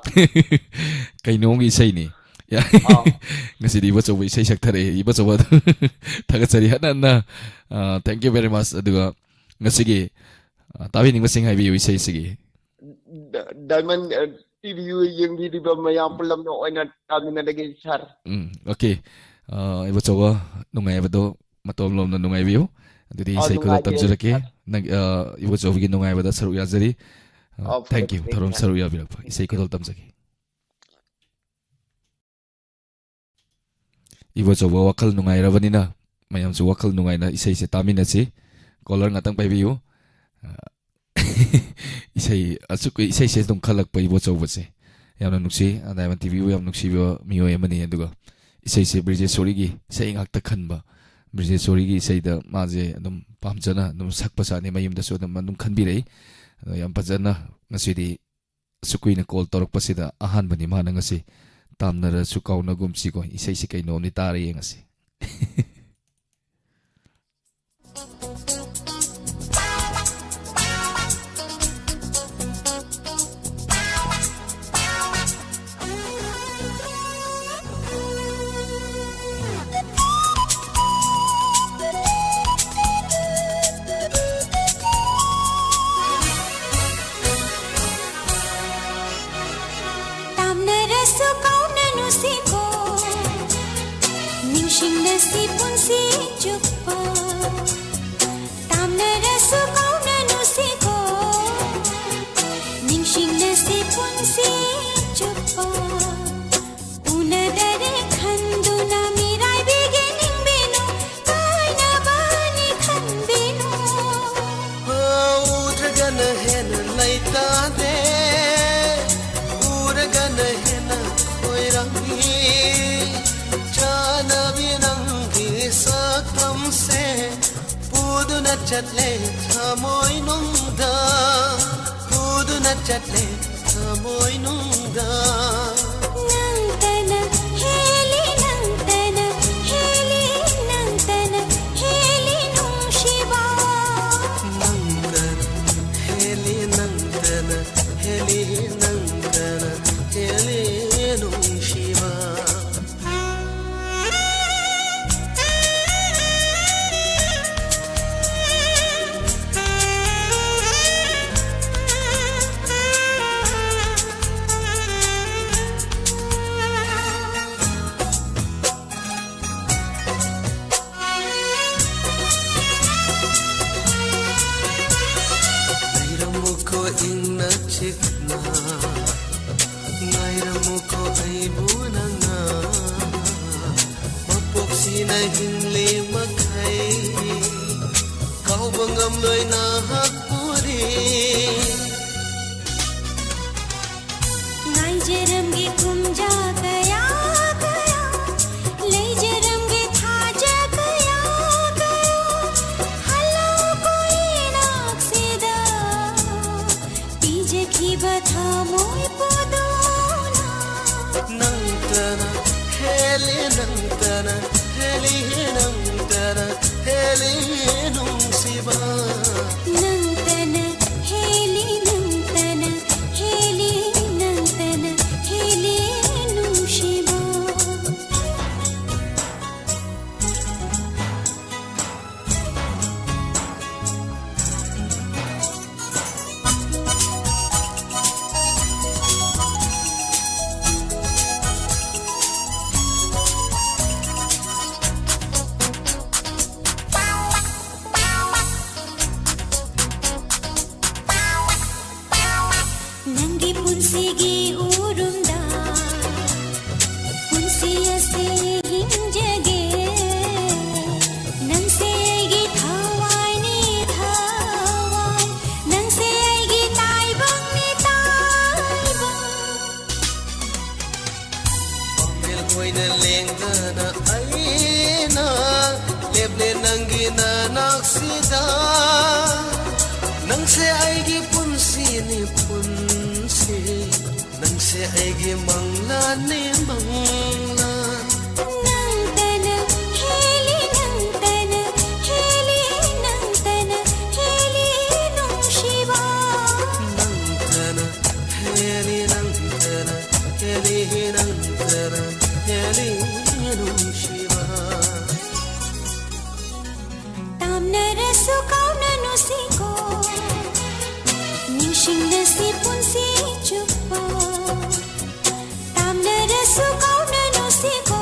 ꯀꯩꯅꯣꯝꯒꯤ ꯏꯁꯩꯅꯤ꯫ ꯑꯥ꯫ ꯉꯁꯤꯗꯤ ꯏꯕꯣꯆꯧꯕ ꯏꯁꯩ ꯁꯛꯊꯔꯛꯑꯦ꯫ ꯏꯕꯣꯆꯧꯕ ꯊꯥꯒꯠꯆꯔꯤ ꯍꯟꯅ ꯍꯟꯅ꯫ ꯑꯥ, thank you very much꯫ ꯑꯗꯨꯒ ꯉꯁꯤꯒꯤ, ꯑꯥ, ꯇꯥꯕꯤꯅꯤꯡꯕꯁꯤꯡ ꯍꯥꯏꯕꯤꯌꯨ ꯏꯁꯩꯁꯤꯒꯤ꯫ ꯗ-, Diamond, ꯑ, TV ꯌꯦꯡꯕꯤꯔꯤꯕ ꯃꯌꯥꯝ ꯄꯨꯝꯅꯃꯛ ꯑꯣꯏꯅ ꯇꯥꯃꯤꯟꯅꯔꯒꯦ, ꯁꯥꯔ꯫ ꯎꯝ, okay꯫ ꯑ, ꯏꯕꯣꯆꯧꯕ ꯅꯨꯡꯉꯥꯏꯕꯗꯣ ꯃꯇꯣꯝ ꯂꯣꯝꯅ ꯅꯨꯡꯉꯥꯏꯕꯤꯌꯨ꯫ ꯑꯗꯨꯗꯤ ꯑ, ꯏꯁꯩ ꯈꯨꯗꯣꯜ ꯅꯨꯡꯉꯥꯏꯖꯩ, ꯇꯝꯖꯔꯛꯀꯦ꯫ ꯁꯥꯔ꯫ ꯅꯪ, ꯑ, ꯏꯕꯣꯆꯧꯕꯒꯤ ꯅꯨꯡꯉꯥꯏꯕꯗ ꯁꯔꯨꯛ ꯌꯥꯖꯔꯤ꯫ ꯑ, ꯑ, ꯐꯔꯦ, thank you꯫ ꯐꯔꯦ, ꯊꯧꯔꯝ ꯁꯥꯔ꯫ ꯁꯔꯨꯛ ꯌꯥꯕꯤꯔꯛꯄ꯫ ꯏꯁꯩ ꯈꯨꯗꯣꯜ ꯇꯝꯖꯒꯦ꯫ ꯏꯕꯣꯆꯧꯕ ꯋꯥꯈꯜ ꯅꯨꯡꯉꯥꯏꯔꯕꯅꯤꯅ ꯃꯌꯥꯝꯁꯨ ꯋꯥꯈꯜ ꯅꯨꯡꯉꯥꯏꯅ ꯏꯁꯩꯁꯦ ꯇꯥꯃꯤꯟꯅꯁꯤ꯫ ꯀꯣꯂꯔ ꯉꯥꯛꯇꯪ ꯄꯥꯏꯕꯤꯌꯨ꯫ ꯑ, ꯏꯁꯩ, ꯑꯁꯨꯛ ꯀꯨꯏ ꯏꯁꯩꯁꯦ ꯑꯗꯨꯝ ꯈꯜꯂꯛꯄ ꯏꯕꯣꯆꯧꯕꯁꯦ꯫ ꯌꯥꯝꯅ ꯅꯨꯡꯁꯤ, ꯑꯗꯥꯏꯃꯟ ꯇꯤꯚꯤꯕꯨ ꯌꯥꯝ ꯅꯨꯡꯁꯤꯕ ꯃꯤꯑꯣꯏ ꯑꯃꯅꯤ꯫ ꯑꯗꯨꯒ ꯏꯁꯩꯁꯦ ꯕ꯭ꯔꯤꯖꯦꯁꯣꯔꯤꯒꯤ ꯏꯁꯩ ꯉꯥꯛꯇ ꯈꯟꯕ꯫ ꯕ꯭ꯔꯤꯖꯦꯁꯣꯔꯤꯒꯤ ꯏꯁꯩꯗ ꯃꯥꯁꯦ ꯑꯗꯨꯝ ꯄꯥꯝꯖꯅ ꯑꯗꯨꯝ ꯁꯛꯄ ꯁꯥꯅꯤ, ꯃꯌꯨꯝꯗꯁꯨ ꯑꯗꯨꯝ, ꯑꯗꯨꯝ ꯈꯟꯕꯤꯔꯛꯏ꯫ ꯑꯗꯣ ꯌꯥꯝ ꯐꯖꯅ ꯉꯁꯤꯗꯤ ꯑꯁꯨꯛ ꯀꯨꯏꯅ ꯀꯣꯜ ꯇꯧꯔꯛꯄꯁꯤꯗ ꯑꯍꯥꯟꯕꯅꯤ ꯃꯥꯅ ꯉꯁꯤ꯫ ꯇꯥꯝꯅꯔꯁꯨ ꯀꯥꯎꯅꯒꯨꯝꯁꯤꯀꯣ, ꯏꯁꯩꯁꯤ ꯀꯩꯅꯣꯝꯅꯤ ꯇꯥꯔ ꯌꯦꯡꯉꯁꯤ꯫ ꯇꯥꯝꯅꯔꯁꯨ ꯀꯥꯎꯅꯅꯨꯁꯤꯀꯣ, ꯅꯤꯡꯁꯤꯡꯅꯁꯤ ꯄꯨꯟꯁꯤ ꯆꯨꯞꯄ꯫ ꯇꯥꯝꯅꯔꯁꯨ ꯀꯥꯎꯅꯅꯨꯁꯤꯀꯣ, ꯅꯤꯡꯁꯤꯡꯅꯁꯤ ꯄꯨꯟꯁꯤ ꯆꯨꯞꯄ꯫ ꯎꯅꯗꯔꯦ ꯈꯟꯗꯨꯅ ꯃꯤꯔꯥꯏꯕꯤꯒꯦ ꯅꯤꯡꯕꯤꯅꯨ, ꯀꯥꯏꯅꯕꯅꯤ ꯈꯟꯕꯤꯅꯨ꯫ ꯎꯗ꯭ꯔꯒꯅ ꯍꯦꯟꯅ ꯂꯩꯇꯥꯗꯦ, ꯎꯔꯒꯅ ꯍꯦꯟꯅ ꯈꯣꯏꯔꯝꯃꯤ꯫ ꯆꯥꯅꯕꯤ ꯅꯪꯒꯤ ꯁꯛꯇꯝꯁꯦ ꯄꯨꯗꯨꯅ ꯆꯠꯂꯦ ꯊꯃꯣꯏꯅꯨꯡꯗ, ꯄꯨꯗꯨꯅ ꯆꯠꯂꯦ ꯊꯃꯣꯏꯅꯨꯡꯗ꯫ ꯅꯪꯇꯅ ꯍꯦꯜꯂꯤ, ꯅꯪꯇꯅ ꯍꯦꯜꯂꯤ, ꯅꯪꯇꯅ ꯍꯦꯜꯂꯤ ꯅꯨꯡꯁꯤꯕ꯫ ꯅꯪꯇꯅ ꯍꯦꯜꯂꯤ, ꯅꯪꯇꯅ ꯍꯦꯜꯂꯤ, ꯅꯪꯇꯅ ꯍꯦꯜꯂꯤ ꯅꯨꯡꯁꯤꯕ꯫ ꯂꯩꯔꯝꯃꯨꯀꯣ ꯏꯪꯅ ꯆꯤꯛꯅ, ꯉꯥꯏꯔꯝꯃꯨꯀꯣ ꯑꯩꯕꯨ ꯅꯪꯅ꯫ ꯃꯄꯣꯛꯁꯤꯅ ꯍꯤꯡꯂꯤ ꯃꯈꯩ, ꯀꯥꯎꯕ ꯉꯝꯂꯣꯏ ꯅꯍꯥꯛꯄꯨꯗꯤ꯫ ꯉꯥꯏꯖꯔꯝꯒꯦ ꯀꯨꯝꯖꯥ ꯀꯌꯥ ꯀꯌꯥ, ꯂꯩꯖꯔꯝꯒꯦ ꯊꯥꯖ ꯀꯌꯥ ꯀꯌꯥ, ꯍꯜꯂꯛꯑꯣ ꯀꯣꯏꯅꯥꯛꯁꯤꯗ꯫ ꯍꯦꯜꯂꯤ ꯅꯪꯇꯅ, ꯍꯦꯜꯂꯤ ꯅꯪꯇꯅ, ꯍꯦꯜꯂꯤ ꯅꯨꯡꯁꯤꯕ꯫ ꯅꯪꯇꯅ ꯍꯦꯜꯂꯤ, ꯅꯪꯇꯅ ꯍꯦꯜꯂꯤ, ꯅꯪꯇꯅ ꯍꯦꯜꯂꯤ ꯅꯨꯡꯁꯤꯕ꯫ ꯅꯪꯒꯤ ꯄꯨꯟꯁꯤꯒꯤ ꯎꯔꯨꯝꯗ ꯄꯨꯟꯁꯤ ꯑꯁꯤ ꯍꯤꯡꯖꯒꯦ꯫ ꯅꯪꯁꯦ ꯑꯩꯒꯤ ꯊꯋꯥꯏꯅꯤ, ꯊꯋꯥꯏ꯫ ꯅꯪꯁꯦ ꯑꯩꯒꯤ ꯇꯥꯏꯕꯪꯅꯤ, ꯇꯥꯏꯕꯪ꯫ ꯄꯥꯝꯕꯦꯜ ꯑꯣꯏꯅ ꯂꯦꯡꯗꯅ ꯑꯩꯅ ꯂꯦꯞꯂꯦ ꯅꯪꯒꯤ ꯅꯅꯥꯛꯁꯤꯗ꯫ ꯅꯪꯁꯦ ꯑꯩꯒꯤ ꯄꯨꯟꯁꯤꯅꯤ, ꯄꯨꯟꯁꯤ꯫ ꯅꯪꯁꯦ ꯑꯩꯒꯤ ꯃꯪꯂꯥꯟꯅꯤ, ꯃꯪꯂꯥꯟ꯫ ꯅꯪꯇꯅ ꯍꯦꯜꯂꯤ, ꯅꯪꯇꯅ ꯍꯦꯜꯂꯤ, ꯅꯪꯇꯅ ꯍꯦꯜꯂꯤ ꯅꯨꯡꯁꯤꯕ꯫ ꯅꯪꯇꯅ ꯍꯦꯜꯂꯤ, ꯅꯪꯇꯅ ꯍꯦꯜꯂꯤ, ꯅꯪꯇꯅ ꯍꯦꯜꯂꯤ ꯅꯨꯡꯁꯤꯕ꯫ ꯇꯥꯝꯅꯔꯁꯨ ꯀꯥꯎꯅꯅꯨꯁꯤꯀꯣ, ꯅꯤꯡꯁꯤꯡꯅꯁꯤ ꯄꯨꯟꯁꯤ ꯆꯨꯞꯄ꯫ ꯇꯥꯝꯅꯔꯁꯨ ꯀꯥꯎꯅꯅꯨꯁꯤꯀꯣ,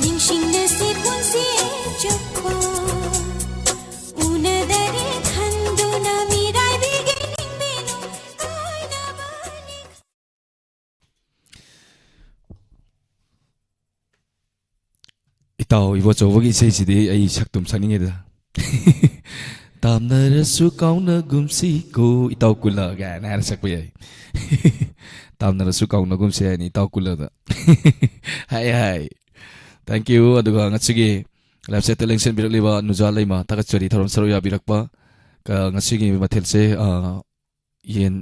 ꯅꯤꯡꯁꯤꯡꯅꯁꯤ ꯄꯨꯟꯁꯤ ꯆꯨꯞꯄ꯫ ꯎꯅꯗꯔꯦ ꯈꯟꯗꯨꯅ ꯃꯤꯔꯥꯏꯕꯤꯒꯦ ꯅꯤꯡꯕꯤꯅꯨ, ꯀꯥꯏꯅꯕꯅꯤ꯫ ꯏꯇꯥꯎ ꯏꯕꯣꯆꯧꯕꯒꯤ ꯏꯁꯩꯁꯤꯗꯤ ꯑꯩ ꯁꯛꯇꯨꯝ ꯁꯛꯅꯤꯡꯉꯦꯗ꯫ ꯇꯥꯝꯅꯔꯁꯨ ꯀꯥꯎꯅꯒꯨꯝꯁꯤꯀꯣ ꯏꯇꯥꯎ ꯀꯨꯜꯂ ꯀꯥꯏꯅ ꯍꯥꯏꯔ ꯁꯛꯄ ꯌꯥꯏ꯫ ꯇꯥꯝꯅꯔꯁꯨ ꯀꯥꯎꯅꯒꯨꯝꯁꯤ ꯍꯥꯏꯅꯤ ꯏꯇꯥꯎ ꯀꯨꯜꯂꯗ꯫ ꯍꯥꯏ ꯍꯥꯏ꯫ Thank you꯫ ꯑꯗꯨꯒ ꯉꯁꯤꯒꯤ live chatꯇ ꯂꯦꯡꯁꯤꯟꯕꯤꯔꯛꯂꯤꯕ ꯅꯨꯖꯥ ꯂꯩꯃ ꯊꯥꯒꯠꯆꯔꯤ ꯊꯧꯔꯝ ꯁꯔꯨꯛ ꯌꯥꯕꯤꯔꯛꯄ꯫ ꯀ-, ꯉꯁꯤꯒꯤ ꯃꯊꯦꯜꯁꯦ, ꯑ, ꯌꯦꯟ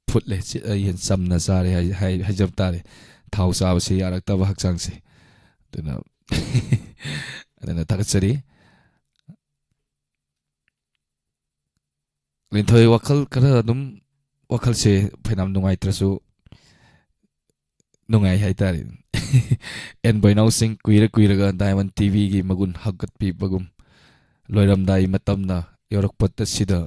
ꯐꯨꯠꯂꯦ, ꯆꯤ-, ꯑ, ꯌꯦꯟ ꯆꯝꯅ ꯆꯥꯔꯦ ꯍꯥꯏ-, ꯍꯥꯏ-, ꯍꯥꯏꯖꯕ ꯇꯥꯔꯦ꯫ ꯊꯥꯎ ꯆꯥꯕꯁꯤ ꯌꯥꯔꯛꯇꯕ ꯍꯛꯆꯥꯡꯁꯦ꯫ ꯑꯗꯨꯅ ꯑꯗꯨꯅ ꯊꯥꯒꯠꯆꯔꯤ꯫ ꯂꯤꯟꯊꯣꯏ, ꯋꯥꯈꯜ ꯈꯔ ꯑꯗꯨꯝ, ꯋꯥꯈꯜꯁꯦ ꯐꯅꯌꯥꯝ ꯅꯨꯡꯉꯥꯏꯇ꯭ꯔꯁꯨ ꯅꯨꯡꯉꯥꯏ ꯍꯥꯏꯇꯥꯔꯦ꯫ ꯑꯦꯟ ꯕꯣꯏꯅꯥꯎ ꯁꯤꯡ, ꯀꯨꯏꯔ ꯀꯨꯏꯔꯒ ꯗꯥꯏꯃꯟ ꯇꯤꯚꯤꯒꯤ ꯃꯒꯨꯟ ꯍꯥꯞꯀꯠꯄꯤꯕꯒꯨꯝ, ꯂꯣꯏꯔꯝꯗꯥꯏ ꯃꯇꯝꯅ ꯌꯧꯔꯛꯄꯗ ꯁꯤꯗ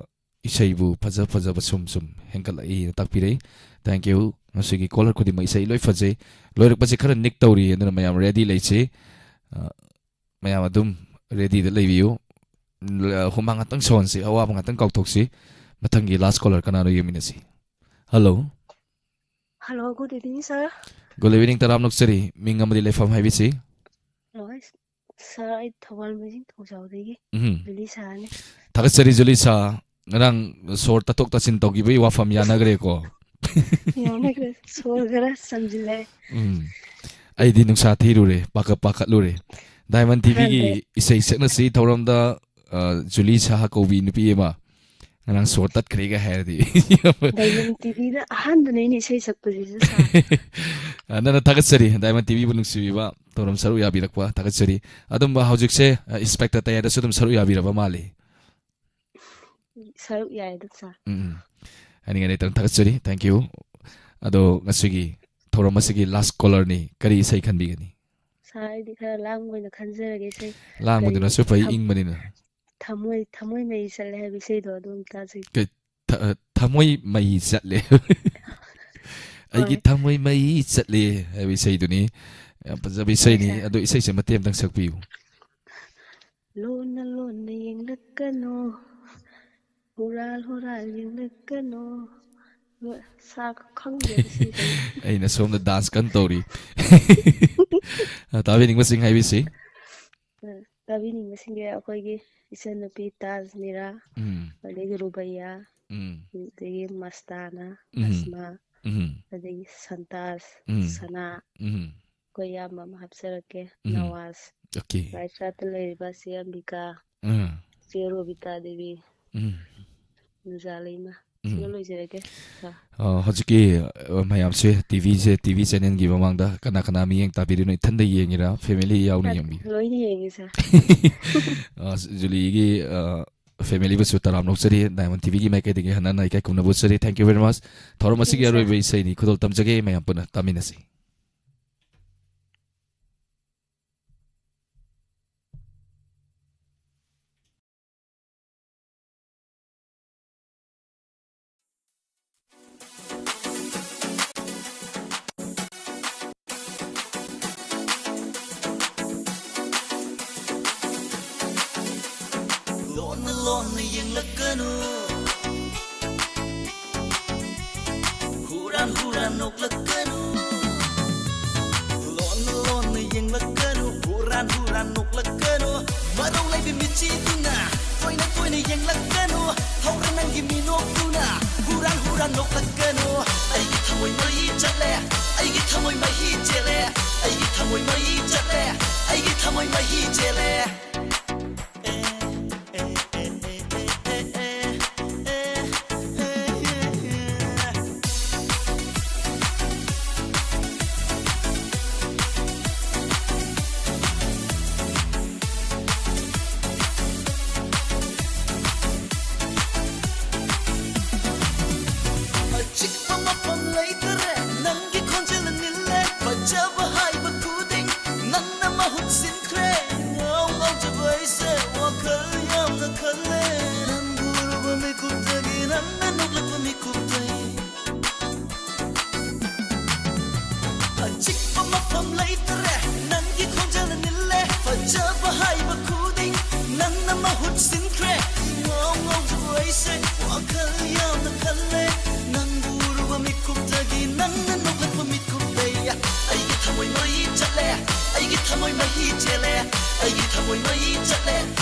ꯏꯁꯩꯕꯨ ꯐꯖ ꯐꯖꯕ ꯁꯨꯝ ꯁꯨꯝ ꯍꯦꯟꯒꯠꯂꯛꯏꯅ ꯇꯥꯛꯄꯤꯔꯛꯏ꯫ Thank you꯫ ꯉꯁꯤꯒꯤ ꯀꯣꯂꯔ ꯈꯨꯗꯤꯡꯃꯛ ꯏꯁꯩ ꯂꯣꯏ ꯐꯖꯩ꯫ ꯂꯣꯏꯔꯛꯄꯁꯦ ꯈꯔ ꯅꯤꯛ ꯇꯧꯔꯤ, ꯑꯗꯨꯅ ꯃꯌꯥꯝ ꯔꯦꯗꯤ ꯂꯩꯁꯤ꯫ ꯑ, ꯃꯌꯥꯝ ꯑꯗꯨꯝ ꯔꯦꯗꯤꯗ ꯂꯩꯕꯤꯌꯨ꯫ ꯍꯨꯃꯥꯡ ꯉꯥꯛꯇꯪ ꯁꯧꯍꯟꯁꯤ, ꯑꯋꯥꯕ ꯉꯥꯛꯇꯪ ꯀꯥꯎꯊꯣꯛꯁꯤ꯫ ꯃꯊꯪꯒꯤ ꯂꯥꯁ ꯀꯣꯂꯔ ꯀꯅꯥꯅꯣ ꯌꯦꯡꯃꯤꯟꯅꯁꯤ꯫ Hello. Hello, good evening, sir꯫ Good evening, ꯇꯔꯥꯝ ꯅꯣꯛꯆꯔꯤ꯫ ꯃꯤꯡ ꯑꯃꯗꯤ ꯂꯩꯐꯝ ꯍꯥꯏꯕꯤꯁꯤ꯫ ꯍꯣꯏ, sir, ꯑꯩ ꯊꯧꯕꯥꯜ ꯃꯣꯏꯖꯤꯡ ꯊꯣꯡꯖꯥꯎꯗꯒꯤ ꯎꯝ꯫ ꯖꯨꯂꯤ ꯁꯥꯅꯤ꯫ ꯊꯥꯒꯠꯆꯔꯤ, ꯖꯨꯂꯤ ꯁꯥ꯫ ꯉꯔꯥꯡ ꯁꯣꯔ ꯇꯥꯊꯣꯛ ꯇꯥꯁꯤꯟ ꯇꯧꯈꯤꯕꯒꯤ ꯋꯥꯐꯝ ꯌꯥꯅꯈ꯭ꯔꯦꯀꯣ? ꯌꯥꯅꯈ꯭ꯔꯦ꯫ ꯁꯣꯔ ꯈꯔ ꯆꯝꯁꯤꯜꯂꯦ꯫ ꯎꯝ꯫ ꯑꯩꯗꯤ ꯅꯨꯡꯁꯥ ꯊꯤꯔꯨꯔꯦ, ꯄꯥꯈꯠ-, ꯄꯥꯈꯠꯂꯨꯔꯦ꯫ ꯗꯥꯏꯃꯟ ꯇꯤꯚꯤꯒꯤ ꯑꯍꯥꯟꯕ ꯏꯁꯩ ꯁꯛꯅꯁꯤ ꯊꯧꯔꯝꯗ, ꯑ, ꯖꯨꯂꯤ ꯁꯥꯍ ꯀꯧꯕꯤ ꯅꯨꯄꯤ ꯑꯃ ꯉꯔꯥꯡ ꯁꯣꯔ ꯇꯠꯈ꯭ꯔꯦꯒ ꯍꯥꯏꯔꯗꯤ꯫ ꯗꯥꯏꯃꯟ ꯇꯤꯚꯤꯗ ꯑꯍꯥꯟꯕꯅꯦ ꯑꯩꯅ ꯏꯁꯩ ꯁꯛꯄꯁꯤꯁꯨ, ꯁꯥꯔ꯫ ꯑ, ꯅꯪꯅ ꯊꯥꯒꯠꯆꯔꯤ, ꯗꯥꯏꯃꯟ ꯇꯤꯚꯤꯕꯨ ꯅꯨꯡꯁꯤꯕꯤꯕ, ꯊꯧꯔꯝ ꯁꯔꯨꯛ ꯌꯥꯕꯤꯔꯛꯄ ꯊꯥꯒꯠꯆꯔꯤ꯫ ꯑꯗꯨꯝꯕ ꯍꯧꯖꯤꯛꯁꯦ, ꯑ, ꯏꯟꯁꯄꯦꯛꯇꯔ ꯇꯌꯥꯗꯁꯨ ꯑꯗꯨꯝ ꯁꯔꯨꯛ ꯌꯥꯕꯤꯔꯕ ꯃꯥꯜꯂꯤ꯫ ꯁꯔꯨꯛ ꯌꯥꯏ ꯑꯗꯨꯝ, ꯁꯥꯔ꯫ ꯎꯝ, ꯎꯝ꯫ ꯍꯥꯏꯅꯤꯡꯉꯥꯏ ꯂꯩꯇꯅ ꯊꯥꯒꯠꯆꯔꯤ꯫ Thank you꯫ ꯑꯗꯣ ꯉꯁꯤꯒꯤ ꯊꯧꯔꯝ ꯑꯁꯤꯒꯤ ꯂꯥꯁ ꯀꯣꯂꯔꯅꯤ꯫ ꯀꯔꯤ ꯏꯁꯩ ꯈꯟꯕꯤꯒꯅꯤ? ꯁꯥꯔ, ꯑꯩꯗꯤ ꯈꯔ ꯂꯥꯡꯕ ꯑꯣꯏꯅ ꯈꯟꯖꯔꯒꯦ ꯏꯁꯩ꯫ ꯂꯥꯡꯕꯗꯨꯅꯁꯨ ꯀꯔꯤ ꯐꯩ, ꯊꯝ-, ꯏꯪꯕꯅꯤꯅ꯫ ꯊꯃꯣꯏ, ꯊꯃꯣꯏ ꯃꯩ ꯆꯠꯂꯦ ꯍꯥꯏꯕ ꯏꯁꯩꯗꯣ ꯑꯗꯨ ꯑꯝꯇ ꯆꯠ-, ꯀꯩ-, ꯊ-, ꯊꯃꯣꯏ ꯃꯩ ꯆꯠꯂꯦ꯫ ꯑꯩꯒꯤ ꯍꯣꯏ꯫ ꯊꯃꯣꯏ ꯃꯩ ꯆꯠꯂꯦ ꯍꯥꯏꯕ ꯏꯁꯩꯗꯨꯅꯤ꯫ ꯌꯥꯝ ꯐꯖꯕ ꯍꯣꯏ, ꯏꯁꯩꯅꯤ꯫ ꯁꯥꯔ꯫ ꯑꯗꯣ ꯏꯁꯩꯁꯦ ꯃꯇꯦꯛ ꯑꯝꯇꯪ ꯁꯛꯄꯤꯌꯨ꯫ ꯂꯣꯟꯅ ꯂꯣꯟꯅ ꯌꯦꯡꯂꯛꯀꯅꯣ, ꯍꯨꯔꯥꯜ ꯍꯨꯔꯥꯜ ꯌꯦꯡꯂꯛꯀꯅꯣ꯫ ꯂꯣ-, ꯁꯥꯔ, ꯈꯪꯗꯦ ꯁꯤꯁꯦ꯫ ꯑꯩꯅ ꯁꯣꯝꯗ ꯗꯥꯟꯁ ꯀꯟꯅ ꯇꯧꯔꯤ꯫ ꯑ, ꯇꯥꯕꯤꯅꯤꯡꯕꯁꯤꯡ ꯍꯥꯏꯕꯤꯁꯤ꯫ ꯑ, ꯇꯥꯕꯤꯅꯤꯡꯕꯁꯤꯡꯒꯤ ꯑꯩꯈꯣꯏꯒꯤ ꯏꯆꯟꯅꯨꯄꯤ ꯇꯥꯖ ꯃꯤꯔꯥ, ꯎꯝ꯫ ꯑꯗꯒꯤ ꯔꯨꯕꯩꯌꯥ, ꯎꯝ꯫ ꯑꯗꯒꯤ ꯃꯁꯇꯥꯅ, ꯎꯝ꯫ ꯑꯁꯃꯥ, ꯎꯝ꯫ ꯑꯗꯒꯤ ꯁꯟꯇꯥꯖ, ꯎꯝ꯫ ꯁꯅꯥ, ꯎꯝ꯫ ꯑꯩꯈꯣꯏ ꯏꯌꯥꯝꯕ ꯑꯃ ꯍꯥꯞꯆꯔꯛꯀꯦ, ꯎꯝ꯫ ꯅꯋꯥꯖ꯫ ꯑꯣꯀꯦ꯫ ꯔꯥꯏꯁꯥꯠꯇ ꯂꯩꯔꯤꯕ ꯆꯦ ꯑꯝꯕꯤꯀꯥ, ꯎꯝ꯫ ꯆꯦ ꯔꯣꯕꯤꯇꯥ ꯗꯦꯕꯤ, ꯎꯝ꯫ ꯅꯨꯖꯥ ꯂꯩꯃ꯫ ꯎꯝ꯫ ꯁꯤꯒ ꯂꯣꯏꯖꯔꯒꯦ, ꯁꯥꯔ꯫ ꯑ, ꯍꯧꯖꯤꯛꯀꯤ, ꯑ, ꯃꯌꯥꯝꯁꯦ ꯇꯤ ꯚꯤꯁꯦ, ꯇꯤ ꯚꯤ ꯆꯦꯅꯦꯜꯒꯤ ꯃꯃꯥꯡꯗ ꯀꯅꯥ ꯀꯅꯥ ꯃꯤꯠꯌꯦꯡ ꯇꯥꯕꯤꯔꯤꯅꯣ? ꯏꯊꯟꯗ ꯌꯦꯡꯉꯤꯔꯥ? ꯐꯦꯃꯤꯂꯤ ꯌꯥꯎꯅ ꯁꯥꯔ, ꯌꯦꯡꯕꯤ-? ꯂꯣꯏꯅ ꯌꯦꯡꯉꯤ, ꯁꯥꯔ꯫ ꯑ, ꯖꯨꯂꯤꯒꯤ, ꯑ, ꯐꯦꯃꯤꯂꯤꯕꯨꯁꯨ ꯇꯔꯥꯝꯅ ꯑꯣꯛꯆꯔꯤ꯫ ꯗꯥꯏꯃꯟ ꯇꯤ ꯚꯤꯒꯤ ꯃꯥꯏꯀꯩꯗꯒꯤ ꯍꯟꯅ ꯍꯟꯅ ꯏꯀꯥꯏ ꯈꯨꯝꯅꯕ ꯎꯠꯆꯔꯤ꯫ Thank you very much꯫ ꯊꯧꯔꯝ ꯑꯁꯤꯒꯤ ꯌꯦꯡꯉꯤ, ꯁꯥꯔ꯫ ꯑꯔꯣꯏꯕ ꯏꯁꯩꯅꯤ꯫ ꯈꯨꯗꯣꯜ ꯇꯝꯖꯒꯦ꯫ ꯃꯌꯥꯝ ꯄꯨꯟꯅ ꯇꯥꯃꯤꯟꯅꯁꯤ꯫ ꯂꯣꯟꯅ ꯂꯣꯟꯅ ꯌꯦꯡꯂꯛꯀꯅꯨ, ꯍꯨꯔꯥꯟ ꯍꯨꯔꯥꯟ ꯅꯣꯛꯂꯛꯀꯅꯨ꯫ ꯂꯣꯟꯅ ꯂꯣꯟꯅ ꯌꯦꯡꯂꯛꯀꯅꯨ, ꯍꯨꯔꯥꯟ ꯍꯨꯔꯥꯟ ꯅꯣꯛꯂꯛꯀꯅꯨ꯫ ꯃꯔꯧ ꯂꯩꯕꯤ ꯃꯤꯠꯆꯤꯗꯨꯅ ꯇꯣꯏꯅ ꯇꯣꯏꯅ ꯌꯦꯡꯂꯛꯀꯅꯨ꯫ ꯍꯧꯔꯦ ꯅꯪꯒꯤ ꯃꯤꯅꯣꯛꯇꯨꯅ ꯍꯨꯔꯥꯟ ꯍꯨꯔꯥꯟ ꯅꯣꯛꯂꯛꯀꯅꯨ꯫ ꯑꯩꯒꯤ ꯊꯃꯣꯏ ꯃꯩ ꯆꯠꯂꯦ, ꯑꯩꯒꯤ ꯊꯃꯣꯏ ꯃꯍꯤ ꯆꯦꯜꯂꯦ, ꯑꯩꯒꯤ ꯊꯃꯣꯏ ꯃꯩ ꯆꯠꯂꯦ, ꯑꯩꯒꯤ ꯊꯃꯣꯏ ꯃꯍꯤ ꯆꯦꯜꯂꯦ꯫ ꯑꯆꯤꯛꯄ ꯃꯐꯝ ꯂꯩꯇꯔꯦ, ꯅꯪꯒꯤ ꯈꯣꯟꯖꯦꯜꯅ ꯅꯤꯜꯂꯦ꯫ ꯐꯖꯕ ꯍꯥꯏꯕ ꯈꯨꯗꯤꯡ ꯅꯪꯅ ꯃꯍꯨꯠ ꯁꯤꯟꯈ꯭ꯔꯦ꯫ ꯉꯥꯎ ꯉꯥꯎꯖꯕ ꯑꯩꯁꯦ ꯋꯥꯈꯜ ꯌꯥꯝꯅ ꯈꯜꯂꯦ꯫ ꯅꯪꯕꯨ ꯎꯔꯨꯕ ꯃꯤꯀꯨꯞꯇꯒꯤ, ꯅꯪꯅ ꯅꯣꯛꯂꯛꯄ ꯃꯤꯀꯨꯞꯇꯒꯤ꯫ ꯑꯆꯤꯛꯄ ꯃꯐꯝ ꯂꯩꯇꯔꯦ, ꯅꯪꯒꯤ ꯈꯣꯟꯖꯦꯜꯅ ꯅꯤꯜꯂꯦ꯫ ꯐꯖꯕ ꯍꯥꯏꯕ ꯈꯨꯗꯤꯡ ꯅꯪꯅ ꯃꯍꯨꯠ ꯁꯤꯟꯈ꯭ꯔꯦ꯫ ꯉꯥꯎ ꯉꯥꯎꯖꯕ ꯑꯩꯁꯦ ꯋꯥꯈꯜ ꯌꯥꯝꯅ ꯈꯜꯂꯦ꯫ ꯅꯪꯕꯨ ꯎꯔꯨꯕ ꯃꯤꯀꯨꯞꯇꯒꯤ, ꯅꯪꯅ ꯅꯣꯛꯂꯛꯄ ꯃꯤꯀꯨꯞꯇꯒꯤ꯫ ꯑꯩꯒꯤ ꯊꯃꯣꯏ ꯃꯩ ꯆꯠꯂꯦ, ꯑꯩꯒꯤ ꯊꯃꯣꯏ ꯃꯍꯤ ꯆꯦꯜꯂꯦ, ꯑꯩꯒꯤ ꯊꯃꯣꯏ ꯃꯩ ꯆꯠꯂꯦ,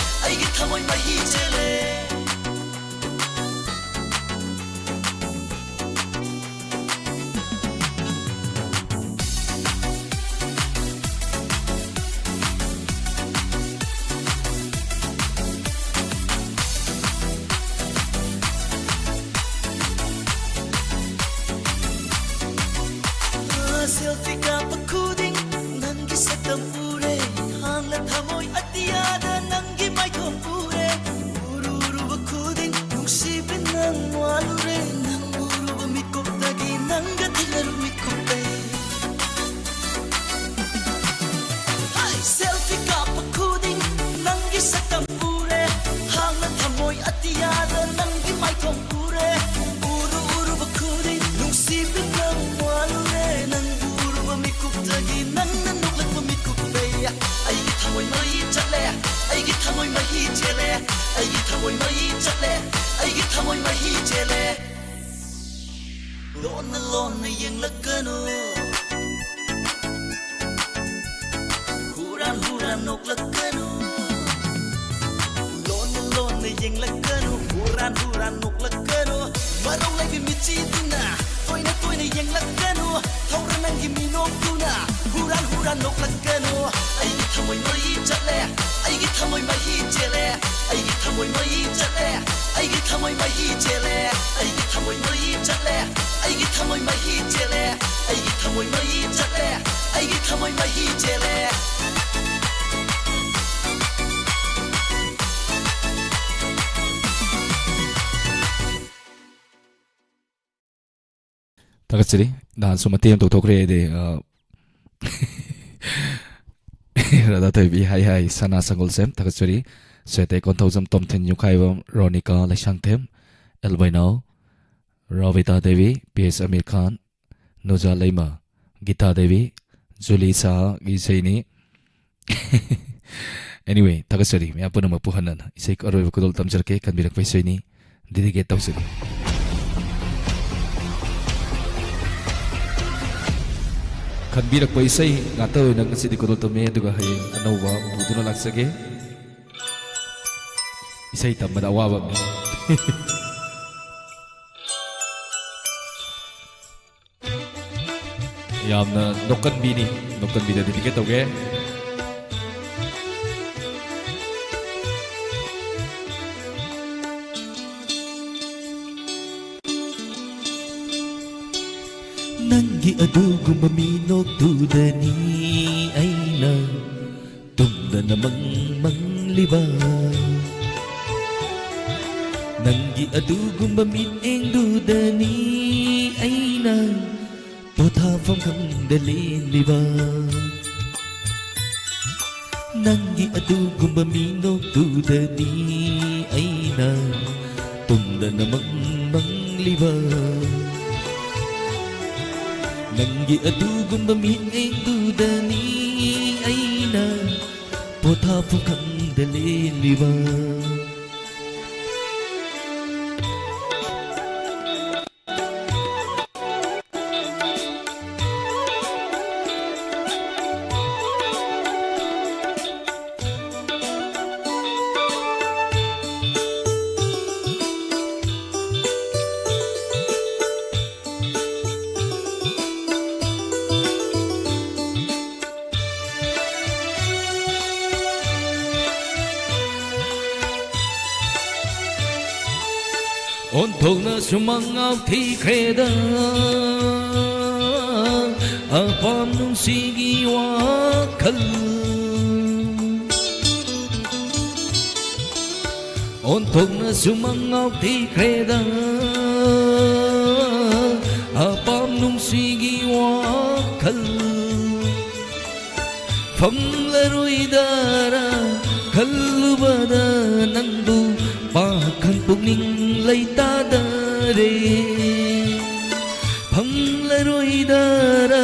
ꯑꯩꯒꯤ ꯊꯃꯣꯏ ꯃꯍꯤ ꯆꯦꯜꯂꯦ꯫ ꯑꯩꯒꯤ ꯊꯃꯣꯏ ꯃꯩ ꯆꯠꯂꯦ, ꯑꯩꯒꯤ ꯊꯃꯣꯏ ꯃꯍꯤ ꯆꯦꯜꯂꯦ, ꯑꯩꯒꯤ ꯊꯃꯣꯏ ꯃꯩ ꯆꯠꯂꯦ, ꯑꯩꯒꯤ ꯊꯃꯣꯏ ꯃꯍꯤ ꯆꯦꯜꯂꯦ꯫ ꯂꯣꯟꯅ ꯂꯣꯟꯅ ꯌꯦꯡꯂꯛꯀꯅꯨ, ꯍꯨꯔꯥꯟ ꯍꯨꯔꯥꯟ ꯅꯣꯛꯂꯛꯀꯅꯨ꯫ ꯂꯣꯟꯅ ꯂꯣꯟꯅ ꯌꯦꯡꯂꯛꯀꯅꯨ, ꯍꯨꯔꯥꯟ ꯍꯨꯔꯥꯟ ꯅꯣꯛꯂꯛꯀꯅꯨ꯫ ꯃꯔꯧ ꯂꯩꯕꯤ ꯃꯤꯠꯆꯤꯗꯨꯅ ꯇꯣꯏꯅ ꯇꯣꯏꯅ ꯌꯦꯡꯂꯛꯀꯅꯨ꯫ ꯊꯧꯔ ꯅꯪꯒꯤ ꯃꯤꯅꯣꯛꯇꯨꯅ ꯍꯨꯔꯥꯟ ꯍꯨꯔꯥꯟ ꯅꯣꯛꯂꯛꯀꯅꯨ꯫ ꯑꯩꯒꯤ ꯊꯃꯣꯏ ꯃꯩ ꯆꯠꯂꯦ, ꯑꯩꯒꯤ ꯊꯃꯣꯏ ꯃꯍꯤ ꯆꯦꯜꯂꯦ, ꯑꯩꯒꯤ ꯊꯃꯣꯏ ꯃꯩ ꯆꯠꯂꯦ, ꯑꯩꯒꯤ ꯊꯃꯣꯏ ꯃꯍꯤ ꯆꯦꯜꯂꯦ, ꯑꯩꯒꯤ ꯊꯃꯣꯏ ꯃꯩ ꯆꯠꯂꯦ, ꯑꯩꯒꯤ ꯊꯃꯣꯏ ꯃꯍꯤ ꯆꯦꯜꯂꯦ, ꯑꯩꯒꯤ ꯊꯃꯣꯏ ꯃꯩ ꯆꯠꯂꯦ, ꯑꯩꯒꯤ ꯊꯃꯣꯏ ꯃꯍꯤ ꯆꯦꯜꯂꯦ꯫ ꯊꯥꯒꯠꯆꯔꯤ꯫ ꯅꯍꯥꯟꯁꯨ ꯃꯇꯦꯛ ꯑꯃ ꯇꯧꯊꯣꯛꯈ꯭ꯔꯦ ꯑꯩꯗꯤ, ꯑ, ꯔꯥꯙꯥ ꯊꯣꯏꯕꯤ, ꯍꯥꯏ ꯍꯥꯏ, ꯁꯅꯥ ꯁꯪꯒꯣꯜꯁꯦꯝ, ꯊꯥꯒꯠꯆꯔꯤ꯫ ꯁꯣꯏꯇꯦ ꯀꯣꯟꯊꯧꯖꯝ, ꯇꯣꯝꯊꯤꯟ ꯌꯨꯝꯈꯥꯏꯕꯝ, ꯔꯣꯅꯤꯀꯥ ꯂꯩꯁꯥꯡꯊꯦꯝ, ꯑꯦꯜꯕꯩꯅꯥꯎ, ꯔꯥꯕꯤꯇꯥ ꯗꯦꯕꯤ, ꯄꯤ ꯑꯦꯁ ꯑꯃꯤꯔ ꯈꯥꯟ, ꯅꯨꯖꯥ ꯂꯩꯃ, ꯒꯤꯇꯥ ꯗꯦꯕꯤ, ꯖꯨꯂꯤ ꯁꯍꯥꯒꯤ ꯏꯁꯩꯅꯤ꯫ Anyway, ꯊꯥꯒꯠꯆꯔꯤ ꯃꯌꯥꯝ ꯄꯨꯝꯅꯃꯛꯄꯨ ꯍꯟꯅ ꯍꯟꯅ꯫ ꯏꯁꯩ ꯑꯔꯣꯏꯕ ꯈꯨꯗꯣꯜ ꯇꯝꯖꯔꯛꯀꯦ, ꯈꯟꯕꯤꯔꯛꯄ ꯏꯁꯩꯅꯤ, dedicate ꯇꯧꯖꯔꯤ꯫ ꯈꯟꯕꯤꯔꯛꯄ ꯏꯁꯩ ꯉꯥꯛꯇ ꯑꯣꯏꯅ ꯉꯁꯤꯗꯤ ꯈꯨꯗꯣꯜ ꯇꯝꯃꯦ, ꯑꯗꯨꯒ ꯍꯌꯦꯡ ꯑꯅꯧꯕ ꯄꯨꯗꯨꯅ ꯂꯥꯛꯆꯒꯦ꯫ ꯏꯁꯩ ꯇꯝꯕꯗ ꯑꯋꯥꯕ ꯑꯃꯅꯤ꯫ ꯌꯥꯝꯅ ꯅꯣꯛꯀꯟꯕꯤꯅꯤ, ꯅꯣꯛꯀꯟꯕꯤꯗ dedicate ꯇꯧꯒꯦ꯫ ꯅꯪꯒꯤ ꯑꯗꯨꯒꯨꯝꯕ ꯃꯤꯅꯣꯛꯇꯨꯗꯅꯤ ꯑꯩꯅ ꯇꯨꯝꯗꯅ ꯃꯪ ꯃꯪꯂꯤꯕ꯫ ꯅꯪꯒꯤ ꯑꯗꯨꯒꯨꯝꯕ ꯃꯤꯠꯌꯦꯡꯗꯨꯗꯅꯤ ꯑꯩꯅ ꯄꯣꯊꯥꯐꯝ ꯈꯪꯗ ꯂꯦꯜꯂꯤꯕ꯫ ꯅꯪꯒꯤ ꯑꯗꯨꯒꯨꯝꯕ ꯃꯤꯅꯣꯛꯇꯨꯗꯅꯤ ꯑꯩꯅ ꯇꯨꯝꯗꯅ ꯃꯪ ꯃꯪꯂꯤꯕ꯫ ꯅꯪꯒꯤ ꯑꯗꯨꯒꯨꯝꯕ ꯃꯤꯠꯌꯦꯡꯗꯨꯗꯅꯤ ꯑꯩꯅ ꯄꯣꯊꯥꯐꯝ ꯈꯪꯗ ꯂꯦꯜꯂꯤꯕ꯫ ꯑꯣꯟꯊꯣꯛꯅ ꯁꯨꯃꯥꯡ ꯉꯥꯎꯊꯤꯈ꯭ꯔꯦꯗ ꯑꯄꯥꯝ ꯅꯨꯡꯁꯤꯒꯤ ꯋꯥꯈꯜ꯫ ꯑꯣꯟꯊꯣꯛꯅ ꯁꯨꯃꯥꯡ ꯉꯥꯎꯊꯤꯈ꯭ꯔꯦꯗ ꯑꯄꯥꯝ ꯅꯨꯡꯁꯤꯒꯤ ꯋꯥꯈꯜ꯫ ꯐꯪꯂꯔꯣꯏꯗꯔꯥ ꯈꯜꯂꯨꯕꯗ ꯅꯪꯕꯨ ꯄꯥꯈꯪ ꯄꯨꯛꯅꯤꯡ ꯂꯩꯇꯥꯗꯔꯦ꯫ ꯐꯪꯂꯔꯣꯏꯗꯔꯥ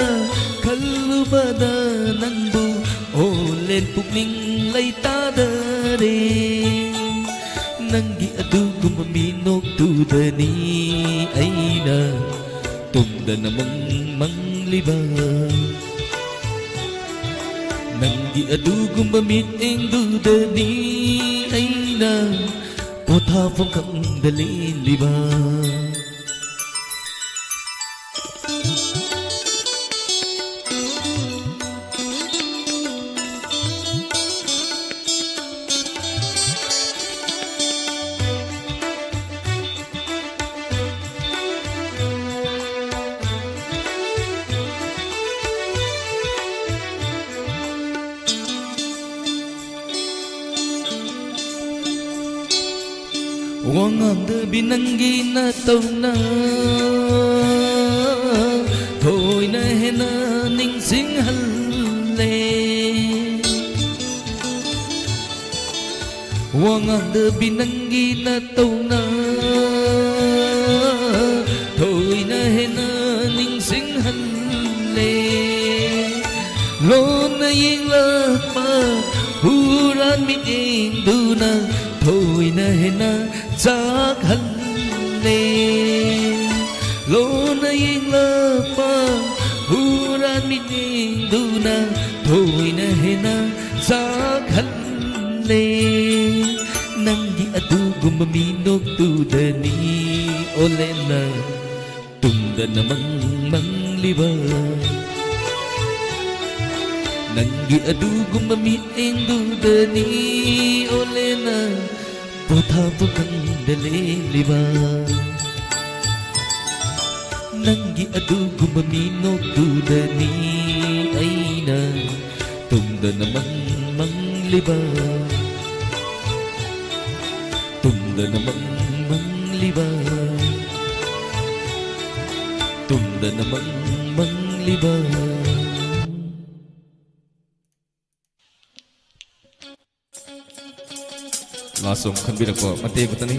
ꯈꯜꯂꯨꯕꯗ ꯅꯪꯕꯨ ꯑꯣꯂꯦꯟ ꯄꯨꯛꯅꯤꯡ ꯂꯩꯇꯥꯗꯔꯦ꯫ ꯅꯪꯒꯤ ꯑꯗꯨꯒꯨꯝꯕ ꯃꯤꯅꯣꯛꯇꯨꯗꯅꯤ ꯑꯩꯅ ꯇꯨꯝꯗꯅ ꯃꯪ ꯃꯪꯂꯤꯕ꯫ ꯅꯪꯒꯤ ꯑꯗꯨꯒꯨꯝꯕ ꯃꯤꯠꯌꯦꯡꯗꯨꯗꯅꯤ ꯑꯩꯅ ꯄꯣꯊꯥꯐꯝ ꯈꯪꯗ ꯂꯦꯜꯂꯤꯕ꯫ ꯋꯥ ꯉꯥꯡꯗꯕꯤ ꯅꯪꯒꯤ ꯅꯇꯧꯅ ꯊꯣꯏꯅ ꯍꯦꯟꯅ ꯅꯤꯡꯁꯤꯡꯍꯜꯂꯦ꯫ ꯋꯥ ꯉꯥꯡꯗꯕꯤ ꯅꯪꯒꯤ ꯅꯇꯧꯅ ꯊꯣꯏꯅ ꯍꯦꯟꯅ ꯅꯤꯡꯁꯤꯡꯍꯜꯂꯦ꯫ ꯂꯣꯟꯅ ꯌꯦꯡꯂꯛꯄ ꯍꯨꯔꯥꯟ ꯃꯤꯠꯌꯦꯡꯗꯨꯅ ꯊꯣꯏꯅ ꯍꯦꯟꯅ ꯆꯥꯛꯍꯜꯂꯦ꯫ ꯂꯣꯟꯅ ꯌꯦꯡꯂꯛꯄ ꯍꯨꯔꯥꯟ ꯃꯤꯠꯌꯦꯡꯗꯨꯅ ꯊꯣꯏꯅ ꯍꯦꯟꯅ ꯆꯥꯛꯍꯜꯂꯦ꯫ ꯅꯪꯒꯤ ꯑꯗꯨꯒꯨꯝꯕ ꯃꯤꯅꯣꯛꯇꯨꯗꯅꯤ ꯑꯣꯂꯦꯅ ꯇꯨꯝꯗꯅ ꯃꯪ ꯃꯪꯂꯤꯕ꯫ ꯅꯪꯒꯤ ꯑꯗꯨꯒꯨꯝꯕ ꯃꯤꯠꯌꯦꯡꯗꯨꯗꯅꯤ ꯑꯣꯂꯦꯅ ꯄꯣꯊꯥꯕ ꯈꯪꯗ ꯂꯦꯜꯂꯤꯕ꯫ ꯅꯪꯒꯤ ꯑꯗꯨꯒꯨꯝꯕ ꯃꯤꯅꯣꯛꯇꯨꯗꯅꯤ ꯑꯩꯅ ꯇꯨꯝꯗꯅ ꯃꯪ ꯃꯪꯂꯤꯕ꯫ ꯇꯨꯝꯗꯅ ꯃꯪ ꯃꯪꯂꯤꯕ꯫ ꯇꯨꯝꯗꯅ ꯃꯪ ꯃꯪꯂꯤꯕ꯫ ꯂꯥꯁ ꯁꯣꯡ ꯈꯟꯕꯤꯔꯛꯄ ꯃꯇꯦꯛ ꯑꯃꯇꯅꯤ꯫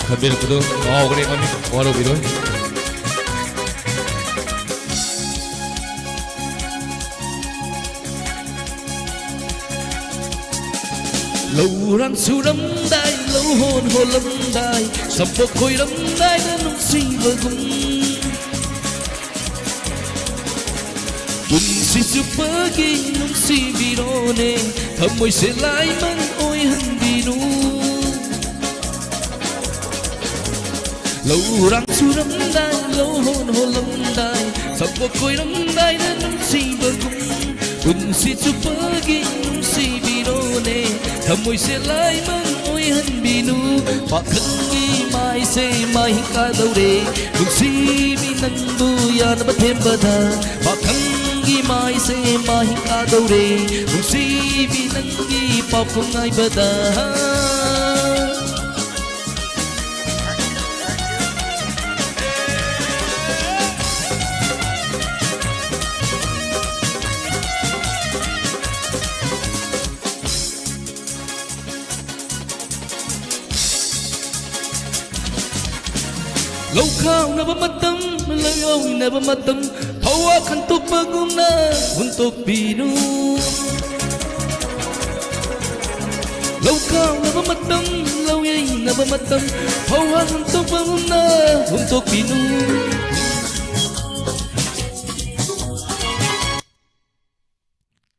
ꯈꯟꯕꯤꯔꯛꯄꯗꯨ ꯀꯥꯎꯈ꯭ꯔꯦ, ꯃꯃꯤꯡ ꯋꯥꯔꯧꯕꯤꯔꯣꯏ꯫ ꯂꯧꯔꯥꯡ ꯁꯨꯔꯝꯗꯥꯏ, ꯂꯧꯍꯣꯟ ꯍꯣꯜꯂꯝꯗꯥꯏ, ꯁꯝꯄꯣꯛ ꯈꯣꯏꯔꯝꯗꯥꯏꯗ ꯅꯨꯡꯁꯤꯕꯒꯨꯝ꯫ ꯄꯨꯟꯁꯤ ꯆꯨꯞꯄꯒꯤ ꯅꯨꯡꯁꯤꯕꯤꯔꯣꯅꯦ, ꯊꯃꯣꯏꯁꯦ ꯂꯥꯏꯃꯟ ꯑꯣꯏꯍꯟꯕꯤꯅꯨ꯫ ꯂꯧꯔꯥꯡ ꯁꯨꯔꯝꯗꯥꯏ, ꯂꯧꯍꯣꯟ ꯍꯣꯜꯂꯝꯗꯥꯏ, ꯁꯝꯄꯣꯛ ꯈꯣꯏꯔꯝꯗꯥꯏꯗ ꯅꯨꯡꯁꯤꯕꯒꯨꯝ꯫ ꯄꯨꯟꯁꯤ ꯆꯨꯞꯄꯒꯤ ꯅꯨꯡꯁꯤꯕꯤꯔꯣꯅꯦ, ꯊꯃꯣꯏꯁꯦ ꯂꯥꯏꯃꯟ ꯑꯣꯏꯍꯟꯕꯤꯅꯨ꯫ ꯄꯥꯈꯪꯒꯤ ꯃꯥꯏꯁꯦ ꯃꯥꯏ ꯀꯥꯗꯧꯔꯦ, ꯅꯨꯡꯁꯤꯕꯤ ꯅꯪꯕꯨ ꯌꯥꯅꯕ ꯊꯦꯝꯕꯗ꯫ ꯄꯥꯈꯪꯒꯤ ꯃꯥꯏꯁꯦ ꯃꯥꯏ ꯀꯥꯗꯧꯔꯦ, ꯅꯨꯡꯁꯤꯕꯤ ꯅꯪꯒꯤ ꯄꯥꯎꯈꯨꯝ ꯉꯥꯏꯕꯗ꯫ ꯂꯧ ꯈꯥꯎꯅꯕ ꯃꯇꯝ, ꯂꯧ ꯌꯩꯅꯕ ꯃꯇꯝ, ꯐꯧ ꯋꯥꯈꯟ ꯇꯣꯛꯄꯒꯨꯝꯅ ꯍꯨꯟꯇꯣꯛꯄꯤꯅꯨ꯫ ꯂꯧ ꯈꯥꯎꯅꯕ ꯃꯇꯝ, ꯂꯧ ꯌꯩꯅꯕ ꯃꯇꯝ, ꯐꯧ ꯋꯥꯈꯟ ꯇꯣꯛꯄꯒꯨꯝꯅ ꯍꯨꯟꯇꯣꯛꯄꯤꯅꯨ꯫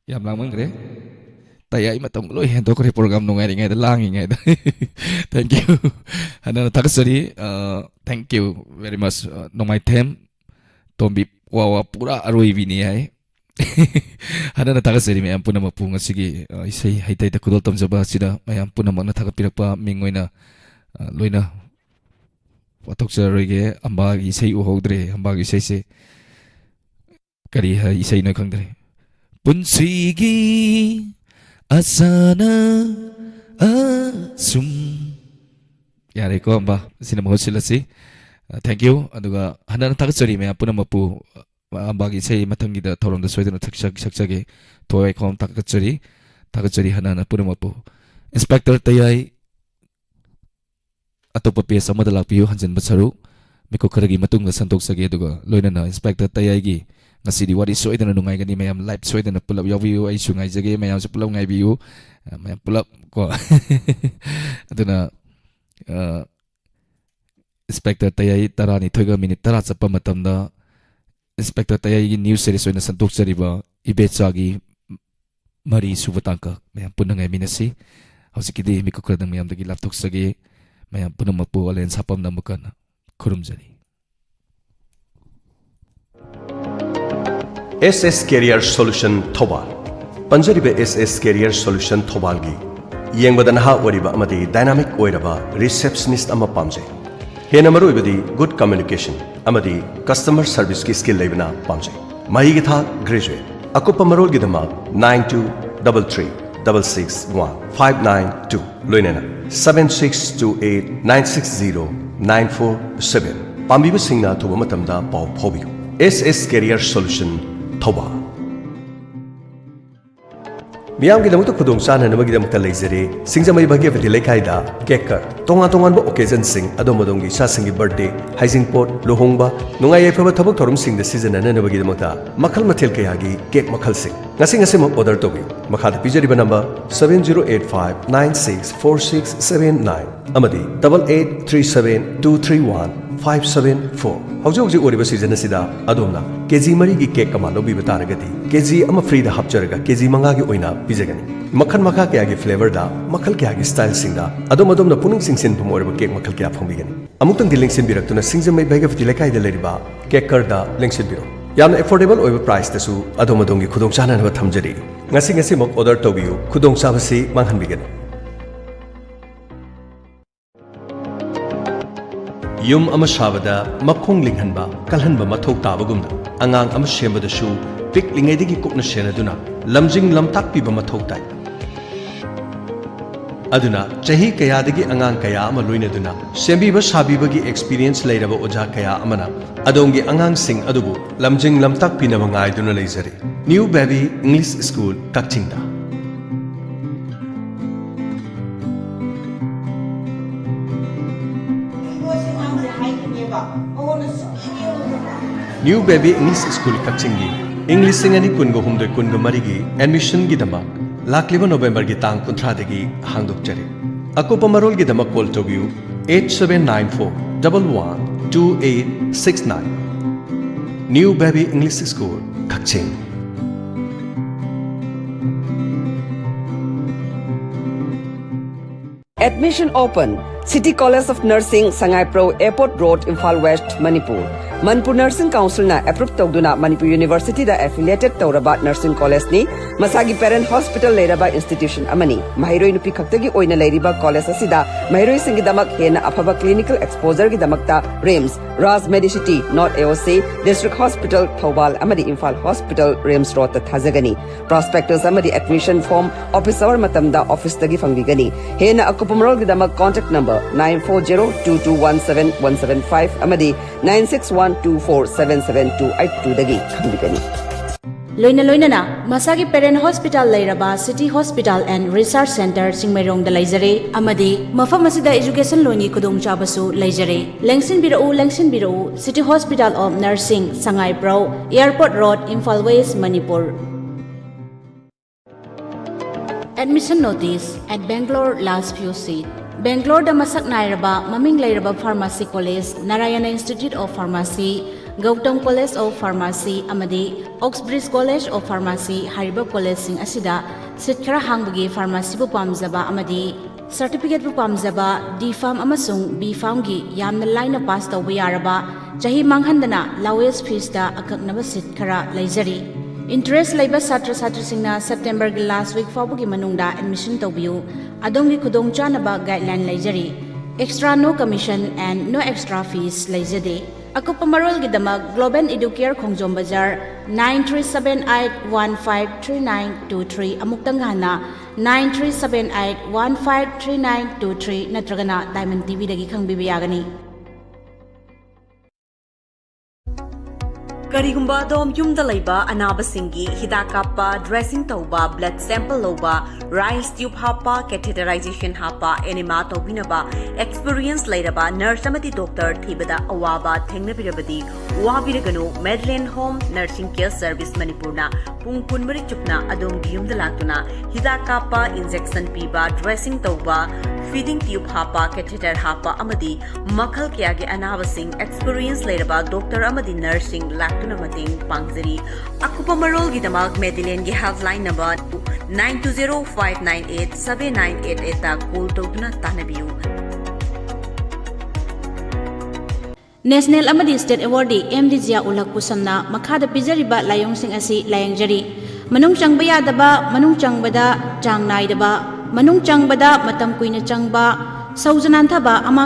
ꯌꯥꯝ ꯂꯥꯡꯃꯟꯈ꯭ꯔꯦ꯫ ꯇꯌꯥꯏ ꯃꯇꯝ ꯂꯣꯏ ꯍꯦꯟꯗꯣꯛꯈ꯭ꯔꯦ, program ꯅꯨꯡꯉꯥꯏꯔꯤꯉꯩꯗ, ꯂꯥꯡꯉꯤꯉꯩꯗ꯫ Thank you꯫ ꯍꯟꯅ ꯊꯥꯒꯠꯆꯔꯤ꯫ ꯑ, thank you very much꯫ ꯑ, ꯅꯣꯡꯃꯥꯏꯊꯦꯝ ꯇꯣꯝꯕꯤ ꯋꯥ ꯋꯥ ꯄꯨꯔꯥ ꯑꯔꯣꯏꯕꯤꯅꯤ ꯍꯥꯏ꯫ ꯍꯟꯅ ꯊꯥꯒꯠꯆꯔꯤ ꯃꯌꯥꯝ ꯄꯨꯝꯅꯃꯛꯄꯨ꯫ ꯉꯁꯤꯒꯤ, ꯑ, ꯏꯁꯩ ꯍꯩꯇꯩꯗ ꯈꯨꯗꯣꯜ ꯇꯝꯖꯕ ꯑꯁꯤꯗ ꯃꯌꯥꯝ ꯄꯨꯝꯅꯃꯛꯅ ꯊꯥꯒꯠꯄꯤꯔꯛꯄ ꯃꯤꯡ ꯑꯣꯏꯅ, ꯑ, ꯂꯣꯏꯅ ꯋꯥꯊꯣꯛꯆꯔꯔꯣꯏꯒꯦ꯫ ꯑꯝꯕꯥꯒꯤ ꯏꯁꯩ ꯎꯍꯧꯗ꯭ꯔꯦ꯫ ꯑꯝꯕꯥꯒꯤ ꯏꯁꯩꯁꯦ ꯀꯔꯤ ꯍꯥꯏ ꯏꯁꯩꯅꯣ ꯈꯪꯗ꯭ꯔꯦ꯫ ꯄꯨꯟꯁꯤꯒꯤ ꯑꯁꯥꯅ ꯑꯁꯨꯝ꯫ ꯌꯥꯔꯦꯀꯣ, ꯑꯝꯕꯥ, ꯑꯁꯤꯅ ꯃꯍꯨꯠ ꯁꯤꯜꯂꯁꯤ꯫ ꯑ, thank you꯫ ꯑꯗꯨꯒ ꯍꯟꯅ ꯊꯥꯒꯠꯆꯔꯤ ꯃꯌꯥꯝ ꯄꯨꯝꯅꯃꯛꯄꯨ꯫ ꯑ, ꯑꯝꯕꯥꯒꯤ ꯏꯁꯩ ꯃꯊꯪꯒꯤꯗ ꯊꯧꯔꯝꯗ ꯁꯣꯏꯗꯅ ꯁꯛꯆ-, ꯁꯛꯆꯒꯦ꯫ ꯊꯋꯥꯏ ꯈꯣꯝ ꯊꯥꯒꯠꯆꯔꯤ꯫ ꯊꯥꯒꯠꯆꯔꯤ ꯍꯟꯅ ꯍꯟꯅ ꯄꯨꯝꯅꯃꯛꯄꯨ꯫ Inspector ꯇꯌꯥꯏ, ꯑꯇꯣꯞꯄ page ꯑꯃꯗ ꯂꯥꯛꯄꯤꯌꯨ, ꯍꯟꯖꯤꯟꯕ ꯁꯔꯨꯛ꯫ ꯃꯤꯀꯨꯞ ꯈꯔꯒꯤ ꯃꯇꯨꯡꯗ ꯁꯟꯗꯣꯛꯆꯒꯦ, ꯑꯗꯨꯒ ꯂꯣꯏꯅꯅ Inspector ꯇꯌꯥꯏꯒꯤ ꯉꯁꯤꯗꯤ ꯋꯥꯔꯤ ꯁꯣꯏꯗꯅ ꯅꯨꯡꯉꯥꯏꯒꯅꯤ꯫ ꯃꯌꯥꯝ live ꯁꯣꯏꯗꯅ ꯄꯨꯂꯞ ꯌꯥꯎꯕꯤꯌꯨ, ꯑꯩꯁꯨ ꯉꯥꯏꯖꯒꯦ, ꯃꯌꯥꯝꯁꯨ ꯄꯨꯂꯞ ꯉꯥꯏꯕꯤꯌꯨ꯫ ꯑ, ꯃꯌꯥꯝ ꯄꯨꯂꯞ ꯀꯣ꯫ ꯑꯗꯨꯅ, ꯑ, Inspector ꯇꯌꯥꯏ ꯇꯔꯥꯅꯤꯊꯣꯏꯒ minute ꯇꯔꯥ ꯆꯠꯄ ꯃꯇꯝꯗ Inspector ꯇꯌꯥꯏꯒꯤ new series ꯑꯣꯏꯅ ꯁꯟꯗꯣꯛꯆꯔꯤꯕ ꯏꯕꯦꯆꯥꯒꯤ ꯃꯔꯤ ꯁꯨꯕ ꯇꯥꯡꯀꯛ ꯃꯌꯥꯝ ꯄꯨꯟꯅ ꯉꯥꯏꯃꯤꯟꯅꯁꯤ꯫ ꯍꯧꯖꯤꯛꯀꯤꯗꯤ ꯃꯤꯀꯨꯞ ꯈꯔꯗꯪ ꯃꯌꯥꯝꯗꯒꯤ ꯂꯥꯞꯊꯣꯛꯆꯒꯦ꯫ ꯃꯌꯥꯝ ꯄꯨꯝꯅꯃꯛꯄꯨ ꯑꯂꯦꯟ ꯁꯥꯄꯝꯅ ꯑꯃꯨꯛ ꯍꯟꯅ ꯈꯨꯔꯨꯝꯖꯔꯤ꯫ S S Career Solution Thoubal. ꯄꯟꯖꯔꯤꯕ S S Career Solution ꯊꯧꯕꯥꯜꯒꯤ ꯌꯦꯡꯕꯗ ꯅꯍꯥ ꯑꯣꯏꯔꯤꯕ ꯑꯃꯗꯤ dynamic ꯑꯣꯏꯔꯕ receptionist ꯑꯃ ꯄꯥꯝꯖꯩ꯫ ꯍꯦꯟꯅ ꯃꯔꯨꯑꯣꯏꯕꯗꯤ good communication ꯑꯃꯗꯤ customer service ꯀꯤ skill ꯂꯩꯕꯅ ꯄꯥꯝꯖꯩ꯫ ꯃꯍꯩꯒꯤ ꯊꯥꯛ graduate꯫ ꯑꯀꯨꯞꯄ ꯃꯔꯣꯜꯒꯤꯗꯃꯛ nine two double three double six one five nine two, ꯂꯣꯏꯅꯅ seven six two eight nine six zero nine four seven꯫ ꯄꯥꯝꯕꯤꯕꯁꯤꯡꯅ ꯑꯊꯨꯕ ꯃꯇꯝꯗ ꯄꯥꯎ ꯐꯥꯎꯕꯤꯌꯨ꯫ S S Career Solution Thoubal. ꯃꯤꯌꯥꯝꯒꯤꯗꯃꯛꯇ ꯈꯨꯗꯣꯡ ꯆꯥꯅꯅꯕꯒꯤꯗꯃꯛꯇ ꯂꯩꯖꯔꯤ ꯁꯤꯡꯖꯃꯩ ꯚꯥꯒ꯭ꯌꯕꯇꯤ ꯂꯩꯀꯥꯏꯗ ꯀꯦꯛ ꯀꯔ꯫ ꯇꯣꯉꯥꯟ ꯇꯣꯉꯥꯟꯕ ꯑꯣꯀꯦꯖꯟꯁꯤꯡ, ꯑꯗꯣꯝ ꯑꯗꯣꯝꯒꯤ ꯏꯆꯥꯁꯤꯡꯒꯤ ꯕꯔꯊꯗꯦ, ꯍꯩꯖꯤꯡꯄꯣꯠ, ꯂꯨꯍꯣꯡꯕ, ꯅꯨꯡꯉꯥꯏ ꯌꯥꯏꯐꯕ ꯊꯕꯛ ꯊꯧꯔꯝꯁꯤꯡꯗ ꯁꯤꯖꯤꯟꯅꯅꯕꯒꯤꯗꯃꯛꯇ ꯃꯈꯜ ꯃꯊꯦꯜ ꯀꯌꯥꯒꯤ ꯀꯦꯛ ꯃꯈꯜꯁꯤꯡ꯫ ꯉꯁꯤ ꯉꯁꯤꯃꯛ ꯑꯣꯔꯗꯔ ꯇꯧꯕꯤꯌꯨ꯫ ꯃꯈꯥꯗ ꯄꯤꯖꯔꯤꯕ number seven zero eight five nine six four six seven nine ꯑꯃꯗꯤ double eight three seven two three one five seven four꯫ ꯍꯧꯖꯤꯛ ꯍꯧꯖꯤꯛ ꯑꯣꯏꯔꯤꯕ ꯁꯤꯖꯟ ꯑꯁꯤꯗ ꯑꯗꯣꯝꯅ ꯀꯦꯖꯤ ꯃꯔꯤꯒꯤ ꯀꯦꯛ ꯑꯃ ꯂꯧꯕꯤꯕ ꯇꯥꯔꯒꯗꯤ, ꯀꯦꯖꯤ ꯑꯃ ꯐ꯭ꯔꯤꯗ ꯍꯥꯞꯆꯔꯒ ꯀꯦꯖꯤ ꯃꯉꯥꯒꯤ ꯑꯣꯏꯅ ꯄꯤꯖꯒꯅꯤ꯫ ꯃꯈꯜ ꯃꯈꯥ ꯀꯌꯥꯒꯤ ꯐ꯭ꯂꯦꯚꯔꯗ, ꯃꯈꯜ ꯀꯌꯥꯒꯤ ꯁ꯭ꯇꯥꯏꯜꯁꯤꯡꯗ ꯑꯗꯣꯝ ꯑꯗꯣꯝꯅ ꯄꯨꯛꯅꯤꯡ ꯆꯤꯡꯁꯤꯟꯐꯝ ꯑꯣꯏꯔꯕ ꯀꯦꯛ ꯃꯈꯜ ꯀꯌꯥ ꯐꯪꯕꯤꯒꯅꯤ꯫ ꯑꯃꯨꯛꯇꯪꯗꯤ ꯂꯦꯡꯁꯤꯟꯕꯤꯔꯛꯇꯨꯅ ꯁꯤꯡꯖꯃꯩ ꯚꯥꯒ꯭ꯌꯕꯇꯤ ꯂꯩꯀꯥꯏꯗ ꯂꯩꯔꯤꯕ ꯀꯦꯛ ꯀꯔꯗ ꯂꯦꯡꯁꯤꯟꯕꯤꯔꯣ꯫ ꯌꯥꯝꯅ ꯑꯦꯐꯣꯔꯗꯦꯕꯜ ꯑꯣꯏꯕ ꯄ꯭ꯔꯥꯏꯁꯇꯁꯨ ꯑꯗꯣꯝ ꯑꯗꯣꯝꯒꯤ ꯈꯨꯗꯣꯡꯆꯥꯅꯅꯕ ꯊꯝꯖꯔꯤ꯫ ꯉꯁꯤ ꯉꯁꯤꯃꯛ ꯑꯣꯔꯗꯔ ꯇꯧꯕꯤꯌꯨ, ꯈꯨꯗꯣꯡꯆꯥꯕꯁꯤ ꯃꯥꯡꯍꯟꯕꯤꯒꯅꯨ꯫ ꯌꯨꯝ ꯑꯃ ꯁꯥꯕꯗ ꯃꯈꯣꯡ ꯂꯤꯡꯍꯟꯕ, ꯀꯜꯍꯟꯕ ꯃꯊꯧ ꯇꯥꯕꯒꯨꯝꯅ, ꯑꯉꯥꯡ ꯑꯃ ꯁꯦꯝꯕꯗꯁꯨ ꯄꯤꯛꯂꯤꯉꯩꯗꯒꯤ ꯀꯨꯞꯅ ꯁꯦꯟꯅꯗꯨꯅ ꯂꯝꯖꯤꯡ ꯂꯝꯇꯥꯛꯄꯤꯕ ꯃꯊꯧ ꯇꯥꯏ꯫ ꯑꯗꯨꯅ ꯆꯍꯤ ꯀꯌꯥꯗꯒꯤ ꯑꯉꯥꯡ ꯀꯌꯥ ꯑꯃ ꯂꯣꯏꯅꯗꯨꯅ ꯁꯦꯝꯕꯤꯕ ꯁꯥꯕꯤꯕꯒꯤ ꯑꯦꯛꯁꯄꯤꯔꯤꯌꯦꯟꯁ ꯂꯩꯔꯕ ꯑꯣꯖꯥ ꯀꯌꯥ ꯑꯃꯅ ꯑꯗꯣꯝꯒꯤ ꯑꯉꯥꯡꯁꯤꯡ ꯑꯗꯨꯕꯨ ꯂꯝꯖꯤꯡ ꯂꯝꯇꯥꯛꯄꯤꯅꯕ ꯉꯥꯏꯗꯨꯅ ꯂꯩꯖꯔꯤ꯫ ꯅ꯭ꯌꯨ ꯕꯦꯕꯤ ꯏꯪꯂꯤꯁ ꯁ꯭ꯀꯨꯜ, ꯀꯛꯆꯤꯡꯗ꯫ ꯅ꯭ꯌꯨ ꯕꯦꯕꯤ ꯏꯪꯂꯤꯁ ꯁ꯭ꯀꯨꯜ, ꯀꯛꯆꯤꯡꯒꯤ ꯏꯪ ꯂꯤꯁꯤꯡ ꯑꯅꯤ ꯀꯨꯟꯒ ꯍꯨꯝꯗꯣꯏ ꯀꯨꯟꯒ ꯃꯔꯤꯒꯤ ꯑꯦꯗꯃꯤꯁꯟꯒꯤꯗꯃꯛ ꯂꯥꯛꯂꯤꯕ ꯅꯣꯕꯦꯝꯕꯔꯒꯤ ꯇꯥꯡ ꯀꯨꯟꯊ꯭ꯔꯥꯗꯒꯤ ꯍꯥꯡꯗꯣꯛꯆꯔꯤ꯫ ꯑꯀꯨꯞꯄ ꯃꯔꯣꯜꯒꯤꯗꯃꯛ ꯀꯣꯜ ꯇꯧꯕꯤꯌꯨ eight seven nine four double one two eight six nine꯫ New baby English school, Kakching. Admission open. City College of Nursing, Sangaiprou Airport Road, Imphal West, Manipur. Manipur Nursing Council ꯅ approve ꯇꯧꯗꯨꯅ ꯃꯅꯤꯄꯨꯔ ꯌꯨꯅꯤꯚꯔꯁꯤꯇꯤꯗ ꯑꯦꯐꯤꯂꯤꯌꯦꯇꯦꯗ ꯇꯧꯔꯕ ꯅꯔꯁꯤꯡ ꯀꯣꯂꯦꯖꯅꯤ꯫ ꯃꯁꯥꯒꯤ Peren hospital ꯂꯩꯔꯕ institution ꯑꯃꯅꯤ꯫ ꯃꯍꯩꯔꯣꯏ ꯅꯨꯄꯤ ꯈꯛꯇꯒꯤ ꯑꯣꯏꯅ ꯂꯩꯔꯤꯕ ꯀꯣꯂꯦꯖ ꯑꯁꯤꯗ ꯃꯍꯩꯔꯣꯏꯁꯤꯡꯒꯤꯗꯃꯛ ꯍꯦꯟꯅ ꯑꯐꯕ ꯀ꯭ꯂꯤꯅꯤꯀꯦꯜ ꯑꯦꯛꯁꯄꯣꯖꯔꯒꯤꯗꯃꯛꯇ ꯔꯤꯝꯁ, ꯔꯥꯖ ꯃꯦꯗꯤꯁꯤꯇꯤ, ꯅꯣꯔꯠ ꯑꯦ ꯑꯣ ꯁꯤ, ꯗꯤꯁꯇ꯭ꯔꯤꯛ ꯍꯣꯁꯄꯤꯇꯥꯜ ꯊꯧꯕꯥꯜ ꯑꯃꯗꯤ ꯏꯝꯐꯥꯜ ꯍꯣꯁꯄꯤꯇꯥꯜ ꯔꯤꯝꯁ ꯔꯣꯗꯇ ꯊꯥꯖꯒꯅꯤ꯫ ꯄ꯭ꯔꯣꯁꯄꯦꯛꯇꯁ ꯑꯃꯗꯤ ꯑꯦꯗꯃꯤꯁꯟ ꯐꯣꯔꯝ ꯑꯣꯐꯤꯁ ꯑꯋꯥꯔ ꯃꯇꯝꯗ ꯑꯣꯐꯤꯁꯇꯒꯤ ꯐꯪꯕꯤꯒꯅꯤ꯫ ꯍꯦꯟꯅ ꯑꯀꯨꯞꯄ ꯃꯔꯣꯜꯒꯤꯗꯃꯛ contact number nine four zero two two one seven one seven five ꯑꯃꯗꯤ nine six one two four seven seven two eight two ꯗꯒꯤ ꯈꯪꯕꯤꯒꯅꯤ꯫ ꯂꯣꯏꯅ ꯂꯣꯏꯅꯅ ꯃꯁꯥꯒꯤ parent hospital ꯂꯩꯔꯕ City Hospital and Research Centre ꯆꯤꯡꯃꯩꯔꯣꯡꯗ ꯂꯩꯖꯔꯦ ꯑꯃꯗꯤ ꯃꯐꯝ ꯑꯁꯤꯗ education loanꯒꯤ ꯈꯨꯗꯣꯡꯆꯥꯕꯁꯨ ꯂꯩꯖꯔꯦ꯫ ꯂꯦꯡꯁꯤꯟꯕꯤꯔꯛꯎ, ꯂꯦꯡꯁꯤꯟꯕꯤꯔꯛꯎ, City Hospital of Nursing, ꯁꯉꯥꯏꯄ꯭ꯔꯧ, Airport Road, Imphal West, Manipur. Admission notice at Bangalore last few seat. ꯕꯦꯡꯒ꯭ꯂꯣꯔꯗ ꯃꯁꯛ ꯅꯥꯏꯔꯕ ꯃꯃꯤꯡ ꯂꯩꯔꯕ pharmacy college, Narayana Institute of Pharmacy, Gautam College of Pharmacy ꯑꯃꯗꯤ Oxbridge College of Pharmacy ꯍꯥꯏꯔꯤꯕ collegeꯁꯤꯡ ꯑꯁꯤꯗ seat ꯈꯔ ꯍꯥꯡꯕꯒꯤ pharmacyꯕꯨ ꯄꯥꯝꯖꯕ ꯑꯃꯗꯤ certificateꯄꯨ ꯄꯥꯝꯖꯕ D Pharm ꯑꯃꯁꯨꯡ B Pharmꯒꯤ ꯌꯥꯝꯅ ꯂꯥꯏꯅ pass ꯇꯧꯕ ꯌꯥꯔꯕ, ꯆꯍꯤ ꯃꯥꯡꯍꯟꯗꯅ lowest feesꯇ ꯑꯀꯛꯅꯕ seat ꯈꯔ ꯂꯩꯖꯔꯤ꯫ Interest ꯂꯩꯕ ꯁꯥꯇ꯭ꯔ ꯁꯥꯇ꯭ꯔꯤꯁꯤꯡꯅ Septemberꯒꯤ last week ꯐꯥꯎꯕꯒꯤ ꯃꯅꯨꯡꯗ admission ꯇꯧꯕꯤꯌꯨ꯫ ꯑꯗꯣꯝꯒꯤ ꯈꯨꯗꯣꯡꯆꯥꯅꯕ guideline ꯂꯩꯖꯔꯤ꯫ Extra no commission and no extra fees ꯂꯩꯖꯗꯦ꯫ ꯑꯀꯨꯞꯄ ꯃꯔꯣꯜꯒꯤꯗꯃꯛ Global Educare ꯈꯣꯡꯖꯣꯝ ꯕꯖꯥꯔ, nine three seven eight one five three nine two three, ꯑꯃꯨꯛꯇꯪ ꯍꯟꯅ, nine three seven eight one five three nine two three ꯅꯠꯇ꯭ꯔꯒꯅ Diamond TVꯗꯒꯤ ꯈꯪꯕꯤꯕ ꯌꯥꯒꯅꯤ꯫ ꯀꯔꯤꯒꯨꯝꯕ ꯑꯗꯣꯝ ꯌꯨꯝꯗ ꯂꯩꯕ ꯑꯅꯥꯕꯁꯤꯡꯒꯤ ꯍꯤꯗꯥꯛ ꯀꯥꯞꯄ, dressing ꯇꯧꯕ, blood sample ꯂꯧꯕ, rise tube ꯍꯥꯞꯄ, catheterization ꯍꯥꯞꯄ, enema ꯇꯧꯕꯤꯅꯕ experience ꯂꯩꯔꯕ nurse ꯑꯃꯗꯤ doctor ꯊꯤꯕꯗ ꯑꯋꯥꯕ ꯊꯦꯡꯅꯕꯤꯔꯕꯗꯤ ꯋꯥꯕꯤꯔꯒꯅꯨ꯫ Medland Home Nursing Care Service ꯃꯅꯤꯄꯨꯔꯅ ꯄꯨꯡ ꯀꯨꯟꯃꯔꯤ ꯆꯨꯞꯅ ꯑꯗꯣꯝꯒꯤ ꯌꯨꯝꯗ ꯂꯥꯛꯇꯨꯅ ꯍꯤꯗꯥꯛ ꯀꯥꯞꯄ, injection ꯄꯤꯕ, dressing ꯇꯧꯕ, feeding tube ꯍꯥꯞꯄ, catheter ꯍꯥꯞꯄ ꯑꯃꯗꯤ ꯃꯈꯜ ꯀꯌꯥꯒꯤ ꯑꯅꯥꯕꯁꯤꯡ experience ꯂꯩꯔꯕ doctor ꯑꯃꯗꯤ nurseꯁꯤꯡ ꯂꯥꯛꯇꯨꯅ ꯃꯇꯦꯡ ꯄꯥꯡꯖꯔꯤ꯫ ꯑꯀꯨꯞꯄ ꯃꯔꯣꯜꯒꯤꯗꯃꯛ Medlandꯒꯤ helpline number nine two zero five nine eight seven nine eight eightꯇ call ꯇꯧꯗꯨꯅ ꯇꯥꯟꯅꯕꯤꯌꯨ꯫ National ꯑꯃꯗꯤ state awardee M D Zia ꯎꯜ ꯍꯛ ꯄꯨꯁꯝꯅ ꯃꯈꯥꯗ ꯄꯤꯖꯔꯤꯕ ꯂꯥꯏꯑꯣꯡꯁꯤꯡ ꯑꯁꯤ ꯂꯥꯌꯦꯡꯖꯔꯤ: ꯃꯅꯨꯡ ꯆꯪꯕ ꯌꯥꯗꯕ, ꯃꯅꯨꯡ ꯆꯪꯕꯗ ꯆꯥꯡ ꯅꯥꯏꯗꯕ, ꯃꯅꯨꯡ ꯆꯪꯕꯗ ꯃꯇꯝ ꯀꯨꯏꯅ ꯆꯪꯕ, ꯁꯧꯖ ꯅꯥꯟꯊꯕ, ꯑꯃꯥꯡ